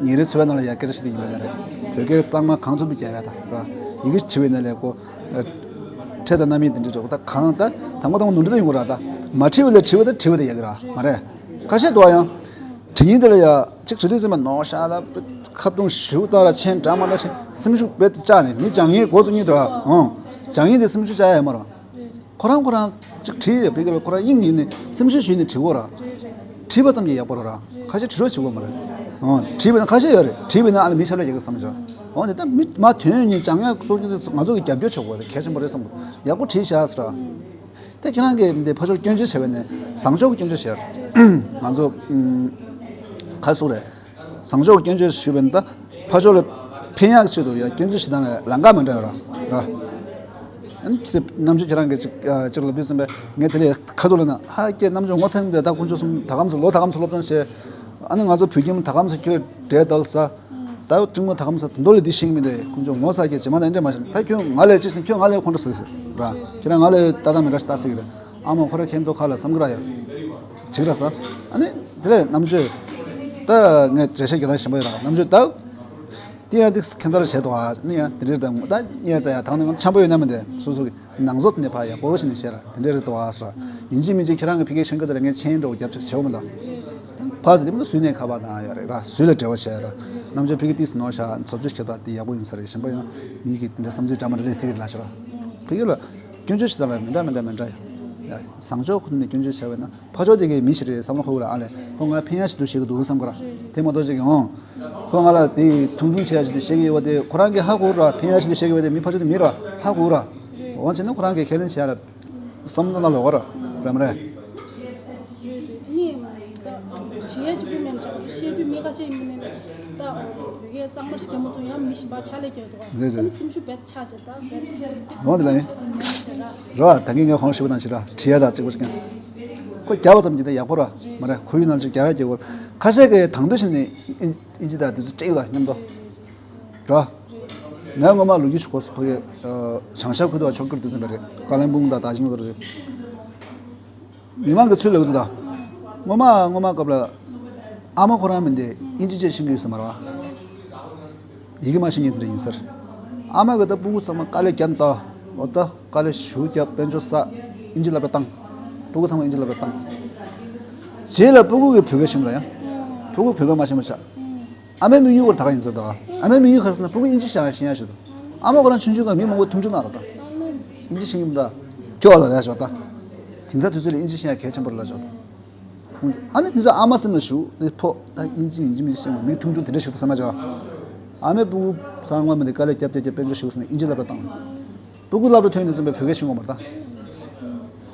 ཉིན་རེའི་འཚོ་བའི་ནང་ལ་ཡ་སྐད་ཆ་ཞིག་དེ་ཡིན་པ་ན་རེད། བོད་སྐད་གཙང་མ་གང་ཐུབ་ཐུབ་རྒྱབ་ཡ་ད་ར། ཡི་གེ་བྲིས་པ་ཡིན་ན་ལས་ཀོ། འཕྲེད་དང་རྣམ་དབྱེ་དེ་འདྲས་རེད་པ། ད་གང་ད་དང་པོ་དང་པོ་ནོར་འཁྲུལ་ད་ཡོང་གི་ར། ད་མ་བྲིས་པ་ལས་བྲིས་པ་ད་བྲིས་པ་ད་ཡག་གི་ར་མ་རེད། ཁ་ཤས་འདུག་ཡང་། བྲིས་ཉིན་དེ་ལ་ཡ། གཅིག་བྲིས་དུས་ཙམ་པ་ནོར་ཤག་ལ། ཁ་བརྡུང་ཞུ་བཏང་ར་ཆེན་འདྲ་མ་འདྲ་ཆེན་སེམས་ཤུགས་རྦད་དེ་བཅག་ནས་མི་སྦྱང་ཡས་འགོ་བཙུགས་ཉིན་དུ་ར། ཨང་། སྦྱང་ཡས་དེ་སེམས་ཤུགས་བཅག་ཡ་ཡོད་མ་རེད། ཁོ་རང་ཁོ་རང་གཅིག་བྲིས་ཡོད་པའི་གི་ལ་ཁོ་རང་དབྱིངས་ཡིན་ནས་སེམས་ཤུགས་ཞུས་ནས་བྲིས་གོ་ར། བྲིས་པ་ཙམ་གྱིས་ཡག་པོ་རེད་ར། ཁ་ཤས་བྲིས་རོགས་བྱེད་དགོས་མ་རེད། ཨོ་བྲིས་པ་ན་ཁ་ཤས་ཡོད་རེད། བྲིས་པ་ན་ཨ་ལ་མི་ཆ་ལ་རྒྱག་གི་བསམ་བྱ། ཨོ་དེ་ལྟ་མི་མ་དོན་གཉིས་ཅང་ཡག་གཙོ་རྒྱུ་དེ་ང་ཚོ་གི་རྒྱབ་སྐྱོར་ཆོག་པ་རེད། གལ་ཆེན་པོ་རེད་བསམ་གི། ཡག་པོ་བྲིས་བཞག་ཟེར་ར། དེ་ཁྱེད་རང་གིས་འདི་ཕར་ཕྱོགས་སྐྱོན་བརྗོད་བྱས་པ་ནས་བཟང་ཕྱོགས་ཀྱི་སྐྱོན་བརྗོད་བྱས་ར། ང་ཚོ་ཨུམ་ཁ་སུ་རེད། བཟང་ཕྱོགས་ཀྱི་སྐྱོན་བརྗོད་ཞུས་པ་ནི་ད་ཕར་ཕྱོགས་ལ་ཕན་ཡག་ཆེད་དུ་ཡང་སྐྱོན་བརྗོད་བྱེད་སྟངས་ལ་ལམ་ཁ་མི་འདྲ་ཡོད་ར་ར། ཨ་ནི་ཁྱེད་རྣམ་དཔྱོད་ཁྱེད་རང་གིས་ཅིག་ཅིག་ལབ་དུས་ཙམ་པས་ངས་དེ་ལས་ཁ་ཐུག་ལ་ན་ཧ་ཀྱེ་རྣམ་དཔྱོད་ངོ་ཚ་ཡིན་དེ། ད་དཀོན་མཆོག་གསུམ་ད་གམ་སུ་ལོ་ད་གམ་སུ་སློབ་སྦྱོང་བྱས། ཨ་ནི་ང་ཚོ་བོད་ཁྱིམ་ད་གམ་སུ་ཁྱོད་འབྲས་དལ་ས། ད་ཀྲིང་མོ་ད་གམ་སུ་ད་མདོ་ལས་འདི་ཤེས་ཀྱི་མི་འདུག་དཀོན་མཆོག་ངོ་ཚ་ཀྱེ་ཇེ་མ་ད་འདྲ་མ་བྱུང་། ད་ཁྱོད་ང་ལས་ཅི་ཟེར། ཁྱོད་ང་ལས་ཁོང་ཁྲོ་ཟ་ཟེར་ར། ཁྱེད་རང་ང་ལས་ད་ད་མི་འདྲ་ཞིག་ད་ཟེར་གི་རེད། ཨ་མ་ཁོ་ར་ཁྱེད་མདོ་ཁ་ལ་བསམ་གི་ར་ཡ། ཅིག་ར་ས། ཨ་ནི་དེ་ལས་རྣམ་དཔྱོད། ད་ངས་འགྲེལ་བཤད་རྒྱག་སྟངས་ཞིམ་པོ་ཡོད་ར། རྣམ་དཔྱོད་ད། དེ་ཡང་དེ་ཁྱད་མཚར་བྱས་འདུག་ཨ་ནི་ཡང་དེ་འདྲའི་དང་ད་ངས་ཙ་ཡང་དང་ནས་འཆམ་པོ་ཡོད་ན་མི་འདུག་སོ་སོ་གི་ནང་ཚོགས་དེ་ནས་ཕ་ཡག་པོ་ཞིག་ནས་བཤད་ར་དེ་འདྲ་རེད་འདུག་ཨ་སོ། ཡིན་གཅིག་མིན་གཅིག་ཁྱེད་རང་གི་ཕ་གིའི་ཤན་ཀ་དེ་ལ་ངས་མཆན་འདྲ་བོ་རྒྱབ་ཆག་བྱས་པོ་མི་འདུག་ཕ་ཟེར་དེ་མི་འདུག་སུའི་ནས་ཁ་པར་བཏང་ཡོད་རེད་ར། སུའི་ལ་འབྲེལ་བ་བྱས་ར། རྣམ་དཔྱོད་ཕ་གི་ཏིས་ནོར་ཤ་ཚོབ་ཅིག་ཁྱེད་ད་དེ་ཡག་པོ་ཡིན་ས་རེད། གཞན་པ་ཡང་མི་གི་དེ་འདྲ་བསམ་ཚུལ་འདྲ་མ་འདྲ་ལས་སྲིད་གི་ལ་ཤོར། ཕ་གི་ལ་སྐྱོན་བརྗོད་བྱེད་སྟངས་མི་འདྲ་མི་འདྲ་མི་འདྲ་ཡ། བཟང་ཕྱོགས་ཁོ་ནས་སྐྱོན་བརྗོད་བྱས་པ་ན། ཕར་ཕྱོགས་དེ་གའི་མི་ཞིག་རེད་བསམ་བློ་འཁོར་གི་ར། ཨ་ལས་ཁོ་ང་ཕན་ཡག་ཞིག་འདུག་བཤད་གི་འདུག་བསམ་གི་ར། དེ་མ་གཏོགས་ཅིག་ཡང་ཁོ་ང་ལ་དེ་མཐོང་ཆུང་བྱེད་ཡག་ཞིག་འདུག་བཤད་གི་ཡོད་པ་དེ་ཁོ་རང་གིས་ཧ་གོ་ར། ཕན་ཡག་ཞིག་འདུག་བཤད་གི་ཡོད་པ་དེ་མི་ཕར་ཕྱོགས་དེ་མི་ར་ཧ་གོ་ར། འོ་བྱས་ན་ཁོ་རང་གིས་ཁས་ལེན་བྱེད་ཡག་ར་བསམ་བློ་ན་ལོག་ག་ར་ར་མ་རེད། བྲིས་ཡག་གཅིག་པུ་མེད་ཅག་བཤད་དུས་མི་ཁ་ཤས་ཡིན་པ་ནས་ད་བོད་སྐད་གཙང་མ་ཞིག་རྒྱབ་མ་ཐུབ་ཡང་མི་གཞན་པ་ཕྱག་ལས་རྒྱག་འདུག་རེད་རེད། ཨ་ནི་སེམས་ཤུགས་རྦད་ཆག་བྱས་ད་རྦད་འོང་དེ་ལ་ཡིན། རེད་བ། ད་གིན་ངས་ཁོང་ཞུ་བ་དང་ཞིག་ར་བྲིས་ཡག་དང་གཅིག་པ་ཞིག་ཀྱང་། ཁོ་རྒྱབ་པ་ཙམ་གྱིས་ད་ཡག་པོ་ར་མ་རེད། ཁོར་ཡུག་ནང་ཅིག་རྒྱབ་ཡག་རྒྱབ་པོ། ཁ་ཤས་ཀྱིས་དང་དུ་ཕྱིན་ནས་ཨིན་ཨིན་ཇི་དང་དེ་ཚོ་སྤྲད་ཡོད་ལ་མཉམ་དུ། ར། ངས་སྔོན་མ་ལོ་རྒྱུས་ཤིག་གོ་སོང་། ཕ་གི་བྱང་ཤར་ཁུལ་དུ་ཕྱོགས་བསྒྱུར་དུས་ཙམ་པ་རེད། ཀ་ལིམ་པོང་དང་དར་ཞིང་ལོ་རེད། མི་མང་གི་ཚུལ་ལ་འདུག་ད། སྔོན་མ་སྔོན་མ་སྐབས་ལ་ཨ་མ་ཁོ་རང་མིན་ཏེ་ཨིན་ཇི་བཅས་ཤེས་ཀྱི་ཡོད་ས་མ་རེད་བ། ཡི་གེ་མ་ཤེས་མཁན་དེ་འདྲ་ཡིན་ས་རེད། ཨ་མ་གིས་ད་སྤུ་གུ་ཚང་མ་དཀའ་ལས་བརྒྱབ་ད། འོ་ད་དཀའ་ལས་ཞེ་པོ་བརྒྱབ། དཔལ་འབྱོར་བསགས། ཨིན་ཇི་སློབ་གྲྭ་བཏང་། སྤུ་གུ་ཚང་མ་ཨིན་ཇི་སློབ་གྲྭ་བཏང་། རྗེས་ལ་སྤུ་གུ་གིས་བོད་སྐད་ཤེས་མ་རེད་ཡ། སྤུ་གུ་བོད་སྐད་མ་ཤེས་པ་ཆགས། ཨ་མའི་དམིགས་ཡུལ་ཁོ་ད་ག་ཡིན་ཟེར་ད། ཨ་མའི་དམིགས་ཡུལ་ག་རེ་ཟེར་ན་སྤུ་གུ་ཨིན་ཇི་ཤེས་ཤེས་ཡག་ཞིག་འདུག་ཨ་མ་ཁོ་རང་ཆུང་ཆུང་སྒང་མི་མང་པོ་མཐོང་ཆུང་གནང་རོགས་ད། ཨིན་ཇི་ཤེས་ཀྱི་མི་འདུག་ཁྱོད་ལ་ལས་ཞོག་ད། དེང་སང་དུས་ཚོད་ལ་ཨིན་ཇི་ཤེས་ཡག་གལ་ཆེན་པོ་རེད་ལ་ཞོག་ད། ཨ་ནི་དེ་ཚོ་ཨ་མ་སེམས་ལ་ཞུགས་ནས་ཕོ་ད་ཨིན་ཇི་ཨིན་ཇི་མི་ཤེས་མ་མི་མཐོང་ཆུང་དེ་འདྲ་ཞིག་འདུག་བསམ་ན་ཅོ། ཨ་མའི་སྤུ་གུ་ཚང་མ་མི་འདི་དཀའ་ལས་རྒྱབ་རྒྱབ་རྒྱབ་དཔལ་འབྱོར་ཞིག་ཟེར་ནས་ཨིན་ཇི་སློབ་གྲྭ་བཏང་། སྤུ་གུ་སློབ་གྲྭ་ཐོན་ནས་ཙམ་པའི་བོད་སྐད་ཤེས་ཀྱི་མ་རེད་ད།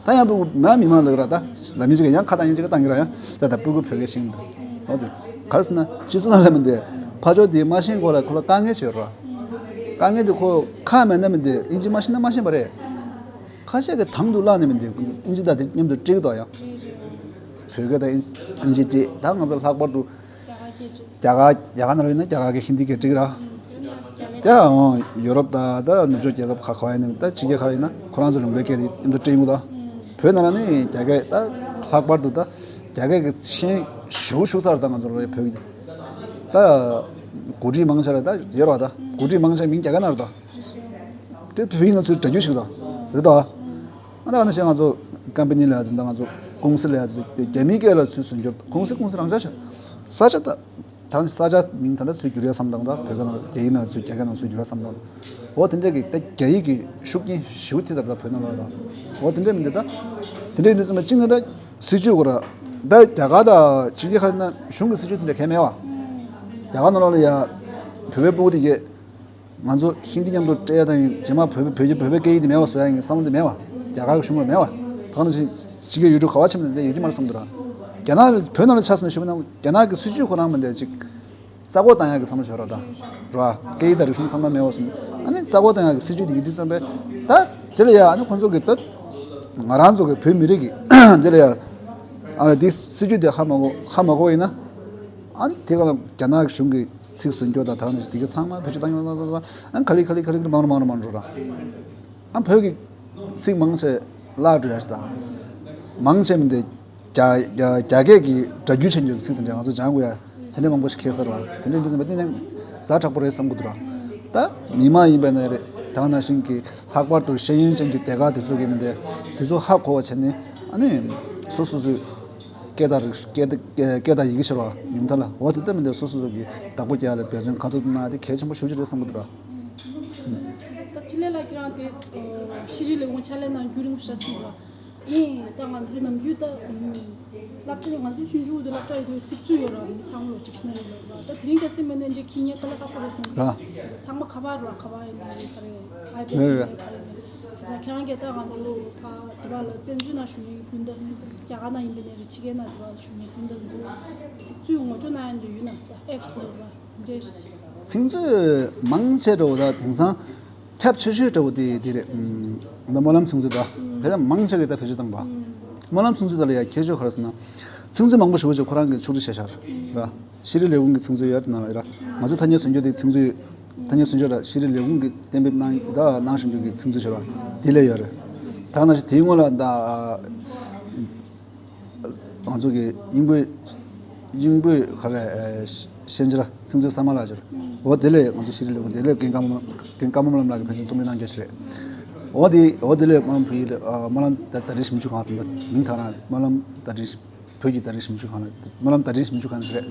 ད་ཡང་སྤུ་གུ་ན་མི་མང་ལ་ར་ད། ལ་མི་ཅིག་ཡང་ཁ་བཏང་ཡིན་ཅིག་བཏང་གི་ར་ཡང་ད་ད་སྤུ་གུ་བོད་སྐད་ཤེས་ཀྱི་མ་རེད། འོ་དེ་ག་རེ་ཟེར་ན་སྤྱི་ཚོགས་ནང་ལ་མི་འདི་ཕར་ཕྱོགས་འདི་མ་ཤེས་གོ་ལ་ཁོ་ལ་དཀའ་ངལ་ཆེ་ར། དཀའ་ངལ་འདི་ཁོ་ཁ་མེད་ན་མི་འདི་ཨིན་ཇི་མ་ཤེས་ན་མ་ཤེས་པ་རེད། ཁ་ཤས་ཀྱིས་དང་དུ་བླངས་ནས་མི་འདི་ཨིན་ཇི་དང་དེ་མཉམ་དུ་འབྲི་གི་འདུག་ཡང་། བོད་སྐད་དང་ཨིན་ཇི་འབྲི་ད་ང་ཚོ་ལྷག་པར་དུ། རྒྱ་གར་རྒྱ་གར་ནང་ལ་ཡིན་ན་རྒྱ་གར་གྱི་ཧིན་དི་སྐད་འབྲི་གི་ར། ད་ཡོ་རོབ་དང་ད་ནུབ་ཕྱོགས་རྒྱལ་ཁབ་ཁག་ཁག་ཡིན་ན་ད་ཕྱི་རྒྱལ་ཁག་ཡིན་ན་ཁོ་རང་ཚོ་ལུང་པའི་སྐད་དེ་འདི་འབྲི་ཡོང་གི་ད། བོད་ནང་ལ་ནི་རྒྱ་སྐད་ད་ལྷག་པར་དུ་ད་རྒྱ་སྐད་ཀྱི་ཤེས་ཞུ་ཞུ་ཚར་ད་ང་ཚོ་རེད་བོད་ཀྱི། ད་འགོ་ཁྲིད་མང་ཆེ་ར་ད་ཡོད་ར་ད་འགོ་ཁྲིད་མང་ཆེ་མིང་རྒྱ་སྐད་ནང་རེད་ད། དེ་བོད་ཡིག་ནང་ཚུར་འདྲ་རྒྱུ་ཞིག་དང་། རེད་དོ། ཨ་ད་ཨ་ནི་ཞེས་ང་ཚོ་ཀམ་པ་ནི་ལ་ཡ་ཚོ་ད་ང་ཚོ་ཀུང་སི་ལ་ཡ་ཚོ་རྒྱ་མིའི་སྐད་ལ་ཚུར་སུན་འགྱུར་ཀུང་སི་ཀུང་སི་རང་ཆ་ཞིག་ས་ཆ་ད། ད་ནི་ས་ཆ་མིང་ད་ལྟ་ཚུར་བསྒྱུར་ཡ་བསམ་དང་ད་བོད་སྐད་ནང་རྒྱ་ཡིག་ནང་ཚུར་རྒྱ་སྐད་ནང་ཚུར་བསྒྱུར་ཡ་བསམ་དང་། འོ་དེ་འདྲ་གི་ད་རྒྱ་ཡིག་གི་ཤུགས་རྐྱེན་ཞེ་པོ་ཐེབས་ད་ད་བོད་ནང་ལ་ཡ། འོ་དེ་འདྲ་མི་འདུག་ད། དེ་འདྲ་ཡིན་དུས་ཙམ་པ་གཅིག་ནས་ད་སྲིད་ཇུས་སྐོར་ད་རྒྱ་གར་ད་ཕྱི་རྒྱལ་ཁག་ན་གཞུང་གི་སྲིད་ཇུས་དེ་འདྲ་གང་ཡང་མེད་བ། རྒྱ་གར་ནང་ལོགས་ལ་ཡ་བོད་པའི་སྤུ་གུ་དེ་གས། ང་ཚོ་ཧིན་དི་མཉམ་དུ་སྤྲད་ཡ་དང་ཡིན་རྗེས་མ་བོད་བོད་ཀྱི་བོད་པའི་སྐད་ཡིག་དེ་མེད་པ་བཟོ་ཡ་ཡིན་བསམ་བློ་དེ་མེད་པ། རྒྱ་གར་གཞུང་ལ་མེད་པ། ད་ནང་བཞིན་ཕྱི་རྒྱལ་ཡུལ་གྲུ་ག་བ་ཕྱིན་ནས་འདྲ་ཡོད་ཀྱི་མ་རེད་བསམ་འདུག་ར། རྒྱ་ནག་བོད་ནང་ལ་ཆ་མཚོན་ཞུས་པ་ན་རྒྱ་ནག་གི་སྲིད་ཇུས་ཁོ་རང་མི་འདྲ་ཅིག་རྩ་བཀོག་བཏང་ཡ་གི་བསམ་བློ་ཞིག་ར་ད། ར། སྐད་ཡིག་དང་རིག་གཞུང་ཚང་མ་མེད་པ་སོང་། ཨ་ནི་རྩ་བཀོག་བཏང་ཡ་གི་སྲིད་ཇུས་དེ་ཡིན་དུས་ཙམ་པས་ད། དེ་ལ་ཡ་ཨ་ནི་ཁོང་ཚོ་གི་ད། ང་རང་ཚོ་གི་བོད་མི་རིགས་ཀྱི་དེ་ལ་ཡ། ཨ་ནི་དེ་སྲིད་ཇུས་དེ་ཧ་མ་གོ་ཧ་མ་གོ་ཡིན་ན། ཨ་ནི་དེ་ག་ལ་རྒྱ་ནག་གཞུང་གི་ཚིག་སུན་སྐྱོར་དང་དག་ནས་དེ་ག་ཚང་མ་བེད་སྤྱོད་བཏང་ཡོང་ལ་ལ་ལ་ཨ་ནི་ག་ལེ་ག་ལེ་ག་ལེ་ག་ལེ་མང་རུ་མང་རུ་མང་རུ་འགྲོ་ར། ཨ་བོད་ཀྱི་ཚིག་མང་ཆེ་བརླག་འགྲོ་ཡ་ཞིག་དང་། མང་ཆེ་མིན་ཏེ་རྒྱ་རྒྱ་རྒྱ་སྐད་ཀྱི་སྒྲ་སྒྱུར་བྱེད་རྒྱུ་ཚིག་དེ་འདྲ་ང་ཚོ་སྦྱང་དགོས་ཡ་དེ་འདྲ་མང་པོ་ཞིག་འཁེལ་ས་རེད་བ། དེ་འདྲ་འདི་ཚོ་མ་བསྟན་ན་ཛ་དྲག་པོ་རེད་བསམ་གི་འདུག་ར། ད་མི་མང་ཡིན་པ་ན་རེད་དེ་ག་ནང་བཞིན་གྱི་ལྷག་པར་དུ་ཤེས་ཡོན་ཅན་གྱི་སྡེ་ཁག་དེ་ཚོ་གི་མིན་ཏེ་དེ་ཚོ་ཧ་གོ་བ་བྱས་ནས་ཨ་ནི་སོ་སོ་སོའི་སྐད་དང་རིག་སྐད་དང་སྐད་དང་ཡི་གེ་ཤར་བ་ཉུང་མཐའ་ལ་འོ་དེ་ལྟ་མི་འདུག་སོ་སོ་སོ་གི་བདག་པོ་རྒྱག་ལ་འབད་བརྩོན་ཁ་ཐུག་གནང་དེ་གལ་ཆེན་པོ་ཞེ་པོ་ཅིག་རེད་བསམ་གི་འདུག་ར། ད་འཕྲིན་ལས་ལགས་ཁྱེད་རང་དེ་ཤེས་རིག་ལས་ཁུངས་ཕྱག་ལས་གནང་རྒྱུན་རིང་པོ་ཞེ་དྲག་ཕྱིན་འདུག་ནས་ད་ང་ཚོའི་ནམ་རྒྱུན་ད་སློབ་གྲྭ་ནས་ང་ཚོའི་ཆུང་ཆུང་དུས་སློབ་གྲྭ་ཡོད་དུས་ཚིག་མཛོད་ཡོད་ར། མི་ཚང་མ་ལོ་གཅིག་ཤི་ན་ཡོད་ར། ད་དེ་རིང་ཁ་སང་མེད་ན་འདྲ་ཁྱི་ཉལ་ཐ་ལ་ཁ་པོ་རེད་ཟེར་ན། ར། ཚང་མ་ཁ་པར་ར་ཁ་པར་ཡིན་ན་རེད། ག་རེ་ཨའི་པེ་ཌི་ཡིན་ན་ག་རེ་ཡིན་ན། བྱས་ཙང་ཁྱེད་རང་གིས་ད་ང་ཚོ་ཕ་དེ་བ་ལ་བཙན་བྱོལ་ནང་བཞུགས་མཁན་གྱི་སྤུན་ཟླ་རྒྱ་གར་ནང་ཡིན་པ་ནས་རེད། ཕྱི་རྒྱལ་ནང་དེ་བ་བཞུགས་མཁན་སྤུན་ཟླ་ཚོ་ཚིག་མཛོད་ངོ་སྤྲོད་གནང་ཡ་འདྲ་ཡོད་ན་ད་ཨེབ་སི་ལ་ར་འདྲ། ཚིག་མཛོད་མང་ཆེ་འགྲོ་ད་དེང་སང་ཁྱབ་ཆེ་ཤོས་འདྲ་བོ་དེ་དེ་རེད། ཨམ། ད་སྨོན་ལམ་ཚིག་མཛོད་ད་བོད་ལ་མང་ཆེ་གི་ད་བེད་སྤྱོད་བཏང་བ། སྨོན་ལམ་ཚིག་མཛོད་ད་ལ་ཡ་ཁྱད་ཆོས་ག་རེ་ཟེར་ན། ཚིག་མཛོད་མང་པོ་ཞེ་པོ་ཅིག་ཁོ་རང་གི་ཕྱོགས་སྒྲིག་བྱས་ཤག་ར། ཤེས་རིག་ལས་ཁུངས་ཀྱི་ཚིག་མཛོད་ཡོད་ནང་ལ་ཡོད་ར། ང་ཚོ་ཐ་སྙད་ཟིན་སྐྱོར་དེ་ཚིག་མཛོད། ཐ་སྙད་ཟིན་སྐྱོར་ར་ཤེས་རིག་ལས་ཁུངས་ཀྱི་གཏན་འབེབས་གནང་ད་གནང་བཞིན་རྒྱུ་གི་ཚིག་མཛོད་ཤོར་བ་དེ་ལས་ཡོད་རེད། ད་ནང་བཞིན་དེའི་སྔོན་ལ་ད་ང་ཚོ་གི་དབྱིན་བོད་དབྱིན་བོད་ག་རེ་ཤན་སྦྱར་ཚིག་མཛོད་ས་མ་ལ་སྦྱར། འོ་དེ་ལས་ང་ཚོ་ཤེས་རིག་ལས་ཁུངས་དེ་ལས་རྒན་ཀརྨ་རྒན་ཀརྨ་སྨོན་ལམ་ལགས་ཀྱིས་ཕན་ཚུན་རྩོམ་སྒྲིག་གནང་རྒྱུ་ཞིག་རེད། འོ་དེ་འོ་དེ་ལས་སྨོན་ལམ་བོད་ཡིག་ལ་སྨོན་ལམ་ད་ད་རེས་ཞིབ་འཇུག་ཁང་དུ་མིང་ཐག་རང་སྨོན་ལམ་ད་རེས། བོད་ཀྱི་ད་རེས་ཞིབ་འཇུག་ཁང་ལ་སྨོན་ལམ་ད་རེས་ཞིབ་འཇུག་ཁང་ཞིག་རེད།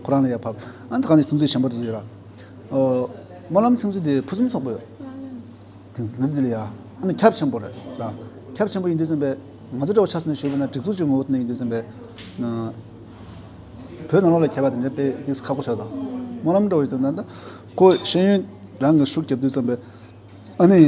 ཁོ་རང་ལ་ཡར་ཕབ། ཨ་ནི་ད་ག་ནས་ཚིག་མཛོད་གཞན་པ་དེ་ཚོ་ཡོད་ར། ཨོ། སྨོན་ལམ་ཚིག་མཛོད་དེ་ཕུན་སུམ་ཚོགས་པོ་ཡོད། དེ་འདི་ལ་ཡ། ཨ་ནི་ཁྱབ་ཆེན་པོ་རེད་ར། ཁྱབ་ཆེན་པོ་ཡིན་དུས་ཙམ་པས་ང་ཚོ་འདྲ་བོ་ཆ་བཞག་ན་ཞུས་པ་ན་སྒྲིག་འཛུགས་ཀྱི་ངོ་བོ་དེ་ནས་ཡིན་དུས་ཙམ་པས། བོད་ནང་ལོགས་ལ་ཁྱབ་པ་དེ་འདྲ་དཔེ་ཏོག་ཙམ་ཁག་པོ་ཆགས་འདུག་སྨོན་ལམ་འདྲ་བོ་ཡིན་དུས་ན་ད་ཁོ་ཤེས་ཡོན་རང་གི་ཤུགས་རྒྱབ་དུས་ཙམ་པས། ཨ་ནི།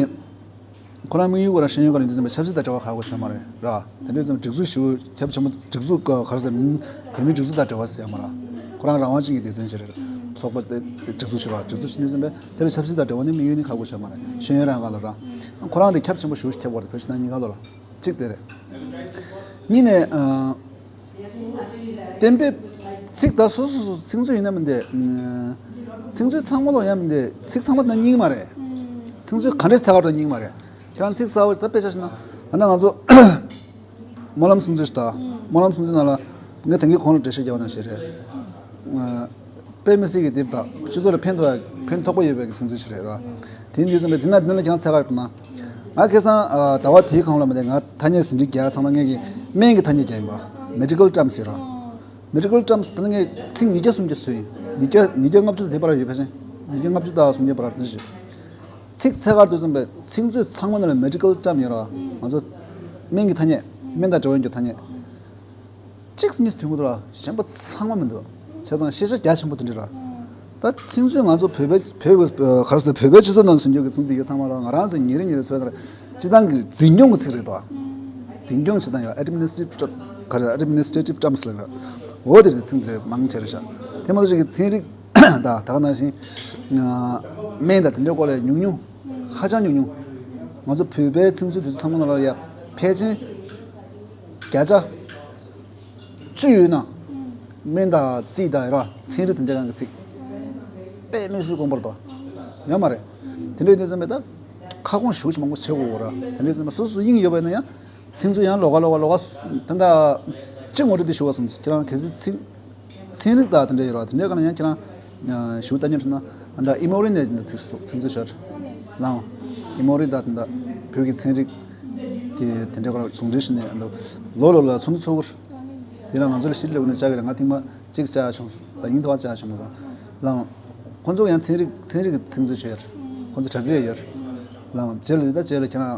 ཁོ་རང་དམིགས་ཡུལ་ཁོ་རང་ཤེས་ཡོན་སྒང་ལ་ཡིན་དུས་ཙམ་པ་ཆབ་སྲིད་དང་འབྲེལ་བ་ཁག་པོ་ཡོད་མ་རེད་ར། དེ་འདྲ་ཡིན་དུས་ཙམ་སྒྲིག་འཛུགས་ཞེ་པོ་ཁྱབ་ཆེན་པོ་སྒྲིག་འཛུགས་ག་རེ་ཟེར་མིང་བོད་མིའི་སྒྲིག་འཛུགས་དང་འབྲེལ་བ་ཟེར་ཡོད་མ་རེད། ཁོ་རང་རང་དབང་ཅན་གྱི་སྡེ་ཚན་ཞིག་རེད། ཚོགས་པ་དེ་དེ་སྒྲིག་འཛུགས་ཞིག་རེད། སྒྲིག་འཛུགས་ཞིག་ཡིན་དུས་ཙམ་པ་དེ་ལ་ཆབ་སྲིད་དང་འབྲེལ་བ་ནི་དམིགས་ཡུལ་ནི་ཁག་པོ་ཡོད་མ་རེད། ཤེས་ཡོན་རང་སྒང་ལ་ར། ཁོ་རང་དེ་ཁྱབ་ཆེན་པོ་ཞེ་པོ་ཞིག་ཁྱབ་པ་རེད། བོད་ཕྱི་ནང་གཉིས་ཀ་ལོ་ལ། གཅིག་དེ་རེད། གཉིས་ནས། གཏན་འབེབས། ཚིག་ད་སོ་སོ་སོ་ཚིག་མཛོད་ཡིན་ན་མི་འདི། ཚིག་མཛོད་ཚང་མ་ལོ་ཡང་མི་འདི་ཚིག་ཚང་མ་དང་གཉིས་མ་རེད། ཚིག་མཛོད་ག་འདྲས་ཚད་ག་དང་གཉིས་མ་རེད། ཁྱེད་རང་ཚིག་གསར་པ་ད་དཔེ་ཆ་བཞག་ན་ད་ལྟ་ང་ཚོ་སྨོན་ལམ་ཚིག་མཛོད་ཞིག་ད་སྨོན་ལམ་ཚིག་མཛོད་ནང་ལ་ངས་ད་གིན་གོང་ལ་འགྲེལ་བཤད་རྒྱག་པ་ནང་བཞིན་རེད། དཔེ་མི་སྲིད་ཀྱི་དེབ་དག་སྤྱི་ཚོགས་ལ་ཕན་ཐོགས་ཕན་ཐོགས་པ་ཡོད་པའི་ཚིག་མཛོད་ཞིག་རེད་ར། དེ་ཡིན་དུས་ཙམ་པས་དེ་ན་དེ་ན་ལ་ཁྱེད་རང་ཚད་ག་ཡོད་ན། ང་ཁ་སང་ཟླ་བ་དེའི་གོང་ལ་མ་དེ་ང་ཐ་སྙད་ཟིན་བྲིས་རྒྱག་ཚང་མ་ངས་ཀྱི་སྨན་གྱི་ཐ་སྙད་རྒྱག་ཡིན་པ། མེ་ཌི་ཀལ་ཊརམ་སི་ཟེར་ར། མེ་ཌི་ཀལ་ཊརམ་སི་ད་ནི་ངས་ཚིག་ཉིས་བརྒྱ་སུམ་བརྒྱ་བཟོས་ཡིན། ཉིས་བརྒྱ་ཉིས་བརྒྱ་ལྔ་བཅུ་དེ་བར་ཡོད་ཕལ་ཆེར། ཉིས་བརྒྱ་ལྔ་བཅུ་དང་སུམ་བརྒྱ་བར་དེ་བཞིན། ཚིག་ཚད་ག་དུས་ཙམ་པའི་ཚིག་མཛོད་ཚང་མ་ནང་ལ་མེ་ཌི་ཀལ་ཊརམ་ཡོད་ར། ང་ཚོ་སྨན་གྱི་ཐ་སྙད་སྨན་དང་འབྲེལ་བ་ཡོད་རྒྱུ་ཐ་སྙད། གཅིག་གཉིས་མཐུན་གྱི་འདུག་ལ་གཞན་པ་ཚང་མ་མི་འདུག་བྱས་ཙང་ཤེས་བྱ་རྒྱ་ཆེན་པོ་དེ་འདྲ་ར། ད་ཚིག་མཛོད་ང་ཚོ་བོད་པའི་བོད་པའི་ག་རེ་ཟེར་བོད་པའི་སྤྱི་ཚོགས་ནང་ཟིན་རྒྱུ་གི་ཚིག་འདི་གའི་ཚང་མ་ར་ང་རང་ཚོ་ཉིན་རེ་ཉིན་རེ་འཚོལ་དང་སྤྱི་བཏང་གི་འཛིན་སྐྱོང་གི་ཚིག་རེད་དོ། འཛིན་སྐྱོང་བྱེད་སྟངས་ཡོད་administrative ག་རེ་administrative terms ལབ་ར། འོ་དེ་རེད་ཚིག་འདི་མང་ཆེ་རེད་ཤག་དེ་མ་གཏོགས་ཅིག་གི་ཚན་རིག་དང་ད་ག་ནང་བཞིན་སྨན་དང་དེ་འདྲའི་སྐོར་ལ་ཉུང་ཉུང་ཧ་ཅང་ཉུང་ཉུང་ང་ཚོ་བོད་པའི་ཚིག་མཛོད་དེ་ཚོ་ཚང་མ་ནང་ལ་ཡ་ཕལ་ཆེར། བརྒྱ་ཆ་བཅུ་ཡོད་ན། སྨན་དང་རྩིས་དང་ཡོད་ར་ཚན་རིག་དེ་འདྲ་གང་གི་ཚིག་དཔེ་མི་སྲིད་དཀོན་པོ་རེད་དོ། ཡོད་མ་རེད། དེ་འདྲ་ཡིན་དུས་ཙམ་པས་ད་ཁ་སྐོང་ཞེ་པོ་ཅིག་མང་པོ་བྱེད་དགོས་ར། དེ་འདྲ་ཡིན་དུས་ཙམ་པ་སོ་སོ་དབྱིངས་ཡོད་པ་ཡིན་ན་ཡང་ཚིག་མཛོད་ཡང་ལོགས་ཀ་ལོགས་ཀ་ལོགས་ཀ་ད་ལྟ་གཅིག་ངོ་སྤྲོད་དེ་ཞུ་བ་སོང་ཁྱེད་རང་གལ་སྲིད་ཚིག་ཚན་རིག་དང་དེ་འདྲ་ཡོད་ར་དེ་འདྲ་གང་ལ་ཡང་ཁྱེད་རང་ཞུ་ལྟ་ཉན་ཁྲིད་ན་ད་ཨི་མོ་རི་ནས་ཚིག་ཚིག་མཛོད་ཤར་ལའང་ཨི་མོ་རི་ད་ད་བོད་ཀྱི་ཚན་རིག་དེ་དེ་འདྲ་གང་ལ་ཟུང་འབྲེལ་ཞུ་ནས་ལོ་ལོ་ལ་ཚོགས་འདུ་ཚོགས་དགོས། དེ་ལ་ང་ཚོ་ལ་ཤེས་རིག་ལས་ཁུངས་ནས་བཅར་གི་རེད། ང་ཐེངས་མ་གཅིག་བཅར་བྱུང་། ད་ཡིན་ཐོག་བཅར་བྱུང་མ་སོང་ལའང་ཁོང་ཚོ་ཡང་ཚན་རིག་ཚན་རིག་གི་ཚིག་མཛོད་ཤར་ཁོང་ཚོ་དྲ་ཚིགས་ཡོད་ལའང་རྗེས་ལ་ད་རྗེས་ལ་ཁྱེད་རང་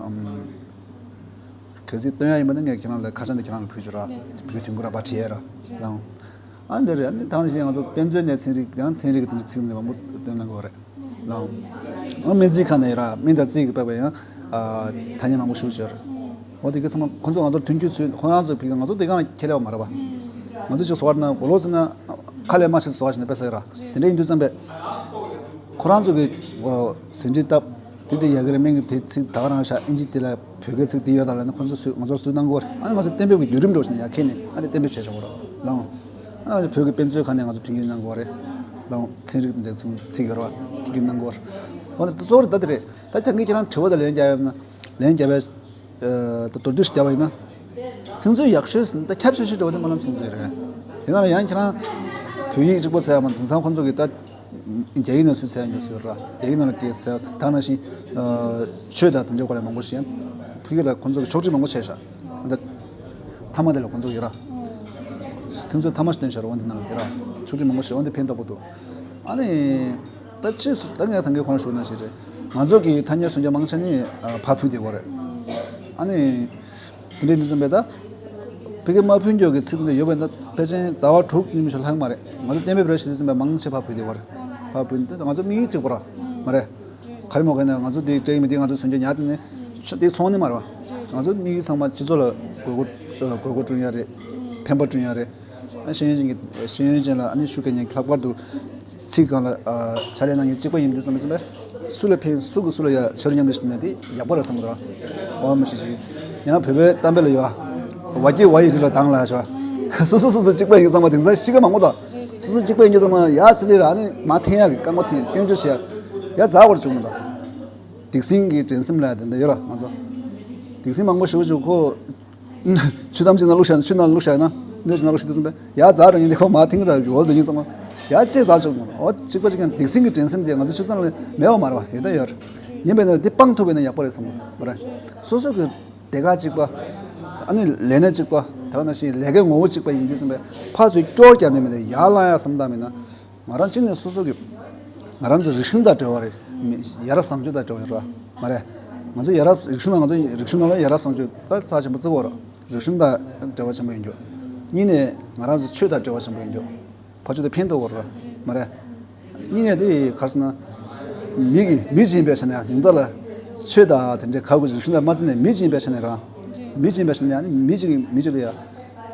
གལ་སྲིད་སྟོན་ཡ་ཡིན་པ་ན་ངས་ཁྱེད་རང་ལ་ཁ་བྱང་འདི་ཁྱེད་རང་ལ་ཕུལ་ཆོག་ར། བོད་དོན་ཁུར་ར་པ་བྲིས་ཡ་ར་ལའང་། ཨ་འདི་རེད། ཨ་ནི་ད་ནང་བཞིན་ང་ཚོ་དཔེ་མཛོད་ནས་ཚན་རིག་ཡང་ཚན་རིག་གི་དེ་འདྲ་ཚིག་ནས་མང་པོ་སྟོན་གནང་གི་ཡོད་རེད་ལའང་། ཨ་སྨན་རྩིས་ཁང་ནས་ར་སྨན་དང་རྩིས་ཀྱི་པགས་པ་ཡང་ཐ་སྙད་མང་པོ་ཞུགས་ཤོར། འོ་དེ་གི་ཚང་མ་ཁོང་ཚོ་ང་ཚོར་མཐུན་འགྱུར་བཟོས། ཁོ་རང་ཚོ་ཕ་གི་ང་ཚོ་དེ་གང་ལ་ཁྱད་ལས་པ་མ་རེད་པ། ང་ཚོ་ཅིག་བཟོ་བ་ན་གོ་ལོག་ཟེར་ན་ཁ་ལས་མ་ཤེས་བཟོ་བ་ཞིག་ནས་དཔེ་ཟེར་ར་དེ་འདྲ་ཡིན་དུས་ཙམ་པས། ཁོ་རང་ཚོ་གི་ཟིན་བྲིས་བཏབ། དེ་དེ་ཡ་གི་རེད། སྨན་གྱི་དེ་ཚིག་ད་ག་རང་ཤག་ཨིན་ཇི་དེ་ལ་བོད་སྐད་ཚིག་དེ་ཡོད་ད་ལ་ནི་ཁོ་ཚོ་སུས་ང་ཚོར་སུས་གནང་གི་ཡོད་རེད། ཨ་ནི་ང་ཚོ་གཏན་འབེབས་ཀྱི་བརྒྱུད་རིམ་འགྲོ་བཞིན་ཡ་ཁྱེད་ནས་ཨ་ནི་གཏན་འབེབས་བྱས་བཞག་གོ་ར་ལའང་། ཨ་ནི་བོད་ཀྱི་དཔེ་མཛོད་ཁང་ནས་ང་ཚོ་མཐུན་རྐྱེན་གནང་གི་ཡོད་རེད་ལའང་། ཚན་རིག་དེ་ཚོ་ཚིག་ཡོད་རེད་པ། མཐུན་རྐྱེན་གནང་གི་ཡོད་རེད། འོ་ན་ད་གཙོ་བོ་རེད་ད་དེ་རེད། ད་ཁྱེད་ཀྱིས་ཁྱེད་རང་དྲི་བ་དང་ལན་རྒྱག་ཡོད་ན་ལན་རྒྱག་པའི། ད་མདོར་བསྡུས་ཤིག་བརྒྱབ་པ་ཡིན་ན། ཚིག་མཛོད་ཡག་ཤོས་ཟིན་ད་ཁྱབ་ཆེ་ཤོས་འདྲ་བོ་དེ་སྨོན་ལམ་ཚིག་མཛོད་རེད། དེ་ནང་ལ་ཡང་ཁྱེད་རང་བོད་ཡིག་གཅིག་པོ་འཚོལ་ཡ་མ་དེང་སང་ཁོང་ཚོ་གིས་ད་རྒྱ་ཡིག་ནང་སུས་འཚོལ་ཡ་འགྱོ་སྲོལ་ར། རྒྱ་ཡིག་ནང་ལ་སྐད་འཚོལ་ད་ནང་བཞིན་ཆོས་དང་དེ་འདྲའི་སྐོར་ལ་མང་པོ་ཞིག་ཡང་ཕ་གི་ལ་ཁོང་ཚོ་གིས་ཕྱོགས་སྒྲིག་མང་པོ་བྱས་ཤག་ད་མཐའ་མ་དེ་ལ་ཁོང་ཚོ་ཡོད་ར། ཚིག་མཛོད་མཐའ་མ་ཞིག་བཏོན་ཤག་ར། འོ་འདི་ནང་ལ་དེ་ར་ཕྱོགས་སྒྲིག་མང་པོ་བྱས། འོ་འདི་ཕན་ཐོགས་པོ་འདུག་ཨ་ནི། ད་ཅི་སུ་ད་ངས་ད་གིན་ཁོང་ལ་ཞུ་ན་ཞིག་རེད། ང་ཚོ་གི་ཐ་སྙད་སུམ་བརྒྱ་མང་ཆེ་ནི་ཕར་ཕུལ་བསྡད་ཡོད་རེད། ཨ་ནི། དེ་འདྲའི་འདི་ཙམ་པས་ད། ཕ་གི་མ་ཕུལ་མགྱོགས་ཀྱི་ཚིག་འདི་ཡོད་པས་ན་ཕལ་ཆེར་ཟླ་བ་དྲུག་ཉི་མ་ཞིག་ལྷག་མ་རེད། ང་ཚོ་གཏན་འབེབས་རེ་ཞིག་འདི་ཙམ་པས་མང་ཆེ་ཕར་ཕུལ་བསྡད་པ་རེད། ཕར་ཕུལ་འདི་ང་ཚོ་དམིགས་ཡུལ་གཅིག་པ་ར་མ་རེད། ག་རེ་མོ་ག་ན་ང་ཚོ་འདི་སྤྲད་མི་འདི་ང་ཚོ་སུན་ཆོད་ཉར་དེ་ནས་ཆ་འདི་ཚོང་ནི་མ་རེད་བ། ང་ཚོ་དམིགས་ཡུལ་ཚང་མ་སྤྱི་ཚོགས་ལ་དགོས་མཁོ་དགོས་མཁོ་བསྐྲུན་ཡ་རེད། ཕན་པ་བསྐྲུན་ཡ་རེད། ཤེས་ཡོན་ཅན་གྱི་ཤེས་ཡོན་ཅན་ལ་ཨ་ནི་ཤུགས་རྒྱག་མཁན་གྱི་ལྷག་པར་དུ་ཚིག་སྒང་ལ་ཕྱག་ལས་གནང་མཁན་གཅིག་པ་ཡིན་དུས་ཙམ་ཙམ་པས་སུ་ལ་ཕན་སུ་གི་སུ་ལ་ཡ་ཕྱི་རུ་མཉམ་དུ་ཞིག་ན་དེ་ཡག་པོ་རེད་བསམ་གི་འདུག་འོ་མི་ཤེས་ཤིག་ཡང་བོད་པའི་གཏམ་དཔེ་ལ་ཡོད་ཨ། བ་སྐྱེས་བ་ཡི་རི་ལ་དྭངས་ལ་ཤོག་སོ་སོ་སོ་སོ་གཅིག་པ་ཡིན་ཙང་མ་དེང་སང་ཤི་ཀ་མང་པོ་དང་། སོ་སོ་གཅིག་པ་ཡིན་རྒྱུ་ཙམ་མ་ཡ་ཚི་ལི་ར་ཨ་ནི་མ་འཐེན་ཡག་གི་བཀག་འགོག་འཐེན་སྐྱོན་བརྗོད་བྱེད་ཡག་ཡ་ཛ་བར་བྱུང་མི་འདུག་སྡིག་སྲིན་གྱི་འགྲན་སེམས་ལ་དེ་འདྲ་ཡོད་ར་ང་ཚོ། སྡིག་སྲིན་མང་པོ་ཞེ་པོ་ཅིག་ཁོ། ཆུ་དམ་ཅིག་ནང་བླུགས་བཞག་ན་ཆུ་ནང་བླུགས་བཞག་ན་སྣོད་ཅིག་ནང་བླུགས་བཞག་དུས་ཙམ་པས་ཡ་ཛ་རང་ཡིན་དེ་ཁོ་མ་འཐེན་གི་ད་འོ་དེ་ཡིན་ཙང་ཡ་ཅེ་ཛ་ཅིག་འོ་གཅིག་པ་ཅིག་ཀྱང་སྡིག་སྲིན་གྱི་འགྲན་སེམས་དེ་ང་ཚོ་ཆུ་ཚང་ལ་མེད་པ་མ་རེད་བ་ཡོད་ད་ཡོད་རེད། ཡིན་པས་ན་དེ་སྤང་ཐུབ་པས་ན་ཡག་པོ་རེད་བསམ་གི་མ་རེད། སོ་སོ་གི་སྡེ་ཁག་གཅིག་པ། ཨ་ནི་ལས་གནས་གཅིག་པ། དེ་ག་ནང་བཞིན་ལས་ཀའི་ངོ་བོ་གཅིག་པ་ཡིན་དུས་ཙམ་པས་ཕར་ཚུར་སྐྱོར་རྒྱག་ནས་མི་འདུག་ཡར་ལངས་ཡག་བསམ་སྟངས་མིན་ན། ང་རང་གཅིག་ནས་སོ་སོ་གི། ང་རང་ཚོ་རིག་གཞུང་དང་འབྲེལ་བ་རེད། མི་ཡ་རབས་བཟང་སྤྱོད་དང་འབྲེལ་བ་རེད་མ་རེད། ང་ཚོ་ཡ་རབས་རིག་གཞུང་ནང་ང་ཚོ་རིག་གཞུང་ནང་ལ་ཡ་རབས་བཟང་སྤྱོད་ད་རྩ་ཆེན་པོ་བརྩི་གི་ཡོད་རེད། རིག་གཞུང་དང་འབྲེལ་བ་ཆེན་པོ་ཡིན་རྒྱུ། གཉིས་ནས་ང་རང་ཚོ་ཆོས་དང་འབྲེལ་བ་ཆེན་པོ་ཡིན་རྒྱུ། ཕར་ཕྱོགས་དེ་ཕན་ཐོགས་ཡོད་རེད་མ་རེད། གཉིས་ནས་དེ་ག་རེ་ཟེར་ན། མི་གི་མི་གཅིག་ཡིན་པའི་ཆ་ནས་ཡང་ཡོངས་གྲགས་ལ། ཆོས་དང་དེ་འདྲའི་ཁ་དགོས་རིག་གཞུང་དང་མ་བརྩིས་ནས་མི་གཅིག་ཡིན་པའི་ཆ་ནས་རང་། མི་གཅིག་ཡིན་པའི་ཆ་ནས་ཡང་མི་གཅིག་གིས་མི་གཅིག་ལ་ཡང་།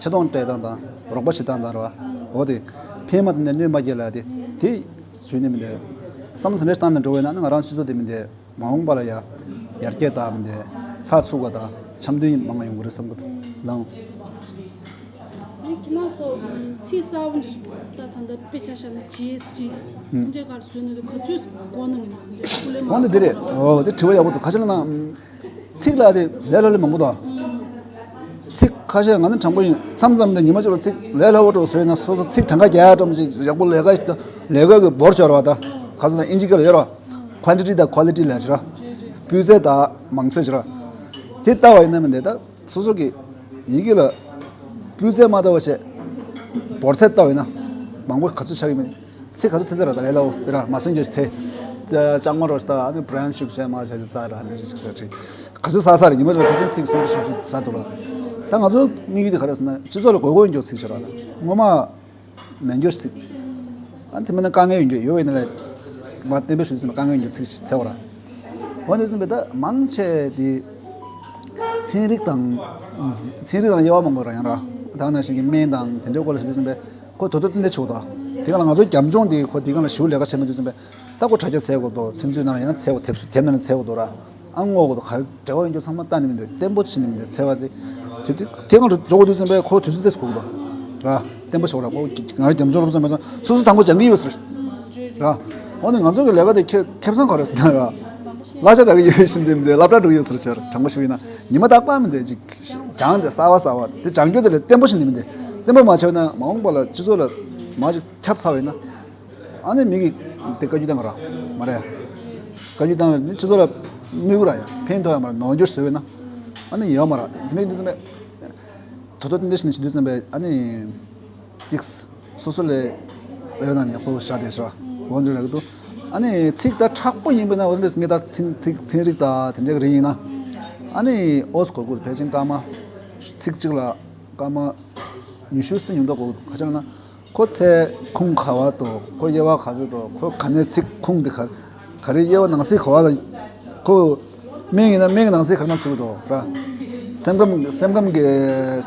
ཆེ་མཐོང་སྤྲད་སྟངས་དང་རོགས་པ་བྱེད་སྟངས་དང་རེད་བ། འོ་དེ། ཕན་མ་ཐོགས་ནས་གནོད་མ་སྐྱེལ་ལ་དེ། དེ། ཞུས་ནས་མི་འདུག་བསམ་བློ་དེ་འདྲ་བཏང་ནས་འགྲོ་བས་ན་ནི་ང་རང་སྤྱི་ཚོགས་དེ་མི་འདུག་མ་འོངས་པ་ལ་ཡ། ཡར་རྒྱས་དང་མི་འདུག་ཚགས་ཚུད་པ་དང་འཆམ་མཐུན་མང་བ་ཡོང་གི་རེད་བསམ་གི་འདུག་ལགས། ཁྱེད་རང་ཚོ་ཚིག་གསར་པ་འདི་ད་ད་ལྟ་དཔེ་ཆ་བཞག་ན་ཇི་ཨེས་ཇི་འདྲའི་སྐོར་བཟོས་ནས་ག་ཚོད་གོ་གནང་གི་འདུག་འདི་ཀུ་ལེ་མ་འོ་འདི་འདི་རེད། འོ་འདི་དྲི་བ་ཡག་པོ་འདུག་ཁ་ཤས་ལ་ན། ཚིག་ལ་དེ་ལས་སླ་ལས་མང་པོ་འདུག་ཚིག་ཁ་ཤས་ང་ནི་དྲང་པོ་ཡིན་མཚམས་མཚམས་འདི་ཉི་མ་གཅིག་ལ་ཚིག་ལས་སླ་པོ་འདྲ་བཟོས་ན་སོ་སོ་ཚིག་གྲངས་ཀ་རྒྱག་ཡག་ཙམ་ཞིག་ཡག་པོ་ལས་ཀ་ལས་ཀ་གི་འབོར་འཆོར་བ་དང་ཁ་སང་ཨིན་ཇི་སྐད་ལ་ཡོད་ར། ཁོན་ཊི་ཊི་དང་ཁོ་ལི་ཊི་ལབ་ཀྱི་ར། སྤུས་ཚད་དང་མང་ཚད་ཀྱི་ར། དེ་ལྟ་བ་ཡིན་ན་མི་འདུག་ད། སོ་སོ་གི་ཡི་གེ་ལ་སྤུས་ཚད་མ་ལྟ་བ་བྱས། འབོར་ཚད་ལྟ་བ་ཡིན་ན་མང་པོ་ག་ཚོད་ཆགས་ཀྱི་མིན། ཚིག་ག་ཚོད་ཚེ་ཚེ་ར་ད་ལས་སླ་བོ་ར་མ་སུན་གྱི་ཚེ། ལྕགས་མ་རོ་ལྟ་ཨ་ནི་བྷི་རན་ཤུགས་ཆེ་མ་བྱས་ཏེ་ལྟ་ར་ནི་རི་ཤིག་ས་ཁྲི། ག་ཚོད་ཟ་ས་རེད་ཉི་མ་རེ་ཕལ་ཆེར་ཚིག་སུམ་ཅུ་བཞི་བཅུ་ཟ་འདུག་ར། ད་ང་ཚོ་དམིགས་ཡུལ་དེ་ག་རེ་ཟེར་ན་སྤྱི་ཚོགས་ལ་དགོས་མཁོ་ཡོད་འགྱོ་ཚིག་ཆེ་ར་ད་ངོ་མ། མེད་འགྱོ་ཚིག་ཨ་དེ་མིན་ན་དཀའ་ངལ་ཡོད་འགྱོ་ཡོད་བས་ན་ལས། མ་བསྟན་པའི་ཤུལ་ཙམ་དཀའ་ངལ་ཡོད་འགྱོ་ཚིག་ཅིག་འཚོལ་བ་ར། འོ་འདི་ཙམ་པས་ད་མང་ཆེ་དེ། ཚན་རིག་དང་། ཚན་རིག་དང་དབྱེ་བ་མང་པོ་ར་ཡང་ར། ད་ནང་བཞིན་གྱི་སྨན་དང་དེ་འདྲའི་སྐོར་ལ་ཞུ་དུས་ཙམ་པས་ཁོ་དོ་དོ་ཏན་ཏན་ཆོག་ད། དེ་ག་ལ་ང་ཚོའི་རྒྱབ་ལྗོངས་དེ་ཁོ་དེ་ག་ལ་ཞུ་ལས་ཀ་བྱེད་མི་དུས་ཙམ་པས་ད་ཁོ་དྲ་རྒྱ་འཚོལ་དགོས་དོ་ཚིག་མཛོད་ནང་ལ་ཡང་འཚོལ་དགོས་དེབ་དེབ་ནང་ལ་འཚོལ་དགོས་དོ་ར། ཨ་ངོ་གོ་དོ་ག་རེ་འབྲེལ་བ་ཡོད་འགྱོ་ཚང་མ་ལྟ་ནི་མི་འདུག་བརྟན་པོ་ཕྱིན་ནི་མི་འདུག་འཚོལ་བ་དེ། དེ་དེ་དེ་ག་ལ་འགྲོ་དགོས་དུས་ཙམ་པས་ཁོ་དུས་ཚོད་ཏེས་གོ་གི་དོ། ར། བརྟན་པོ་ཆོག་ར་ཁོ་ང་རང་རྒྱབ་ལྗོངས་སློབ་ཚན་མ་ཚང་སོ་སོ་དང་པོ་སྦྱང་གི་ཡོད་ཟེར། ར། འོ་ནི་ང་ཚོ་གི་ལས་ཀ་དེ་ཁེ་ཁེ་བཟང་ག་རེ་ཟེར་ན་ར། གླ་ཆ་རག་གི་ཡོད་བཞིན་དེ་མི་འདུག་སློབ་གྲྭ་འགྲོ་གི་ཡོད་ཟེར་ཆེར་དྲང་པོ་ཞུ་ཡིན་ན་ཉི་མ་རྟག་པར་མི་འདུག་ཅིག་སྦྱང་དེ་གསར་བ་གསར་བ་དེ་སྦྱང་རྒྱུ་དེ་ལས་བརྟན་པོ་ཞིག་ནི་མི་འདུག་བརྟན་པོ་མ་བྱས་ན་མ་འོངས་པ་ལ་སྤྱི་ཚོགས་ལ་མ་ཅིག་ཁྱབ་ཚར་བས་ན། ཨ་ནི་མི་གིས་དེ་བཀའ་བཀྱོན་བཏང་གི་ར། མ་རེད། བཀའ་བཀྱོན་བཏང་ནས་སྤྱི་ཚོགས་ལ་གནོད་གི་ར་ཡ། ཕན་ཐོགས་ཡ་མ་རེད་ནོར་འཁྱོལ་བཟོས་པས་ན། ཨ་ནི་ཡོད་མ་རེད་དེ་འདྲ་ཡིན་དུས་ཙམ་པས། དོ་དོ་དེ་འདྲ་ཞིག་ནས་བྱེད་དུས་ཙམ་པས་ཨ་ནི། ཏིག་སོ་སོ་ལས། ལས་ནང་ཡག་པོ་བཞག་བསྡད་ཤག་འོ་འདྲ་རེད་འདུག་ཨ་ནི་ཚིག་ད་མཁྲེགས་པོ་ཡིན་པས་ན་འོ་འདྲ་ངས་ད་ཚན་ཚིག་ཚན་རིག་ད་དེ་འདྲ་གི་རིགས་ཡིན་ན། ཨ་ནི་ཨོ་སི་གོ་དགོས་ཕལ་ཆེར་སྐར་མ། ཚིག་གཅིག་ལ་སྐར་མ། ཉི་ཤུ་ཙམ་ཉུང་མཐོ་དགོས་ག་ཅི་ལ་ན། ཁོ་ཚེ་ཁུངས་ག་བ་དང་ཁོ་དབྱེ་བ་ག་ཚོད་དང་ཁོ་ག་ནས་ཚིག་ཁུངས་དེ་ག་ག་རེ་དབྱེ་བ་ནང་གསེས་ག་བ་ལ་ཁོ། སྨན་ཡིན་ན་སྨན་གྱི་ནང་གསེས་ག་རེ་ན་ཚུད་དོ་ར། སེམས་ཁམས་སེམས་ཁམས་ཀྱི་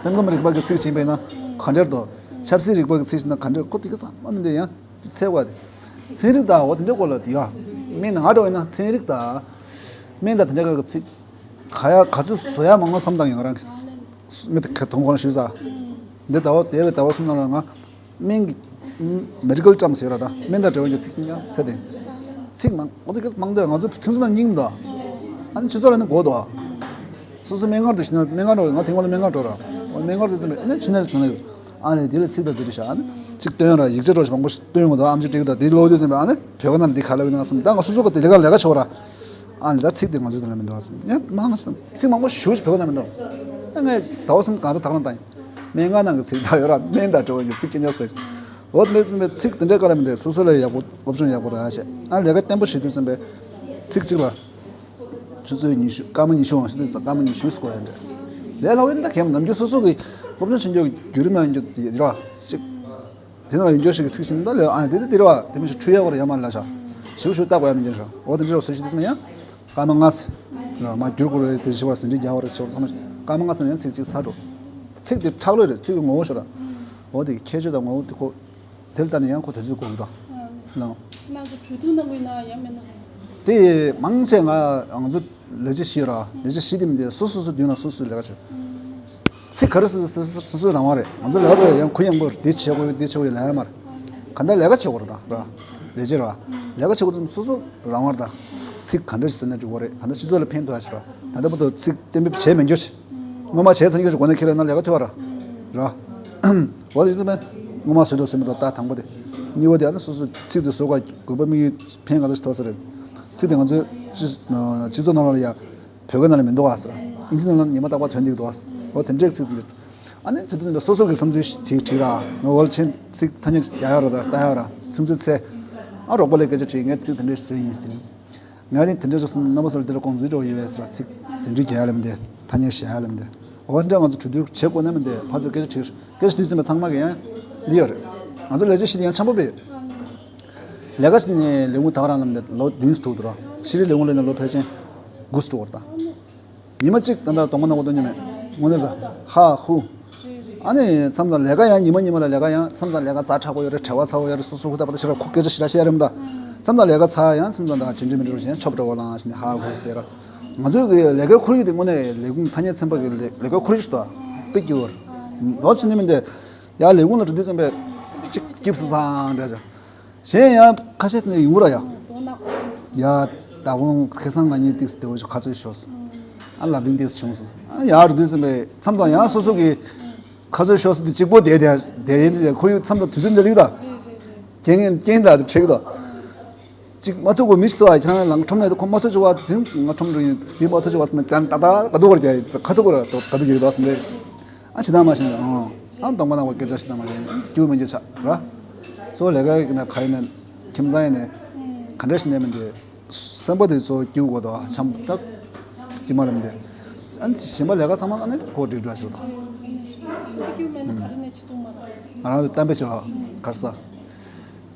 སེམས་ཁམས་རིག་པ་གི་ཚིག་ཕྱིན་པས་ན་ག་འདྲ་དོ། ཆབ་སྲིད་རིག་པ་གི་ཚིག་ཕྱིན་ན་ག་འདྲ་ཁོ་དེ་ག་ཚང་མ་མི་འདུག་ཡང་ཚེ་བ་དེ། ཚན་རིག་དང་འོ་དེ་འདྲ་སྐོར་ལ་དེ་ཡ། སྨན་ནང་འགྲོ་བས་ན་ཚན་རིག་དང་། སྨན་དང་དེ་འདྲ་ག་གི་ཚིག་ག་ཡ་ག་ཚོད་བཟོ་ཡ་མང་མང་བསམ་བཏང་ཡོང་རང་གི། མི་དེ་ག་དོན་གོ་ན་ཞུས་ས། འདི་ཟླ་བ་དེ་བའི་ཟླ་བ་གསུམ་ནང་ལ་ང་། སྨན་གྱི། མེ་ཌི་ཀལ་ཊམ་ཟེར་བ་ད་སྨན་དང་འབྲེལ་བ་ཡོད་ཚིག་ཀྱང་ཚད་ལྡན། ཚིག་མང་འོ་དེ་ག་མང་དེ་ང་ཚོ་ཚིག་མཛོད་ནང་རྙིང་མདོག་ཨ་ནི་སྤྱི་ཚོགས་ལ་ནི་གོ་འདུག་སོ་སོ་སྨན་ཁང་དུ་ཕྱིན་ན་སྨན་ཁང་འགྲོ་ང་དེ་སྔོན་ལ་སྨན་ཁང་འགྲོ་ར། འོ་སྨན་ཁང་དུ་ཕྱིན་པས་ཨ་ནི་ཕྱིན་ན་ལ་དོན་ལ་ཡོད། ཨ་ནི་དེ་ལ་ཚིག་དང་དེ་རེད་ཤག་ཨ་ནི་ཅིག་སྟོན་ར་ཡིག་ཆ་འགྲོ་ཞིག་མང་པོ་ཞིག་སྟོན་ཡོང་གི་འདུག་ཨམ་ཅིག་བྲིས་གི་འདུག་དེ་ཀློག་དུས་ཙམ་པས་ཨ་ནི་བོད་སྐད་ནང་ལ་འདི་ག་ལབ་ཡོད་ན་བསམ་ད་ང་སོ་སོ་གི་དེ་ལས་ཀ་ལས་ཀ་ཆོག་ར། ཨ་ནི་ད་ཚིག་དེ་ང་ཚོ་དེ་ལ་མི་འདུག་ཨ་བསམ་ཡ་མང་ང་བསམ་ཚིག་མང་པོ་ཞེ་པོ་ཞིག་བོད་སྐད་ནང་མི་འདུག་ཨ་ངས་ཟླ་བ་གསུམ་གང་ཚ་དག་རང་བཏང་ཡིན། སྨན་ཁང་ནང་གི་ཚིག་དག་ཡོད་ར་སྨན་དང་འབྲེལ་བ་ཡོད་ཚིག་སྐྱོན་ཆ་ཟེར། འོ་དེ་འདྲ་ཙམ་པའི་ཚིག་དེ་འདྲའི་ཀ་ལ་མི་འདུག་སོ་སོ་ལ་ཡག་པོ་སློབ་སྦྱོང་ཡག་པོ་རག་བྱས་ཨ་ལས་ཀ་བརྟན་པོ་བྱེད་དུས་ཙམ་པའི་ཚིག་གཅིག་ལ། ཆུ་ཚོད་ཉི་ཤུ་སྐར་མ་ཉི་ཤུ་འོང་ཤི་དུས་སྐར་མ་ཉི་ཤུ་སྐོར་ཡོད་འདྲ། ལས་སླ་བོ་ཡིན་ད། གལ་ནམ་རྒྱུན་སོ་སོ་གི་སློབ་སྦྱོང་བྱེད་རྒྱུ་བརྒྱུད་རིམ་ཡང་རྒྱུ་དེ་ར་ཅིག་དེ་ནང་ལ་ཡོན་སྐྱོར་ཞིག་གི་ཚིག་བྱིན་ད་ལས་ཨ་ནི་དེ་དེ་དེ་ར་བ་དེ་མི་ཞིག་འཁྲུལ་ཡག་གོ་ར་ཡ་མ་ལ་ཤ་ཞིབ་ཞིབ་བརྟག་དགོས་ཡ་མི་འགྱུར་ཤ། འོ་དེ་འདྲ་བ་སུ་ཞིག་དེ་ཚོ་ཡང་སྐར་མ་ལྔ་ཙམ་ར་མ་བསྒྱུར་དགོས་རེད། དེ་བཞི་བར་ཟིན་བྲིས་རྒྱག་བ་རེད་ཞོག་ཚང་མ་སྐར་མ་ལྔ་ཙམ་ཡང་ཚིག་གཅིག་ཚར་འགྲོ། ཚིག་དེ་ཁྲག་ལོས་རེད། ཚིག་གི་ངོ་བོ་ཤོར་ར། འོ་དེ་ཁྱད་ཆོས་དང་ངོ་བོ་དེ་ཁོ། དེ་ལ་ལྟ་ནས་ཡང་ཁོ་དེ་ཚོའི་གོ་གི་དང་། ལང་། ནང་གི་གྲོས་བསྡུར་གནང་དགོས་ན་ཡང་མེད་ན། དེ་མང་ཆེ་ང་ང་ཚོ་ལས་བྱེད་བཞི་ཡོད་ར། ལས་བྱེད་བཞི་དེ་མི་དེ་སོ་སོ་སོ་མདུན་ལ་སོ་སོས་ལས་ཀ་བྱེད། ཚིག་ག་རེ་སོ་སོ་སོ་སོ་སོའི་རང་དབང་རེད། ང་ཚོ་ལས་ཀ་དེ་ཡང་གུ་ཡངས་པོ་རེད། དེ་བྱེད་དགོས་དེ་བྱེད་དགོས་ལབ་ཡ་མ་རེད། ག་འདྲ་ལས་ཀ་བྱེད་དགོས་རེད་ད་ར། ལས་བྱེད་ར། ལས་ཀ་བྱེད་དགོས་དུས་སོ་སོ་རང་དབང་རེད་ད། ཚིག་ག་འདྲ་ཞིག་བཟོས་ན་འགྲིག་གི་རེད། ག་འདྲ་སྤྱི་ཚོགས་ལ་ཕན་ཐོགས་ཡ་ཞིག་ར། ད་ལྟ་བར་དུ་ཚིག་གཏན་འབེབས་བྱས་མེད་འགྱུར་ཞིག་སྔོན་མ་བྱས་ཚར་རྒྱུ་ཞིག་གོ་ནས་ཁྱེད་རང་ལས་ཀ་ཐོས་པ་ར། ར། འོ་དེ་ཚོ་མེད། སྔོན་མ་བཟོས་འདུག་ཟེར་མི་འདུག་ད་དང་པོ་དེ། གཉིས་པ་དེ་ཨ་ནི་སོ་སོ་ཚིག་དེ་བཟོ་ག་དགོས་པ་དམིགས་ཡུལ་ཕན་ག་ཚོད་ཞིག་ཐོགས་ས་རེད། ཚིག་དེ་ང་ཚོའི་སྤྱི་སྤྱི་ཚོགས་ནང་ལ་ཡ་བོད་སྐད་ནང་ལ་མི་འདུག་ཨ་ཟེར། ཨིན་ཇི་ནང་ལ་ཉི་མ་རྟག་པར་ཐོན་བསྡད་ཀྱི་འདུག་ཨ། འོ་དེ་འདྲས་ཚིག་དེ་འདྲ། ཨ་ནི་དེ་ཚོ་འདྲ་སོ་སོ་གི་བསམ་ཚུལ་ཞིག་བྲིས་ར། ང་འོལ་ཆེན་ཚིག་ཐ་སྙད་ཅིག་རྒྱག་ཡ་ར། ད་ལྟ་ཡ་ར་ཚིག་མཛོད་ཚེ། ཨ་རོགས་པ་ལས་སྐད་ཆ་དྲིས། ངས་ཚིག་དེ་འདྲས་བཟོས་ཡིན་ཟེར། ང་ནི་དེ་འདྲ་ཅིག་སོང་རྣམ་པ་ཚོར་འདི་ལ་དགོངས་ཚུལ་འདྲ་བོ་ཡོད་པས་ཟེར། ཚིག་ཟིན་བྲིས་རྒྱག་ཡ་ལབ་འདི། ཐ་སྙད་བཤད་ཡ་ལབ་འདི། འོ་འདྲ་ང་ཚོ་གྲོས་བསྡུར་བྱེད་དགོས་ན་མི་འདི་ཕར་ཚུར་སྐད་ཆ་དྲིས། སྐད་ཆ་དྲིས་ཟིན་པ་ཚང་མ་གི་ཡང་འདི་ཡོད་རེད། ང་ཚོ་ལས་བྱེད་བཞི་དེ་ཡང་འཆམ་པོ་བྱས། ལས་ཀ་བྱེད་ནས་ལས་ཁུངས་ད་ག་རང་ལ་མི་འདི་ལོ་བདུན་ཙམ་འགྲོ་གི་འདུག་ར། ཤེས་རིག་ལས་ཁུངས་ལ་ནི་ལོ་ཕལ་ཆེར་དགུ་ཙམ་འགྲོ་གི་རེད་ད། ཉི་མ་གཅིག་ད་ལྟ་གདོང་པ་ནག་པོ་སྟོན་རྒྱུ་མེད། དངོས་གནས་ད་ཧ་ཧུ། ཨ་ནི་མཚམས་དང་ལས་ཀ་ཡང་ཉི་མ་ཉི་མ་ལ་ལས་ཀ་ཡང་མཚམས་དང་ལས་ཀ་ཛ་དྲག་པོ་ཡོད་རེད། བྲེལ་བ་ཚ་པོ་ཡོད་རེད། སོ་སོ་ཧུ་ད་པ་ད་ཞེ་དྲག་ཁོ་སྐད་ཆ་ཞེ་དྲག་བཤད་རེད་མི་ད། མཚམས་དང་ལས་ཀ་ཚ་ཡང་མཚམས་དང་ད་ཇི་འདྲ་མི་འདྲ་ཞེས་ཆོབ་འདྲ་བོ་ལངས་ཞེས་ནས་ཧ་གོ་ཟེར། ང་ཚོའི་གི་ལས་ཀའི་ཁོར་ཡུག་དེ་དངོས་གནས་ལས་ཁུངས་ཐ་སྙད་ཚན་པ་གི་ལས་ལས་ཀའི་ཁོར་ཡུག་ཞིག་ཏུ་དཔེ་སྐྱིད་པོ་རེད། ལོ་ཕྱིན་ནི་མིན་ཏེ། ཡར་ལས་ཁུངས་ལ་འགྲོ་དུས་ཙམ་པས་གཅིག་སྐྱིད་སང་སང་འདྲ་ཅིག་གཞན་ཡང་ཁ་ཤས་དེ་ཡོང་གི་ར་ཡ། ཡ། ད་དགོང་ཁ་སང་ང་གཉིས་ཏིག་སི་དེ་བོ་ཞིག་ཁ་རྩོད་ཤོར་སོང་། ཨ་ལབ་རིན་ཏིག་སི་བྱུང་སོང་། ཨ་ཡར་འགྲོ་དུས་ཙམ་པས་མཚམས་དང་ཡང་སོ་སོ་གི་ཁ་རྩོད་ཤོར་སོང་དེ་གཅིག་པོ་དེ་དེ་དེ་ཡིན་དེ་ཁོར་ཡུག་མཚམས་དང་དུས་ཚོད་འདྲ་ལུགས་ད། རྐྱེན་རྐྱེན་དང་དེ་ཁྲིག་ད། གཅིག་མ་ཐུག་གོ་མི་ཞིག་ཏུ་ཨ་ཁྱེད་རང་ལང་ཁྲོམ་ནས་ཁོ་མ་ཐུག་ཅི་བ་དེ་ང་ཁྲོམ་རུ་ཡིན་དེ་མ་ཐུག་ཅི་བ་སོང་ན་ཀྱང་ད་ད་ག་དུ་གོར་རྒྱ་ཁ་ཐུག་གོ་ར་ད་ག་དུ་གྱི་ར་སོང་དེ། ཨ་ཕྱི་ནང་མ་ཤེས་ན་ཨང་། ཨ་གདོང་པ་ནག་པོ་སྐད་ཆ་ཕྱི་ནང་མ་ཤེས་ན་སྐྱུག་མི་འགྱུར་ཆགས་ར། གཙོ་བོ་ལས་ཀ་ཡིན་ན་ག་ཡིན་ན་ཁྱིམ་ཚང་ཡིན་ན་ག་འདྲ་ཞིག་ནས་མི་འདི་སེམས་པ་དེ་གཙོ་བོ་སྐྱུག་དགོས་དོ་འཆམ་ད་ཀྱི་མ་རེད་མི་འདི། ཨ་ནི་གཞན་པ་ལས་ཀ་ཚང་མ་ཨ་ནི་གོ་སྒྲིག་འགྲོ་ཞིག་དང་། སྐྱུག་མེད་ན་ག་རེ་ནས་ཆེ་མཐོང་མ་རེད། ང་རང་ཚོ་གཏམ་དཔེ་ཆོ་གར་ས།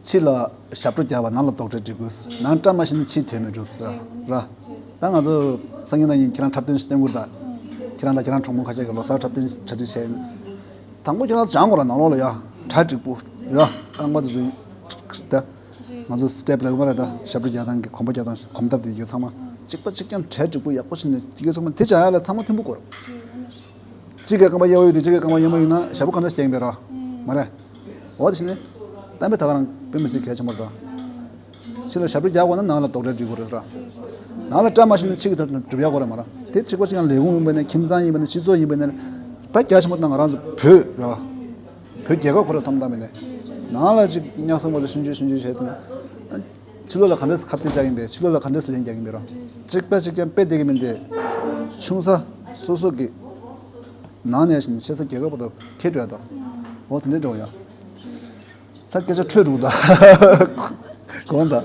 ཕྱི་ལ་ཞབས་བྲོ་རྒྱག་པ་ནང་ལ་རྡོག་ཁྲེས་སྒྲིག་དགོས། ནང་བཀྲ་མ་ཤིས་ན་ཕྱི་དོན་མི་འགྲུབ་ཟེར་ར། ད་ང་ཚོ་སང་ཉིན་གནངས་ཉིན་ཁྱེད་རང་འཁྲབ་སྟོན་ཞིག་སྟོན་དགོས་རེད་ད། ཁྱེད་རང་དང་ཁྱེད་རང་གྲོགས་མོ་ཁ་ཤས་ཀྱིས་ལོ་གསར་འཁྲབ་སྟོན་གྲ་སྒྲིག་བྱས་ཡིན། དང་པོ་ཁྱེད་རང་སྦྱང་དགོས་ར། ནང་ལོགས་ལ་ཡ་གྲ་འགྲིག་པོ་ར། རྐང་པ་དེ་ཚོ་ད་ང་ཚོ་སི་ཊེབ་ལབ་ཀྱི་མ་རེད་ད། ཞབས་བྲོ་རྒྱག་སྟངས་ཀྱི་གོམ་པ་རྒྱག་སྟངས་གོམ་སྟབས་དེ་གི་ཚང་མ་གཅིག་པ་གཅིག་རྐྱང་གྲ་འགྲིག་པོ་ཡག་པོ་བྱས་ནས་དེ་གི་ཚང་མ་དེ་སྦྱང་ཡ་ལ་ཚང་མ་མཐུན་པོ་དགོས་ར། གཅིག་གི་རྐང་པ་གཡས་པ་ཡོད་དུས་གཅིག་གི་རྐང་པ་གཡོན་མ་ཡོད་ན་ཞབས་བྲོ་ག་འདྲ་ཞིག་རྒྱག་གིན་པས་ར། མ་རེད། འོ་དེ་བྱས་ནས་གཏམ་དཔེ་ད་ག་རང་དཔེ་མི་སྲིད་གལ་ཆེན་པོ་རེད་ད། ཕྱི་ལ་ཞབས་བྲོ་རྒྱག་དགོས་ན་ནང་ལ་རྡོག་ཁྲེས་སྒྲིག་དགོས་རེད་ར། ནང་ལ་བཀྲ་མ་ཤིས་ན་ཕྱི་གི་ད་སྒྲུབ་ཡག་དགོས་རེད་མ་ར། དེ་གཅིག་པ་གཅིག་ཡང་ལས་ཁུངས་ཡིན་པ་ནས་ཁྱིམ་ཚང་ཡིན་པ་ནས་སྤྱི་ཚོགས་ཡིན་པ་ནས་ད་རྒྱ་ཆེན་པོ་ད་ང་རང་ཚོ་བོད་ར། བོད་རྒྱལ་ཁབ་ཁོ་ར་བསམ་བཏང་བ་ནས་ནང་ལ་ཅིག་ཉག་སང་བ་ཚོ་ཤུན་ཆུ་ཤུན་ཆུ་བྱས་དང་། ཕྱི་ལོགས་ལ་ག་འདྲས་ཁ་གཏད་བཅག་གིན་པས། ཕྱི་ལོགས་ལ་ག་འདྲས་ལན་རྒྱག་གིན་པས་ར། གཅིག་པ་གཅིག་རྐྱང་དཔེ་བསྡད་ཀྱི་མིན་ཏེ། ཆུང་ས་སོ་སོ་གི་ནང་ནས་བཞིན་ཆེ་ས་རྒྱལ་ཁབ་བར་དུ་འཁྱེར་འགྲོ་ཡ་དང་། འོ་དེ་འདྲས་འགྲོ་ཡ། ད་སྐད་ཆ་འཕྲོས་འགྲོ་ད། དགོངས་དག་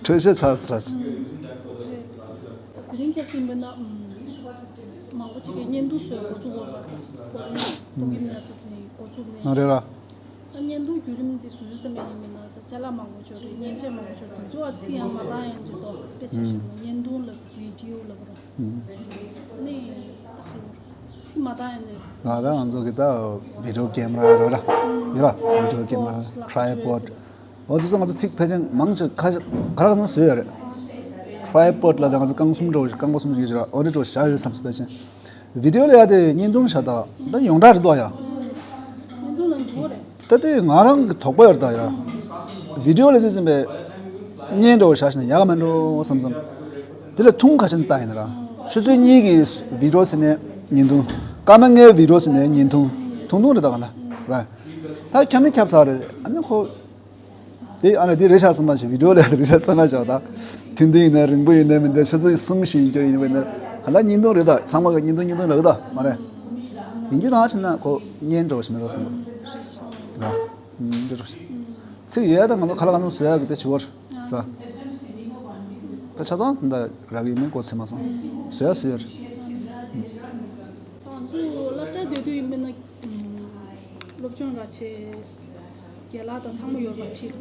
འཕྲོས་བཤད་ཆགས་སོང་ར། དེ་རིང་ཁ་སང་ཡིན་པ་ན་མང་པོ་ཅིག་གིས་བརྙན་ཐུང་བཟོས་འགོ་བཙུགས་པ་རེད། ཏོག་དབྱིབས་ན་ཚ་དེ་འགོ་བཙུགས་ནས། ཨ་རེད་ར། ད་བརྙན་ཐུང་བརྒྱུད་རིམ་དེ་བཟོ་རྒྱུ་ཙམ་ཡང་ཡིན་མིན་ན་ད་ཅ་ལག་མང་པོ་འབྱོར་རེད། མཉེན་ཆས་མང་པོ་འབྱོར། དེ་ཚོ་ཨ་ཚིག་ཡང་མ་བཏང་ཡང་འགྲིག་འདུག་དཔེ་ཆ་བཞག་ན་བརྙན་ཐུང་ལབ་བི་ཌི་ཡོ་ལབ་ར། ཨ་ནི་ད་ག་ལོ་ཚིག་མ་བཏང་ཡང་འགྲིག་ང་ད་ང་ཚོ་གི་ད་བི་ཌི་ཡོ་ཀེམ་ར་ར་ར་ཡོད་ར། བི་ཌི་ཡོ་ཀེམ་ར། ཊི་རའི་པོཌ། འོ་དེ་ཚོ་ང་ཚོ་ཚིག་ཕལ་ཆེར་མང་ཆེ་ཁ་ཤས་ག་ར་ག་ཚོད་བཟོས་ཡོད་རེད། ཊི་རའི་པོཌ་ལ་ད་ང་ཚོ་རྐང་གསུམ་འགྲོ་རྐང་པ་གསུམ་ཞིག་ཡོད་ར། འོ་དེ་འགྲོ་བཞག་ཡོད་བསམ་སོང་ཕལ་ཆེར། བི་ཌི་ཡོ་ལ་ཡ་དེ་བརྙན་ཐུང་བཞག་ད་ད་ཡོངས་གྲགས་རེད་འདུག་ཡ། བརྙན་ཐུང་ལ་འགྲོ་རེད། ད་དེ་ང་རང་གི་དོགས་པ་ཡོད་རེད་ད་ཡ། བི་ཌི་ཡོ་ལ་དེ་ཙམ་པས་བརྙན་འདྲ་བོ་བཞག་ཤེ་ན་ཡག་ག་མེད་འགྲོ་བསམ་བསམ། དེ་ལ་ཐུང་ཁ་ཆེན་ལྟ་ཡིན་ན་ར། ཆུ་ཚོད་གཉིས་ཀྱི་བི་ཌི་ཡོ་ཟེར་ནས་བརྙན་ཐུང་། སྐར་མ་ལྔའི་བི་ཌི་ཡོ་ཟེར་ནས་བརྙན་ཐུང་། ཐུང་ཐུང་རེད་ད་ག་ན་ར། ད་ཁྱབ་ནི་ཁྱབ་ཚར་རེད། ཨ་ནི་ཁོ། དེ་ཨ་ནི་དེ་རེད་ཤག་སོང་མ་ཞིག་བི་ཌི་ཡོ་ལས་རེད་ཤག་སོང་ན་ཤག་ད། ཐུང་ཐུང་ཡིན་ན་རིང་པོ་ཡིན་ན་མིན་ད་ཆུ་ཚོད་གསུམ་བཞི་ཡིན་རྒྱུ་ཡིན་པ་ཡིན་ན། ག་ལ་བརྙན་ཐུང་རེད་ད། ཚང་མ་གི་བརྙན་ཐུང་བརྙན་ཐུང་ལབ་ད་མ་རེད། ཡིན་རྒྱུ་རང་བྱས་ན་ཁོ་བརྙན་འདྲ་བོ་ཞིག་མེད་རོགས་སོང་། ར། འདི་རོགས་ཤིག་ཚིག་ཡོད་ད་ང་ཚོ་ཁ་ལག་ང་ཚོ་བཟོ་ཡག་གི་དེ་བྱེད་བར། ར། ད་ཆ་ཚང་ད་རག་གི་མིན་གོ་ཚེ་མ་སོང་། བཟོ་ཡག་བཟོ་ཡག་རེད། ད་དེ་དུས་ཡིན་པ་ན་སློབ་སྦྱོང་ར་ཆེ། རྒན་ལགས་དང་ཚང་མ་ཡོད་པ་ཁྲིད།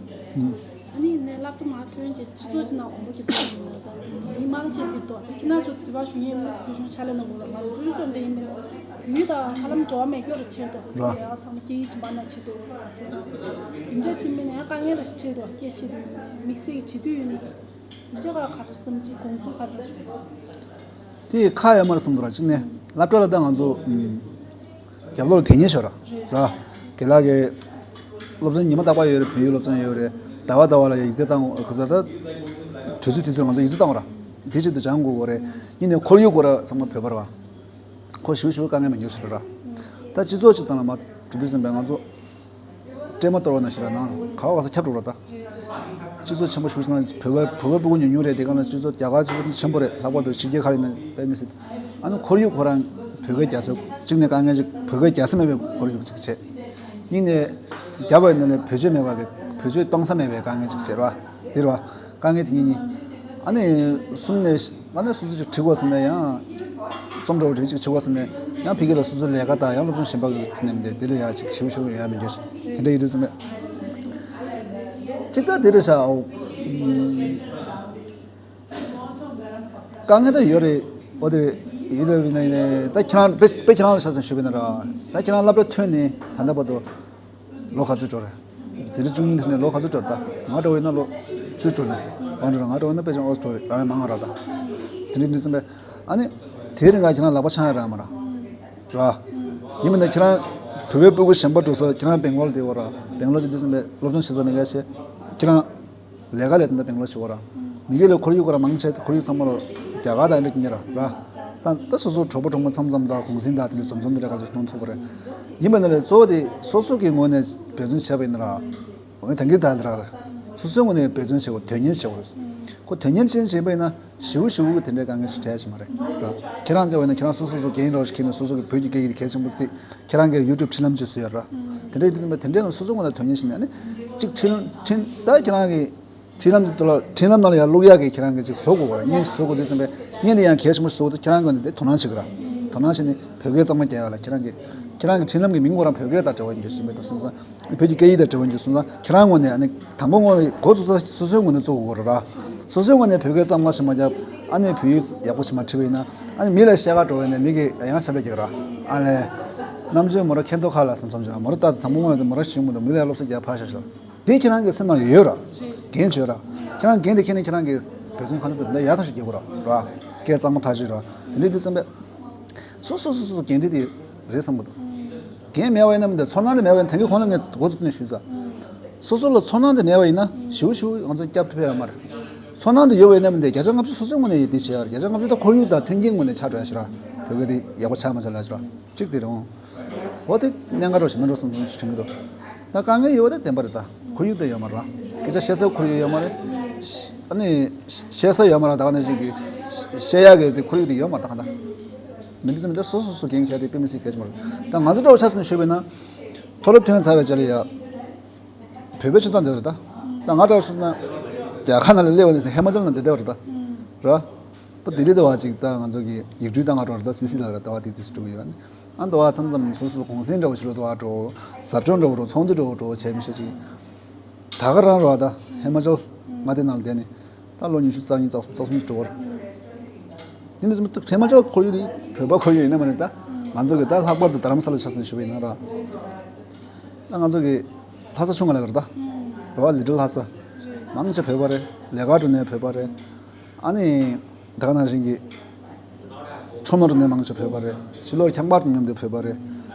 ཨ་ནི་ནས་སློབ་གྲྭ་མར་ཐོན་རྗེས་སྤྱི་ཚོགས་ཀྱི་ནང་གོམ་པ་རྒྱབ་ཐུབ་ཡིན་ན་ད་མི་མང་ཆེ་དེ་ཏོ་ད་ཁྱེད་རང་ཚོ་དེ་བ་ཞུ་ཡིན་ལ་བོད་གཞུང་ཕྱག་ལས་གནང་དགོས་ལ་ང་ཚོའི་སོ་འདི་ཡིན་པ་ན་བོད་ཡིག་དང་ཧ་ལམ་འབྲེལ་བ་མེད་སྐྱོ་རུ་ཆེ་ཏོ་ར། ལས་ཀ་ཚང་མ་སྐད་ཡིག་གཞན་པ་ན་བྱེད་དུ་བ་བྱེད་ཙང་དེ་འདྲ་ཕྱིན་པ་ན་ཡང་དཀའ་ངལ་ར་ཞིག་འཕྲད་དོ་སྐད་བཤད་དུ་ཡིན་ན་དམིགས་བསལ་གྱི་བྱེད་དུས་ཡིན་ན། འདི་ག་ག་རེ་བསམ་ཚུལ་དགོངས་ཚུལ་ག་རེ་བྱུང་། དེ་ཁ་ཡོད་མ་རེད་བསམ་འདུག་ར། གཅིག་ནས་སློབ་གྲྭ་ལ་ད་ང་ཚོ་ཨུམ་རྒྱབ་ལོགས་ལ་དེ་ཉིད་ཤོར་ར་ར། རྒན་ལགས་ཀྱི་སློབ་ཚན་ཉི་མ་རྟག་པར་ཡོད་རེད། བོད་ཡིག་སློབ་ཚན་ཡོད་རེད། ཟླ་བ་ཟླ་བ་ལ་ཡིག་ཚད་བཏང་ག་ཚོད་ད་དུས་ཚོད་དུས་ཚོད་ང་ཚོ་ཡིག་ཚད་བཏང་བ་ར། དེ་ཆེད་དུ་སྦྱང་དགོས་གོ་རེད། གཉིས་ནས་ཁོར་ཡུག་ཁོ་ར་ཚང་མ་བོད་པ་ར། ཁོ་ཞུ་ཞུ་དཀའ་ངལ་མི་འགྱུར་ཤོར་ར། ད་སྤྱི་ཚོགས་སྤྱི་དང་ལ་མ་གྲོས་བསྡུར་ཟིན་པའི་ང་ཚོ། སྤྲེལ་མ་གཏོར་བ་ནང་བཞིན་ལ་ནང་ག་བ་ག་ས་ཁྱབ་འགྲོ་བ་ད། སྤྱི་ཚོགས་ཆེན་པོ་ཞུགས་སོང་ན་བོད་པ་བོད་པ་སྤུ་གུ་ཉུང་ཉུང་རེད། དེ་ག་ན་སྤྱི་ཚོགས་རྒྱ་གར་སྤྱི་ཚོགས་ཆེན་པོ་རེད། ལྷག་པར་དུ་ཕྱི་རྒྱལ་ཁག་ཡིན་ན་དཔེ་མི་སྲིད། ཨ་ནི་ཁོར་ཡུག་ཁོ་རང་བོད་སྐད་རྒྱག་ས་གཅིག་ནས་དཀའ་ངལ་ཅིག་བོད་སྐད་རྒྱག་ས་མེད་པའི་ཁོར་ཡུག་ཅིག་བྱས། གཉིས་ནས་རྒྱབ་པའི་ནང་ནས་བེད་སྤྱོད་མེད་པ་གི་བེད་སྤྱོད་གཏོང་ས་མེད་པའི་དཀའ་ངལ་ཅིག་བྱས་ར། འདིར་བ། དཀའ་ངལ་དེ་གཉིས་གཉིས། ཨ་ནི་གསུམ་ནས་ང་ནི་སོ་སོ་ཅིག་བྲིས་དགོས་ཟེར་ནས་ཡང་རྩོམ་འདྲ་བོ་རེ་ཅིག་བྲིས་དགོས་ཟེར་ནས་ཡང་ཕ་གི་ལ་སོ་སོའི་ལས་ཀ་དང་ཡང་སློབ་སྦྱོང་གཞན་པ་གི་ནས་མི་འདི་འདི་ལ་ཡང་ཅིག་ཞིབ་ཞིབ་ཡོད་མི་འགྱུར་དེ་འདྲ་ཡོད་དུས་ཙམ་པས། ཅིག་ད་འདི་རེད་ཤག་ཨོ། དཀའ་ངལ་ད་ཡོད་རེད། ཨོ་དེ་ཡིན་རེད་ནས་ད་ཁྱེད་རང་དཔེ་དཔེ་ཁྱེད་རང་ལ་ཤ་ཚན་ཞུས་པ་ཡིན་ན་ར། ད་ཁྱེད་རང་སློབ་གྲྭ་ཐོན་ནས་ད་ལྟ་བར་དུ། ལོ་ག་ཚོད་འགྲོ་རེད། དེ་རིང་བཅུ་གཉིས་ཐོན་ནས་ལོ་ག་ཚོད་འགྲོ་རེད་ད། ང་འདྲ་བོ་ཡིན་ན་ལོ་བཅུ་འགྲོ་ནས། ང་འདྲ་ང་འདྲ་བོ་ཡིན་ན་དཔེ་ཆ་ཨོ་འགྲོ་རེད། རང་ཡང་མང་ང་ར་ད། དེ་འདྲའི་དུས་ཙམ་པས། ཨ་ནི། དེའི་རིང་ང་ཁྱེད་རང་ལག་པ་འཆང་ཡ་རག་མ་ར། ར། ཡིན་མིན་ན་ཁྱེད་རང་། བོད་པའི་སྤུ་གུ་གཞན་པ་འགྲོ་ས་ཁྱེད་རང་སྦེང་ལོར་བསྡད་ཡོད་ར། སྦེང་ལོར་དེ་དུས་ཙམ་པས་སློབ་སྦྱོང་བྱེད་ས་མེད་མཁན་ཞེས། ཁྱེད་རང་། ལས་ཀ་ལས་དོན་དང་སྦེང་ལོར་བྱེད་དགོས་ར། མི་སྒེར་ལ་ཁོར་ཡུག་ག་ར་མང་ཆེ་ཁོར་ཡུག་ཚང་མ་ལ་རྒྱ་གར་དང་ཨ་མི་རི་ཀ་གཉིས་ར་ར། ད་ད་སོ་སོ་གྲོགས་པོ་གྲོགས་མོ་མཚམས་མཚམས་དང་གུང་སེང་དང་དེ་འདྲ་འཛོམས་འཛོམས་དེ་འདྲ་ག་ཚོད་མཐོང་ཐུབ་པ་རེད། ཡིན་པ་ན་ལས་གཙོ་བོ་དེ་སོ་སོ་གི་ངོས་ནས་འབད་བརྩོན་བྱས་པ་ཡིན་ན་ར། འོན་ད་གིན་ད་ལྟ་ར་ར། སོ་སོའི་ངོས་ནས་འབད་བརྩོན་བྱེད་དགོས། དོན་གཉེར་བྱེད་དགོས། ཁོ་དོན་གཉེར་ཅན་བྱས་པ་ཡིན་ན་ཞེ་པོ་ཞེ་པོ་གི་དེ་འདྲའི་དཀའ་ངལ་ཞིག་འཕྲད་ཀྱི་མ་རེད་ར། ཁྱེད་རང་ཚོ་འོན་ན་ཁྱེད་རང་སོ་སོ་སོ་རྒན་རོགས་ཤིག་ཁྱེར་ནས་སོ་སོ་གི་བོད་ཀྱི་སྐད་ཡིག་དེ་གལ་ཆེན་པོ་བརྩིས། ཁྱེད་རང་གིས་ཡུ་ཊུབ་འཕྲིན་ལམ་ཅིག་བཟོས་ཡོད་ར། དེ་འདྲའི་དུས་ཙམ་པ་དེ་འདྲའི་ངང་སོ་སོའི་ངོས་ནས་དོན་གཉེར་བྱས་ནས་ཨ་ནི། གཅིག་འཕྲིན་འཕྲིན་ད་ཁྱེད་རང་གི་འཕྲིན་ལམ་དེ་ལ་འཕྲིན་ལམ་ནང་ལ་ཡང་བླུག་ཡག་གི་ཁྱེད་རང་གི་ཅིག་བཟོ་དགོས་པ་ར། བརྙན་ཞིག་བཟོ་དགོས་དུས་ཙམ་པས་བརྙན་དེ་ཡང་གལ་ཆེན་པོ་ཞིག་བཟོ་དགོས་དུས་ཁྱེད་རང་གི་ངོས་ནས་དེ་དོ་སྣང་བྱེད་ཀྱི་ར། དོ་སྣང་བྱས་ནས་བོད་སྐད་གཙང་མ་རྒྱག་ཡག་ལ་ཁྱེད་རང་གི་ཁྱེད་རང་གི་འཕྲིན་ལམ་གྱི་མིང་ཁོ་རང་བོད་སྐད་དང་འབྲེལ་བ་ཡོད་ཞིག་མེད་དུ་སོང་ཙང་། བོད་ཀྱི་སྐད་ཡིག་དང་འབྲེལ་བ་ཡོད་སོང་ཙང་ཁྱེད་རང་ངོས་ནས་ཨ་ནི་དང་པོ་ངོས་ནས་འགོ་བཙུགས་ས་སོ་སོའི་ངོས་ནས་བཙུགས་དགོས་ར། སོ་སོའི་ངོས་ནས་བོད་སྐད་གཙང་མ་ཞིག་མ་རྒྱབ། ཨ་ནི་བོད་ཡིག་ཡག་པོ་ཞིག་མ་ཁྲིད་པ་ཡིན་ན། ཨ་ནི་མི་ལ་བཤད་ག་འགྲོ་བ་ཡིན་ན་མི་གིས་ཡང་ཆམ་པ་རྒྱག་གི་ར། ཨ་ལས། རྣམ་དཔྱོད་མོ་ར་ཁེ་ཐོག་ཁ་ལ་སེམས་བསམ་བྱུང་མོ་ར་ད་དང་པོ་ངོས་ནས་མོ་ར་ཞིག་མི་འདུག་མི་ལ་སློབ་གསོ་རྒྱག་ཕར་བཞག་ཤོག་དེ་ཁྱེད་རང་གི་སེམས་ནང་ཡོད་ར། འགན་བྱོས་ར། ཁྱེད་རང་འགན་དེ་ཁྱེར་ནས་ཁྱེད་རང་གི་འབད་བརྩོན་ཁ་ནུབ་འདི་ཡག་ཐག་ཆོད་རྒྱག་དགོས་ར། ར། སྐད་གཙང་མ་ཐག་ཆོད་ར། དེ་འདྲའི་དུས་ཙམ་པས། སོ་སོ་སོ་སོ་འགན་འཁྲི་དེ་རེད་བསམ་གི་འདུག་འགན་མེད་པ་ཡིན་ན་མི་འདུག་ཚོར་སྣང་དེ་མེད་པ་ཡིན་ན་ད་གིན་ཁོང་ལ་ངས་འགོ་ཚུགས་ནས་ཞུས་ཚར། སོ་སོ་ལ་ཚོར་སྣང་དེ་མེད་པ་ཡིན་ན་ཞིའུ་ཞིའུ་ང་ཚོ་སྐྱབས་ཐུབ་ཡོད་མ་རེད། ཚོར་སྣང་དེ་ཡོད་པ་ཡིན་ན་མི་འདུག་བརྒྱ་ཆ་ལྔ་བཅུ་སོ་སོའི་ངོས་ནས་ཡིད་བདེ་བྱས་ཡོད་རེད། བརྒྱ་ཆ་ལྔ་བཅུ་ད་ཁོར་ཡུག་དང་མཐུན་རྐྱེན་ངོས་ནས་ཆགས་འགྲོ་ཡ་ཞིག་ར། བོད་སྐད་དེ་ཡག་པོ་ཆགས་མ་ཆགས་ལ་ཞིག་ར། གཅིག་དེ་རེད་འོང་། འོ་དེ་གནད་འགག་འདྲ་ཞིག་མིན་འགྲོ་བསམ་བསམ་ཞིག་དྲན་གི་འདུག་ད་དཀའ་ངལ་ཡོད་པ་དེ་བདེན་པ་རེད། ད་ཁོར་ཡུག་དེ་ཡོད་མ་རེད། སྐད་ཆ་བཤད་ས་ཁོར་ཡུག་ཡོད་མ་རེད། ཨ་ནི། བཤད་ས་ཡོད་མ་རེད། ད་ག་ནང་བཞིན་གྱི། བཤད་ཡག་གི་དེ་ཁོར་ཡུག་དེ་ཡོད་མ་རེད་ད་ག་ད། མི་འདི་ཚོ་མི་འདི་སོ་སོ་སོ་འགན་འཁྱེར་དེ་དཔེ་མི་སྲིད་གལ་ཆེན་པོ་རེད། ད་ང་ཚོ་འདྲ་བོ་ཆ་བཞག་ནས་ཞུས་པ་ཡིན་ན། མཐོ་སློབ་ཐོན་ཚར་བའི་རྗེས་ལ་ཡ། བོད་པའི་སྤྱི་ཚོགས་འདི་རེད་ད། ད་ང་འདྲ་བོ་སོང་ན། རྒྱ་གར་ནང་ལ་སླེབས་པ་ནས་ཧི་མ་ཅལ་ནང་འདི་བསྡད་པ་རེད་ད། ར། ད་ལྡི་ལི་ལྟ་བ་ཅིག་ད་ང་ཚོ་གི་ཡིག་འབྲུ་ད་ང་འགྲོ་རེད་ད་སི་སི་ལ་རེད་ལྟ་བ་དེ་དུས་སུ་འགྲོ་གི་ཡོད་ཨ་ནི། ཨ་ལྟ་བ་མཚམས་མཚམས་སོ་སོ་གུང་སེང་འདྲ་བོ་ཞིག་ལ་ལྟ་བ་འགྲོ། ཟབ་སྦྱོང་འདྲ་བོ་འགྲོ་ཚོགས་འདུ་འདྲ་བོ་འགྲོ་བྱས་མི་ཤེས་ཅིག་ད་ག་རང་རེད་ད་ཧི་མ་ཅལ་མངའ་སྡེ་ནང་ལ་བསྡད་ནས་ད་ལོ་ཉི་ཤུ་རྩ་གཉིས་རྩ་གསུམ་རྩ་གསུམ་འགྲོ་བར། དེ་འདྲ་ཚོ་ཧི་མ་ཅལ་ཁོར་ཡུག་དེ་བོད་པ་ཁོར་ཡུག་ཡིན་ན་མ་ནི་ད་ང་ཚོ་གི་ད་ལྷག་པར་དུ་རྡ་རམ་ས་ལ་ཆ་བཞག་ནས་ཞུས་པ་ཡིན་ན་ར། ད་ང་ཚོ་གི་ལྷ་ས་ཆུང་བ་ལ་གི་རེད་ད། རེད་བ་ལི་ཊལ་ལྷ་ས། མང་ཆེ་བོད་པ་རེད། ལས་ཀ་འགྲོ་ནས་བོད་པ་རེད། ཨ་ནི། ད་ག་ནང་བཞིན་གྱི། ཁྲོམ་ལ་འགྲོ་ནས་མང་ཆེ་བོད་པ་རེད། ཕྱི་ལོགས་ཁྱད་པར་དུ་མཉམ་དུ་བོད་པ་རེད།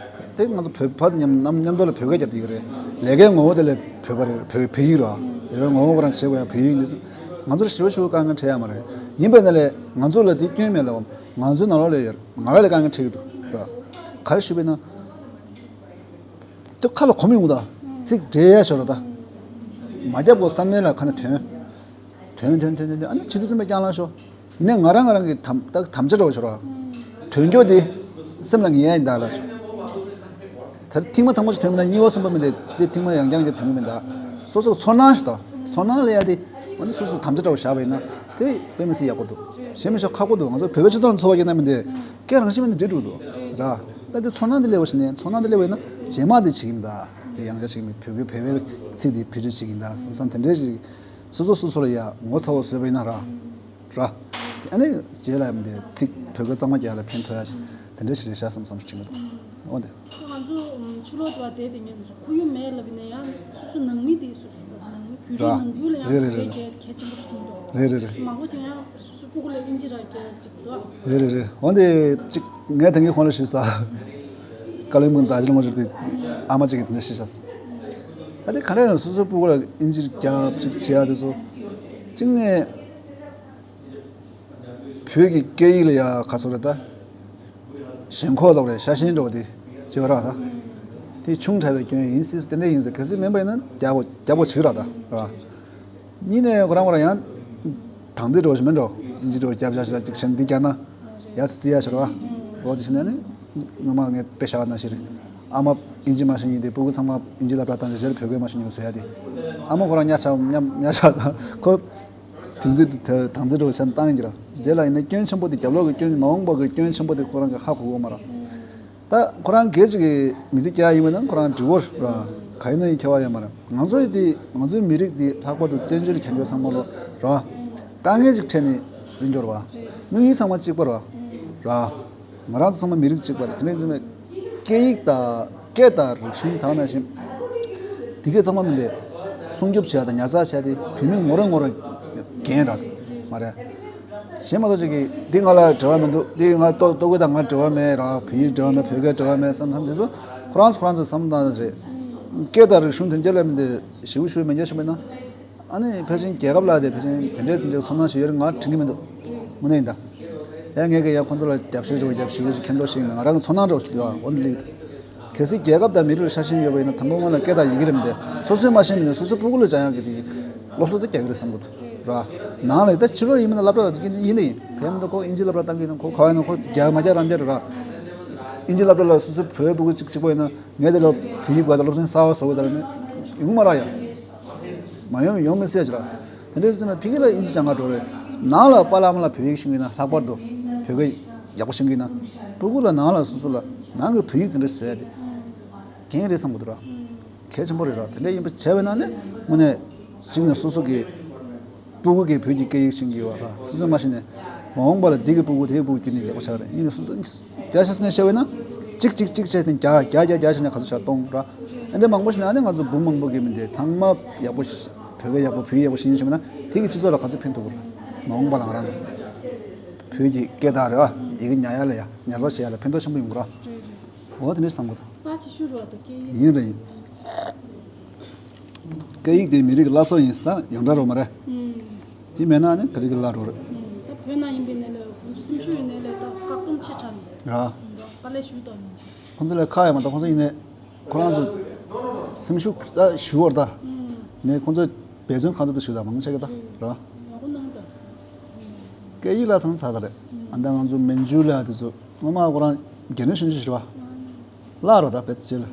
དེ་ང་ཚོ་བོད་པ་དང་མཉམ་མཉམ་མཉམ་དུ་ལ་བོད་སྐད་རྒྱབ་བསྡད་ཀྱི་རེད། ལས་ཀའི་ངོ་བོ་དེ་ལས་བོད་པ་རེད། བོད་བོད་ཡིག་རེད། ལས་ཀའི་ངོ་བོ་ཁོ་རང་བྱེད་དགོས་ཡ་བོད་ཡིག་འདི་ཚོ་ང་ཚོར་ཞེ་པོ་ཞེ་པོ་དཀའ་ངལ་འཕྲད་ཡ་མ་རེད། ཡིན་པས་ན་ལས་ང་ཚོ་ལ་དེ་སྐྱོན་མེད་ལ་ང་ཚོའི་ནང་ལོགས་ལ་ཡོད་ང་རང་ལ་དཀའ་ངལ་འཕྲད་ཀྱི་འདུག་ར། ག་རེ་ཞུས་པས་ན། དེ་ཁ་ལ་གོམས་ཡོང་གི་ད། ཚིག་འདྲེས་ཡ་ཞོར་ད། མ་རྒྱབ་གོ་བསམ་ནས་ལ་ཁ་ནས་ཐོན། ཐོན་ཐོན་ཐོན་ཐོན་ཐོན་ཨ་ནི་བྱེད་དུས་ཙམ་པ་རྐྱང་ལངས་ཤོག་ཡིན་ནའི་ང་རང་ང་རང་གི་དམ་ད་དམ་བཅའ་འདྲ་བོ་ཞིག་རོགས། ཐོན་རྒྱུ་དེ་སེམས་ལ་ངེས་ཡ་ཡིན་ད་ལ་ཞོག་ད་ཐེངས་མ་དང་པོ་ཞིག་ཐོན་མིན་ད་གཉིས་པ་གསུམ་པ་མིན་ད་དེ་ཐེངས་མ་ཡང་རྐྱང་གི་ཐོན་གི་མིན་ད། སོ་སོ་ཚོར་སྣང་ཞིག་དང་ཚོར་སྣང་ལས་ཡ་དེ་ཨ་ནི་སོ་སོ་དམ་བཅའ་འདྲ་བོ་བཞག་པ་ཡིན་ན་དེ་དཔེ་མི་སྲིད་ཡག་པོ་འདུག་གཞན་མི་ཤོག་ཁག་པོ་འདུག་ང་ཚོ་བོད་པའི་སྤྱི་ཚོགས་ནང་འཚོ་བ་སྐྱེལ་ན་མིན་ད་སྐད་རང་བཞིན་མིན་ད་འགྲིག་འགྲོ་འདུག་ར། ད་དེ་ཚོར་སྣང་དེ་སླེབས་པ་ཞིག་ནས། ཚོར་སྣང་དེ་སླེབས་པ་ཡིན་ན་རྗེས་མ་དེ་བྱེད་ཀྱི་མི་ད་དེ་ཡང་བསྐྱར་བྱེད་ཀྱི་མི། བོད་སྐད་བོད་པའི་ཚིག་དེ་བེད་སྤྱོད་བྱེད་ཀྱི་ཡིན་ད་བསམ་བསམ་དེ་འདྲའི་ཞིག་སོ་སོ་སོ་སོ་ལ་ཡ་ངོ་ཚ་བོ་བཟོས་པ་ཡིན་ན་ར། ར། དེ་ཨ་ནི་རྗེས་ལ་ཡང་དེ་ཚིག་བོད་སྐད་གཙང་མ་རྒྱག་ཡ་ལ་ཕན་ཐོགས་ཡ་ཞིག་དེ་འདྲ་ཞིག་རེད་ཤག་བསམ་བསམ་ཞིག་དྲན་གྱི་འདུག་འོ་དེ། ང་ཚོ་ཕྱི་ལོགས་དུ་བ་དེ་དེ་ངས་ཁོར་ཡུག་མེད་ལབ་ནས་ཡང་སོ་སོ་ནང་མི་དེ་སོ་སོ་ནང་མི་བོད་རིགས་ར། ནང་ཁུལ་ལ་ཡང་རེད་རེད་བོད་རེད། སྐད་གལ་ཆེན་པོ་ཞིག་མཐོང་འདུག་རེད་རེད་རེད། མང་པོ་ཅིག་ཡང་སོ་སོ་སྤུ་གུ་ལ་ཨིན་ཇི་ར་སྐད་ཅིག་འདུག་རེད་རེད་རེད། འོ་དེ་ཅིག་ངས་ད་གིན་ཁོང་ལ་ཞུས་ས། ཀ་ལིང་པོང་དང་ཞི་ལིང་ལོ་ཅིག་དེ་ཨ་མ་ཅིག་གིས་དེ་འདྲ་ཞུས་ཤག་ད་དེ་ག་རེ་ཡང་སོ་སོའི་སྤུ་གུ་ལ་ཨིན་ཇི་རྒྱབ་ཅིག་བྱེད་ཡ་དེ་ཚོ་གཅིག་ནས་བོད་ཀྱི་སྐད་ཡིག་ལ་ཡ་ག་ཚོད་རེད་ད། ཞེན་ཁོག་ལོག་རེད། ཤ་ཞེན་འགྲོ་དེ་བྱེད་པ་ར་ད། དེ་ཆུང་དྲགས་པའི་སྐྱོན་ཡིན་སྲིད། དེ་འདྲ་ཡིན་ཟེར་གལ་སྲིད་མིན་པ་ཡིན་ན་རྒྱག་དགོས་རྒྱག་དགོས་བྱེད་ར་ད་ར། གཉིས་ནས་ཁོ་རང་ཁོ་རང་ཡང་དང་དུ་འགྲོ་ཞིག་མིན་འགྲོ། ཨིན་ཇི་འགྲོ་རྒྱབ་བཞག་ཞིག་ལ་ཅིག་གཞན་འདི་རྒྱག་ན་ཡ་ཙི་ཙི་ཡ་ཞིག་ར། འོ་དེ་བྱས་ནས་ནི་ངོ་མ་ངས་དཔེ་བཞག་པ་ནང་བཞིན་རེད། ཨ་མ་ཨིན་ཇི་མ་ཤེས་མཁན་དེ་སྤུ་གུ་ཚང་མ་ཨིན་ཇི་སློབ་གྲྭ་བཏང་རྗེས་བོད་སྐད་མ་ཤེས་མཁན་བཟོ་ཡ་དེ། ཨ་མ་ཁོ་རང་ཉག་ཆགས་ཉག་ཉག་ཆགས་ཁོ། དུང་རྩིས་དང་རྩིས་འགྲོ་བྱས་བཏང་གི་ར། རྗེས་ལ་ཡིན་ན་སྐྱོན་ཆེན་པོ་དེ་རྒྱབ་ལོགས་ཀྱི་སྐྱོན། མ་འོངས་པ་གི་སྐྱོན་ཆེན་པོ་དེ་ཁོ་རང་གིས་ཧ་གོ་གི་ཡོད་མ་རེད། ད་ཁོ་རང་སྒེར་གཅིག་གི་མི་ཚེ་སྐྱེལ་ཡ་ཡིན་པ་ན་ཁོ་རང་འགྲིག་གོ་ར། ག་ཡིན་ན་ཡིན་ཁྱད་པར་ཡོད་མ་རེད། ང་ཚོ་ཡི་དེ་ང་ཚོའི་མི་རིགས་དེ་ལྷག་པར་དུ་བཙན་བྱོལ་གྱི་ཁྱབ་འཇུག་ཚང་མ་ལོ་ར། དཀའ་ངལ་ཅིག་འཕྲད་ནས་ཡིན་འགྱུར་བ། དམིགས་ཡུལ་ཚང་མ་གཅིག་པ་ར། ར། ང་རང་ཚོ་ཚང་མ་མི་རིགས་གཅིག་པ་རེད། དེ་ནས་ཚང་མས་སྐད་ཡིག་དང་སྐད་དང་རིག་གཞུང་དག་ནང་བཞིན་དེ་གས་ཚང་མ་མིན་ཏེ། སྲུང་སྐྱོབ་བྱས་དང་ཉར་ཚགས་བྱས་ཏེ་བོད་མི་ངོ་རེ་ངོ་རེ་འགན་རེད་མ་རེད། གཞན་མ་གཏོགས་ཅིག་གིས་འདི་ང་ལ་འབྲེལ་བ་མི་འདུག་འདི་ང་ལྟོ་ལྟོ་གོས་དང་ང་འབྲེལ་བ་མེད་ར། བོད་ཡིག་འབྲེལ་བ་མེད། བོད་སྐད་འབྲེལ་བ་མེད་བསམ་བསམ་དེ་ཚོ་ཁོ་རང་ཚོ་ཁོ་རང་ཚོ་བསམ་བློ་བཏང་ས་རེད། སྐད་དང་རིག་གཞུང་དོན་རྐྱེན་ལ་མིན་ཏེ་ཞེ་པོ་ཞེ་པོ་མི་འགྱུར་ཞིག་མིན་ན། ཨ་ནི་ཕལ་ཆེར་རྒྱལ་ཁབ་ལ་དེ་ཕལ་ཆེར་དེ་འདྲའི་དེ་འདྲའི་ཚོར་སྣང་ཞིག་ཡོད་རེད་ང་དྲན་གྱི་མི་འདུག་དངོས་གནས་ཡིན་ད། ཡང་ངས་ཀྱི་ཡང་ཁོང་ཚོ་ལ་རྒྱབ་བཤད་རོགས་རྒྱབ་ཞུ་ཞིག་མཁྱེན་རྟོགས་ཤིག་ང་རང་གི་ཚོར་སྣང་འདྲ་བོ་ཞིག་འདུག་འོ་འདི་ལིག་གལ་སྲིད་རྒྱལ་ཁབ་དང་མི་རིགས་ལ་ཤ་ཞེན་ཡོད་པ་ཡིན་ན་དང་པོ་སྔོན་ལ་སྐད་དང་ཡི་གེ་རེད་མི་འདུག་སོ་སོས་མ་ཤེས་མི་འདུག་སོ་སོའི་སྤུ་གུ་ལ་སྦྱང་ཡག་གི་དེ་སློབ་གསོ་དེ་རྒྱག་གི་རེད་བསམ་གི་འདུག་ར། ནང་ལ་ད་ཕྱི་ལོགས་ཡིན་མིན་ན་སློབ་གྲྭ་ལ་དེ་ཡིན་ཡིན་ནི་ཡིན་གལ་མི་འདུག་ཁོ་ཨིན་ཇི་སློབ་གྲྭ་བཏང་གི་ཡིན་ན་ཁོ་ག་བ་ཡིན་ན་ཁོ་རྒྱག་མ་རྒྱག་རང་རྒྱག་རེད་ར། ཨིན་ཇི་སློབ་གྲྭ་ལ་སོ་སོའི་བོད་སྤུ་གུ་གཅིག་གཅིག་པོ་ཡིན་ན། ངས་དེ་ལ་བོད་ཡིག་དགོས་དང་སློབ་ཚན་གསར་བ་བཟོ་དགོས་དང་ནི་ཡོང་མ་རག་ཡ། མ་ཡོང་ཡོང་མི་སྲིད་ཅི་ར། དེ་འདྲའི་ཚེ་ན་ཕ་གི་ལ་ཨིན་ཇི་སྦྱང་ག་འགྲོ་རེད། ནང་ལ་པཱ་ལགས་ཨ་མ་ལགས་བོད་ཡིག་ཤེས་ཀྱི་ན་ལྷག་པར་དུ་བོད་སྐད་ཡག་པོ་ཤེས་ཀྱི་ན། སྤུ་གུ་ལ་ནང་ལ་སོ་སོ་ལ་ནང་གི་བོད་ཡིག་དེ་འདྲ་བཟོ་ཡ་དེ་གལ་རེད་བསམ་གི་འདུག་ར། གལ་ཆེན་པོ་རེད་ར། དེ་འདྲ་ཡིན་པ་བྱས་པ་ན་ནི་དངོས་གནས་གཅིག་ནས་སོ་སོ་གི་སྤུ་གུ་གིས་བོད་ཀྱི་སྐད་ཡིག་ཤེས་ཀྱི་ཡོད་ར། སོ་སོས་མ་ཤེས་ནས་མ་འོངས་པ་ལ་འདི་གི་སྤུ་གུ་དེའི་སྤུ་གུ་ཁྱོན་ནས་ཡག་པོ་ཆགས་རེད། གཉིས་ནས་སོ་སོ་གཉིས་བརྒྱ་ཆ་ནས་བཤད་པ་ཡིན་ན་གཅིག་གཅིག་གཅིག་བྱས་ནས་བརྒྱ་བརྒྱ་བརྒྱ་བརྒྱ་བྱས་ནས་ག་ཚོད་ཆགས་སྟོང་ར། ཨ་འདྲ་མང་པོ་ཞིག་ན་ཨ་ནི་ང་ཚོ་འབུམ་མང་པོ་གི་མི་འདི་ཚང་མ་ཡག་པོ་ཤེས། བོད་སྐད་ཡག་པོ་བོད་ཡིག་ཡག་པོ་ཤེས་ཤེས་པ་ན་དེ་གི་སྤྱི་ཚོགས་ལ་ག་ཚོད་ཕན་ཐོགས་པ་རེད། མ་འོངས་པ་ལ་ང་རང་ཚོ་བོད་ཀྱི་སྐད་དང་རེད་བ་ཡི་གེ་ཉར་ཡ་ལ་ཡ་ཉར་ཚགས་བྱེད་ཡ་ལ་ཕན་ཐོགས་ཆེན་པོ་ཡོང་གི་ར། འོ་དེ་འདྲ་བསམ་གི་འདུག་རྩ་ཆེ་ཤོས་རེད་བ་ད་སྐད་ཡིག་ཡིན་རེད་ཡིན། སྐད་ཡིག་དེ་མི་རིགས་ཀྱི་བླ་སྲོག་ཡིན་ཟེར་ན་ཡོངས་གྲགས་རོ་མ་རེད། ཨུམ། དེ་མེད་ན་ནི་ག་རེ་གི་བླ་རོ་རེད། ཨུམ། ད་བོད་ནང་ཡིན་པའི་ནས་ལས་ཁོང་ཚོ་སེམས་ཤུགས་ཡོད་ནས་ལས་ད་བཀག་སྡོམ་ཆེ་དྲགས་ནས། ར། དཀའ་ལས་ཞུ་དང་ཡིན་ཅིག་ཁོང་ཚོ་ལས་ཁག་ཡོད་མ་གཏོགས་ཁོང་ཚོ་ཡིན་ནས་ཁོ་རང་ཚོ་སེམས་ཤུགས་ད་ཞུ་བར་ད། ཨུམ། ནས་ཁོང་ཚོ་འབད་བརྩོན་གང་ཐུབ་ཐུབ་ཞུ་དང་མང་ཆེ་གི་ད། ར། ཡག་པོ་གནང་དང་། སྐད་ཡིག་ལ་ཚང་ཚ་ད་རེད། ཨ་ད་ང་ཚོ་མན་ཇུ་ལ་དེ་ཚོ། སྔོན་མ་ཁོ་རང་རྒྱལ་ནས་ཞུ་རྒྱུ་ཞིག་རེད་བ། བརླག་རོ་ད་བེད་ཅེ་ལ།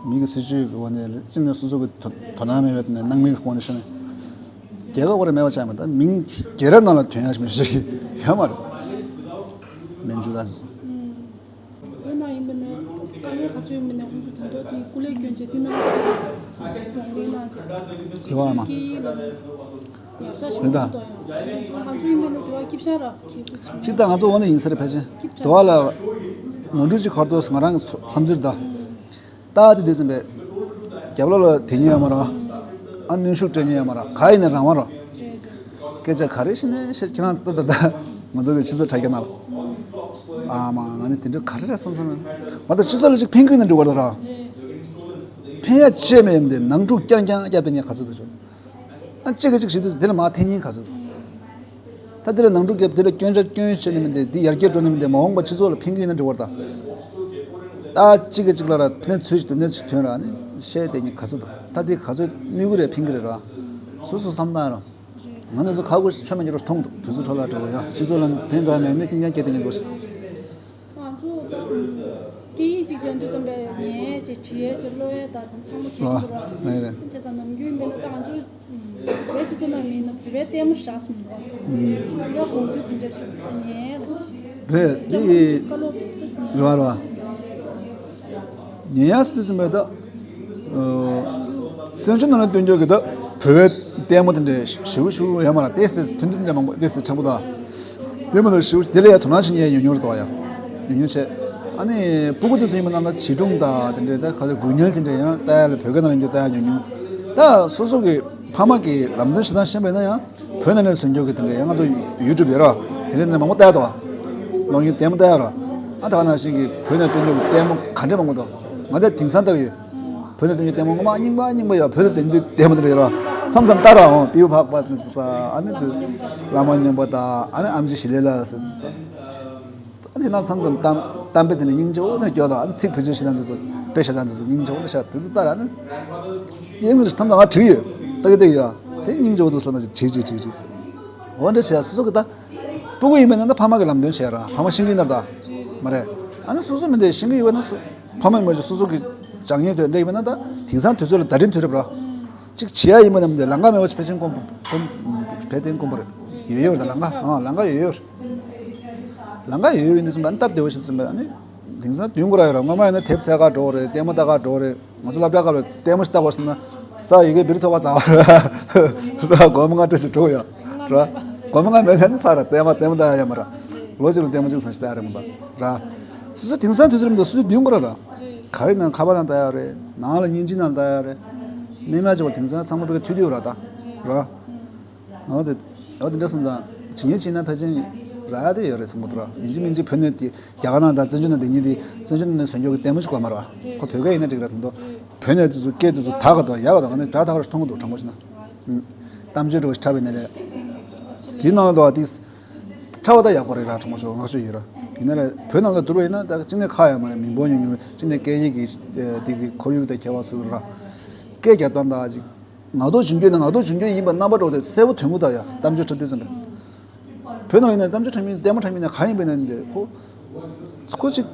མི་གི་སྲིད་ཇུས་ཀྱི་སྒོ་ནས་གཅིག་ནས་སོ་སོ་གི་དོ་དོ་སྣང་མེད་པའི་ནང་མི་གི་སྒོ་ནས་ཤོད་ནས། རྒྱལ་ཁབ་ཁོ་རང་མེད་པ་ཆགས་མེད་ད་མིང་རྒྱལ་རབས་ནང་ལ་དོན་ཡ་ཞིག་མི་ཞིག་ཡོད་མ་རེད། མན་ཇུ་ལ་ཟེར། བོད་ནང་ཡིན་པ་ནས་དཀའ་ངལ་ག་ཚོད་ཡིན་པ་ནས་ཁོང་ཚོ་དོན་དག་དེ་སྐུ་ལས་བསྐྱོན་བྱས་འདི་ནང་གདོང་ལེན་གནང་བྱས། རེད་བ་མ། སྐད་ཡིག་ལ། རེད་ད། ང་ཚོ་ཡིན་པ་ནི་དེ་བ་སྐྱིད་ཤ་ར་ཁེ་པོ་ཆེ། གཅིག་ད་ང་ཚོ་འོ་ན་ཡིན་ས་རེད་ཕལ་ཆེར། དེ་བ་ལ་ནོར་འཁྲུལ་གཅིག་ག་རེ་འདུག་ང་རང་གི་བསམ་ཚུལ་ད། ད་དེ་དུས་ཙམ་པས་རྒྱབ་ལོགས་ལ་དེ་ཉིད་ཡོད་མ་རེད། ཨ་གནོན་ཤུགས་སྤྲད་ཉིད་ཡོད་མ་རེད། ག་ཡིན་ནའི་རང་དབང་རེད། སྐད་ཆ་ག་རེ་བཤད་ནའི་བཤད། ཁྱེད་རང་ད་ད་ད་ང་ཚོ་གི་སྤྱི་ཚོགས་དྲ་རྒྱ་ནང་ལ། ཨ་མ་ང་ནི་དེ་འདྲ་ག་རེ་རེད་བསམ་བསམ་ན། མ་ད་སྤྱི་ཚོགས་ལ་ཅིག་ཕན་གྱི་ཡོད་ན་འགྲིག་པ་རེད་ར། ཕན་ཡ་ཆེ་མེད་མི་དེ་ནང་འཁྲུག་རྐྱང་རྐྱང་རྒྱབ་དེ་ཉིད་ག་ཚོད་དུ་བྱུང་། ཨ་གཅིག་གིས་གཅིག་བྱེད་དུས་དེ་ལ་མ་འཐེན་ཉིན་ག་ཚོད་དུ། ད་དེ་ལ་ནང་འཁྲུག་རྒྱབ་དེ་ལ་སྐྱོན་ཆ་སྐྱོན་བྱས་ནས་མི་འདི་འདི་ཡར་རྒྱས་འགྲོ་ནས་མི་འདི་མ་འོངས་པ་སྤྱི་ཚོགས་ལ་ཕན་གྱི་ཡོད་ན་འགྲིག་པར་ད། ད་གཅིག་གིས་གཅིག་ལ་ར་གནས་ཚུལ་ཞིག་ཏུ་གནས་ཚུལ་ཐོན་ར་ནི་བཤད་དེ་ཉིན་ག་ཚོད་དུ་ད་འདི་ག་ཚོད་གནོད་གི་རེད་ཕན་གི་རེད་ར། སོ་སོ་བསམ་བཏང་ར། ང་ནི་ཚོ་ཁ་ཁུ་ཆོ་མ་འགྱུར་རོ་མཐོང་འདུག་དུས་ཚོད་འཕྲོ་བརླག་འགྲོ་ཡ་སྤྱི་ཚོགས་ལ་ཕན་ཐོགས་མེད་ནི་ཀྱང་སྐད་དེ་ཉིན་དགོས། ང་ཚོ་ད་སྐད་ཡིག་གཅིག་ཅན་དུས་ཙམ་པས་ཉན་ཡས་ཅིག་བྲིས་ཡས་ཅིག་ཀློག་ཡས་ད་དེ་ཚང་མ་གལ་ཆེན་པོ་རེད། རེད་རེད། བྱས་ཙང་ནམ་རྒྱུན་ཡིན་པས་ན་ད་ང་ཚོ་བོད་སྤྱི་ཚོགས་ནང་མིན་ན་བོད་པའི་ལྟད་མོ་ཞིག་རག་སོང་འདུག་ཡ་གོང་ཚོད་དེ་འདྲ་ཞིག་ཉན་ཡས་ལ་ཅིག་རེད་དེ་ཡིན། བཀའ་སློབ་ད་ཉན་རེད་བ་རེད་བ། ཉན་ཡག་སུ་དུས་སུ་མེད་ད། བཙན་བྱོལ་ནང་ལ་སྟོན་རྒྱུ་གི་ད་བོད་པའི་ལྟད་མོ་དེ་འདྲའི་ཞེ་པོ་ཞེ་པོ་ཡོད་མ་རེད། ཏོག་ཙམ་ཐུང་ཐུང་འདྲ་མང་པོ་ཏོག་ཙམ་ཕྲན་བུ་ད། ལྟད་མོ་དེ་ཞེ་པོ་དེ་ལ་ཡང་དོ་སྣང་བྱེད་མཁན་ཉུང་ཉུང་རེད་འདུག་ཡ། ཉུང་ཉུང་བྱས། ཨ་ནི་སྤུ་གུ་དེ་ཚོ་ཡིན་པ་ན་ད་བྱིས་སྒྲུང་དང་དེ་འདྲའི་ད་ག་ཚོད་དགོས་ཉེན་དེ་འདྲ་ཡང་ལྟ་ཡ་ལ་བོད་སྐད་ནང་ལ་ཡིན་རྒྱུ་ལྟ་ཡ་ཉུང་ཉུང་། ད་སོ་སོ་གི་ཕ་མ་གི་ལམ་སྟོན་བྱེད་སྟངས་ཤེས་པ་ཡིན་ན་ཡང་། བོད་ནང་ནས་བཟོ་རྒྱུ་གི་དེ་འདྲ་ཡང་ང་ཚོ་ཡུ་ཊུབ་ཡོད་ར། དེ་འདྲ་ནས་མང་པོ་ལྟ་ཡ་འདུག་བ། གློག་བརྙན་ལྟད་མོ་ལྟ་ཡ་ར། ཨ་ད་ག་ནང་བཞིན་གྱི་བོད་ནས་སྟོན་རྒྱུ་གི་ལྟད་མོ་ག་འདྲ་མང་པོ་འདུག་ང་ཚོ་དེང་སང་ལྟ་གི་ཡོད། བོད་ནས་སྟོན་རྒྱུ་ལྟད་མོ་ངོ་མ་རྙིང་པ་རྙིང་པ་ཡོད། བོད་ལ་སྟོན་རྒྱུ་ལྟད་མོ་དེ་འདྲ་ཡོད་ར། མཚམས་མཚམས་ལྟ་ར་འོང་། སྤྲེའུ་ཕག་པ་དེ་ཚོ་དང་། ཨ་ནི་དེ་ལྷ་མོ་སྨྱོན་པ་དང་། ཨ་ནི་ཨེམ་ཆི་ཞི་ལི་ལ་ཟེར་དེ་ཚོ་དང་། ཨ་དེ་ན་མཚམས་མཚམས་གཏམ་གཏམ་དཔེ་དེ་ནི་སྙིང་རྗེ་བོ་ནས་སྐྱོ་དང་། ཨ་ཚིག་བེད་སྤྱོད་བྱེད་སྟངས་དེ་ཚོ། དཔེ་བཤད་སྟངས་དེ་ཚོ་སྙིང་རྗེ་བོ་ནས་བཤད། དེ་ཚོ་ལྟ་ར་ནི། སྐྱེས་ངར་ཐམ་དང་ང་བྲིས་ཡོད། ལྟ་གི་ལྟ་གི་ཡོད། དེ་སྙིང་རྗེ་བོ་འདུག་བསམ་ན་བྲིས་བྲིས་བྲིས་བྲིས། འོ་འདྲ་བྱས་སོ་སོ་གི་ད། སྤུ་གུ་ཡིན་པ་ན་ད་ཕ་མ་གི་ལམ་སྟོན་བྱས་ར། ཕ་མ་ཤེས་ཀྱི་ཡོད་ན་ར་ད། མ་རེད། ཨ་ནི་སོ་སོ་མི་འདྲ་ཤེས་ཀྱི་ཡོད་ན་སོ། ཕ་མ་ཡིན་པ་ཅིག་སོ་སོ་གི་སྦྱང་ཡོན་དེ་འདྲ་ཡིན་པ་ན་ད། དེང་སང་དུས་ཚོད་ལ་ད་རིང་དུས་རབས་ར། ཅིག་བྱེད་ཡ་ཡིན་པ་ན་མི་འདྲ་ལམ་ཁ་མེད་པ་ཅིག་ཕལ་ཆེར་དཀོན་པོ་དཀོན། ཕལ་ཆེར་དཀོན་པོ་རེད། ཡོད་ཡོད་རེད་ད་ལམ་ཁ། ཨ་ལམ་ཁ་ཡོད་ཡོད་རེད། ལམ་ཁ་ཡོད་ཡོད་ཡིན་དུས་ཙམ་པ་ཨ་ནི་སྟབས་བདེ་བོ་ཞིག་ཙམ་པ་ཨ་ནི། དེང་སང་དུས་འགོར་ཡོད་རེད། སྔོན་མ་ཡིན་ན་དེབ་འཚོལ་ག་འགྲོ་རེད། ལྟད་མོ་ལྟ་ག་འགྲོ་རེད། ང་ཚོ་སློབ་གྲྭ་སྐབས་ལ་ལྟད་མོ་ཞིག་ལྟ་དགོས་ཟེར་ན། ས་ཡི་གེ་འབིར་ཐོག་ག་ཚ་བ་ར། སྒོར་མོ་ལྔ་སྤྲད་ཅིག་འགྲོ་ཡ་ར། སྒོར་མོ་ལྔ་མེད་ན་ནི་ཚར་ར། ལྟད་མོ་ལྟད་མོ་ལྟ་ཡ་ཡ་མ་ར། ལོ་གཅིག་ལ་ལྟད་མོ་གཅིག་ཙམ་ཞིག་ལྟ་ཡ་རེད་མ་པ་ར། སོ་སོ་དེང་སང་དུས་ཚོད་རིམ་དུ་སོ་སོ་དུས་འགོར་ར། ག་རེ་ནང་ཁ་པར་ནང་ལྟ་ཡ་རེད། ནང་ལ་བརྙན་འཕྲིན་ནང་ལྟ་ཡ་རེད། གནས་མལ་ཅིག་བ་དེང་སང་ཚང་མ་བོད་སྐད་ཐོས་ཐོས་ཡོད་ར་ད་ར། འོ་དེ། འོ་དེ་འདྲ་སོང་ཙང་བྱེད་ཉེན་བྱེད་ན་ཕལ་ཆེར་རག་ཡ་དེ་ཡོད་རེད་བསམ་གྱི་འདུག་ར། ཡིན་གཅིག་མིན་གཅིག་བོད་ནས་དེ་རྒྱ་གར་ནང་དང་བཙན་བྱོལ་ནང་བསྡད་མཁན་དེ་བཙན་བྱོལ་ནང་ནས་བཟོ་རྒྱུ་གི་ལྟད་མོ་ཞིག་དགོས་མ་རེད་བ། ཁོ་བོད་སྐད་ཡིན་ན་འགྲིག་ར། དེ་འདུག་བོད་ནས་དེ་ཚོ་སྐད་དེ་ཚོ་དག་ག་འདུག་ཡག་ག་འདུག་ང་ནི་དྲ་ཐག་ར་མཐོང་གི་འདུག་དྲང་པོ་བྱས་ན། གཏམ་བརྗོད་འདྲ་བོ་ཞིག་འཁྲབ་པའི་ནང་ལས། དེའི་ནང་ལ་འདུག་བ་དེ། འཁྲབ་པ་ད་ཡག་པོ་རེད་ར། དྲང་པོ་བྱས་ན་བསྔགས་བརྗོད་ཡོད་ར། ཡིན་ན་ལས་བོད་ནང་ལ་བསྡུར་བ་ཡིན་ན་ད་གཅིག་ནས་ཁག་ཡོད་མ་རེད། མི་འབོར་ཉུང་ཉུང་རེད། གཅིག་ནས་སྐད་ཡིག་གི་དེ་གི་ཁོར་ཡུག་དང་ཁྱད་པར་སུ་ར། སྐད་རྒྱག་སྟངས་དང་ཅིག་ངག་ཐོག་ཇུས་འགོད་ནི་ངག་ཐོག་ཇུས་འགོད་ཡིན་པ་རྣམ་པ་འགྲོ་དེ་གསལ་པོ་ཐོན་གྱི་འདུག་ཡ། གཏམ་བརྗོད་འཁྲབ་དུས་ཙམ་པ། བོད་ནང་ཡིན་ན་གཏམ་བརྗོད་འཁྲབ་མཁན་ལྟད་མོ་འཁྲབ་མཁན་ནི་ག་ཡིན་པ་ཡིན་ན་འདི་ཁོ། ཁོ་ཅིག་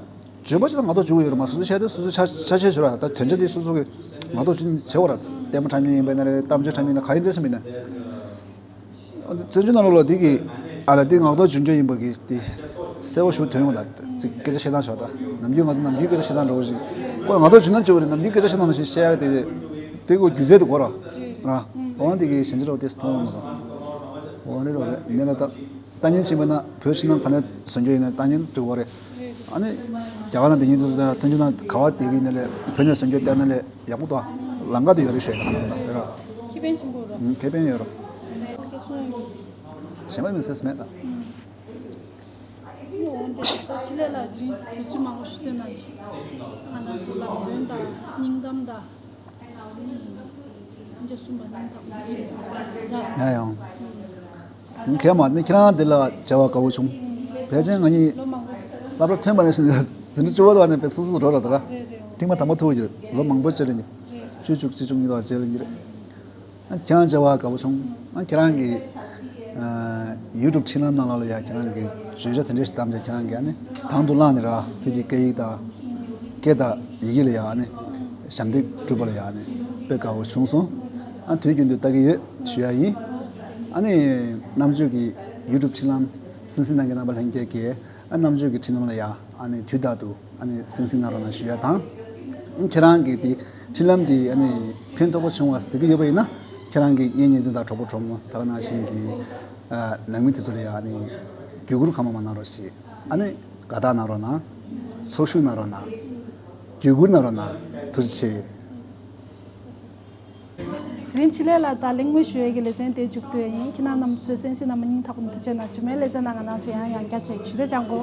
བརྗོད་པ་ཅིག་ལ་ངག་ཐོག་ཇུས་འགོད་ཡོད་རེད་མ། སོ་སོ་བཤད་དུས་སོ་སོ་ཆ་ཆ་ཤས་ཞུ་ར། ད་དོན་ཆ་དེ་སོ་སོ་གི་ངག་ཐོག་ཇུས་བྱེད་དགོས་ར། ལྟད་མོ་འཁྲབ་མཁན་ཡིན་པ་ཡིན་ན་རེད། གཏམ་བརྗོད་འཁྲབ་མཁན་ཡིན་ན་ག་ཡིན་འདྲ་ཞིག་མིན་ན། བཙན་བྱོལ་ནང་ལོགས་ལ་འདི་གི་ཨ་ལ་འདི་ངག་ཐོག་ཇུས་འགོད་ཡིན་པ་གི་འདི་གསལ་པོ་ཞིག་ཐོན་ཡོང་། ད་ཅིག་སྐད་ཆ་བཤད་སྟངས་ཞོག་ད་ནམ་རྒྱུན་ང་ཚོ་ནམ་རྒྱུན་སྐད་ཆ་བཤད་སྟངས་འདྲ་བོ་ཞིག་ཁོ་ངག་ཐོག་ཇུས་ན་ཅིག་རེད། ནམ་རྒྱུན་སྐད་ཆ་བཤད་སྟངས་ནང་བཞིན་བཤད་ཡ་དེ་དེ་ཁོ་སྒྱུ་རྩལ་དེ་དགོས་ར་ར། འོ་འདི་གི་ཞན་ཆ་རོ་དེ་མཐོང་ཡོང་མ་ར། འོ་རེད་རོ་རེད། འདི་ལ་ད་ལྟ་ཉན་ཕྱིན་པ་ན་བོད་ཕྱི་ནང་ག་ནས་བཟོ་རྒྱུ་ཡིན་ན་ལྟ་ཉན་འགྲིག་གོ་རེད། ཨ་ནི་རྒྱ་གར་ནང་བསྡད་མཁན་དེ་ཚོ་ད་བཙན་བྱོལ་ནང་ག་བ་བསྡད་ཀྱི་ཡིན་ན་ལས་བོད་ནས་བཟོ་རྒྱུ་བལྟས་ན་ལས་ཡག་པོ་འདུག་ལམ་ཁ་དེ་ཡོད་རེད་ཤོད་ཡ་ད་ཁ་ན་ད་ར། ཁེ་ཕན་ཆེན་པོ་རོ། ཨུམ་ཁེ་ཕན་ཡོད་རོ། ཁེ་སོང་ཡོད། གཞན་པ་མི་སེམས་མེད་ད། འོན་ཏེ་ད་ཅི་ལས་ལ་དེ་རིང་དུས་ཚོད་མང་པོ་ཞིག་བཏོན་གནང་ཅིག་ང་རང་ཚོ་ལ་བོན་དང་སྙིང་གཏམ་དང་། ཨ་ནི་ཨིན་ཇི་གསུམ་པ་སྙིང་ཐག་པ་ཞིག་ཡ་ཡང་། ཁྱེད་མ་ནི་ཁྱེད་རང་འདི་ལ་བྱ་བ་དགའ་བོ་བྱུང་། ཕལ་ཆེར་ང་གཉིས་ལོ་མང་པོ་ཞིག་སློབ་གྲྭ་ཐོན་པ་ནས་བཟུང་འཛིན་གྲྭ་བཅུ་པ་དུ་བ་ནས་དཔེ་སོ་སོ་འགྲོ་ར་ད་ར། རེད་རེད། ཐེངས་མ་དང་པོ་ཐུག་གི་རེད། ལོ་མང་པོ་བྱས་རེད། རེད། བཅུ་བཅུ་གཅིག་བཅུ་གཉིས་དུ་བ་བྱས་རེད། ཁྱེད་རང་བྱ་བ་དགའ་བོ་བྱུང་། ཨ་ཁྱེད་རང་གི་ཨ་ཡུ་ཊུབ་འཕྲིན་ལམ་ནང་ལ་ཡ་ཁྱེད་རང་གི་བརྗོད་བྱ་དེ་འདྲ་ཞིག་བཏང་བྱས་ཁྱེད་རང་གི་ཨ་ནི་དང་དུ་བླངས་ནས་ར་བོད་ཀྱི་སྐད་ཡིག་དང་སྐད་དང་ཡི་གེ་ལ་ཡ་ཨ་ནི་ཞབས་འདེགས་སྒྲུབ་པ་ལ་ཡ་ཨ་ནི་དཔེ་དགའ་བོ་བྱུང་སོང་། ཨ་དུས་རྒྱུན་དུ་ལྟ་གི་ཡོད་ཞུ་ཡ་ཡིན། ཨ་ནི་རྣམ་དཔྱོད་ཀྱི་ཡུ་ཊུབ་འཕྲིན་ལམ་སིང་སིང་ནང་གི་རྣམ་པ་ལྷན་རྒྱས་ཀྱིས་ཨ་རྣམ་དཔྱོད་ཀྱི་འཕྲིན་ལམ་ལ་ཡ་ཨ་ནི་དུས་རྟག་ཏུ། ཨ་ནི་སིང་སིང་གནང་རོགས་གནང་ཞུ་ཡ་དང་། ཁྱེད་རང་གི་དེ་འཕྲིན་ལམ་དེ་ཨ་ནི་ཕན་ཐོགས་པོ་བྱུང་བ་ཟེར་གྱི་ཡོད་པ་ཡིན་ན་ཁྱེད་རང་གི་གཉེན་ཉེ་ཚན་དང་གྲོགས་པོ་གྲོགས་མོ་ད་ག་ནང་བཞིན་གྱི་ཨ་ནང་མི་དེ་ཚོ་ལ་ཡ་ཨ་ནི་བརྒྱུད་སྐུར་གང་མང་མང་གནང་རོགས་ཞེས་ཨ་ནི་དགའ་རྟགས་གནང་རོགས་གནང་། ཚོགས་ཞུགས་གནང་རོགས་གནང་། བརྒྱུད་སྐུར་གནང་རོགས་གནང་། ཐུགས་རྗེ་ཆེ། དེ་རིང་ཕྱི་ལས་ལ་ད་གླེང་མོལ་ཞུ་ཡས་ཀྱི་ལེ་ཚན་དེ་མཇུག་བསྡུ་ཡས་ཡིན། ཁྱེད་རྣམ་ཚོས་གསན་གཟིགས་གནང་བ་སྙིང་ཐག་པ་ནས་ཐུགས་རྗེ་གནང་། རྗེས་མའི་ལེ་ཚན་ནང་ང་རང་ཚོ་ཡང་ཡང་བསྐྱར་མཇལ་ཡོང་། ཞུ་དེ་ཅང་གོ།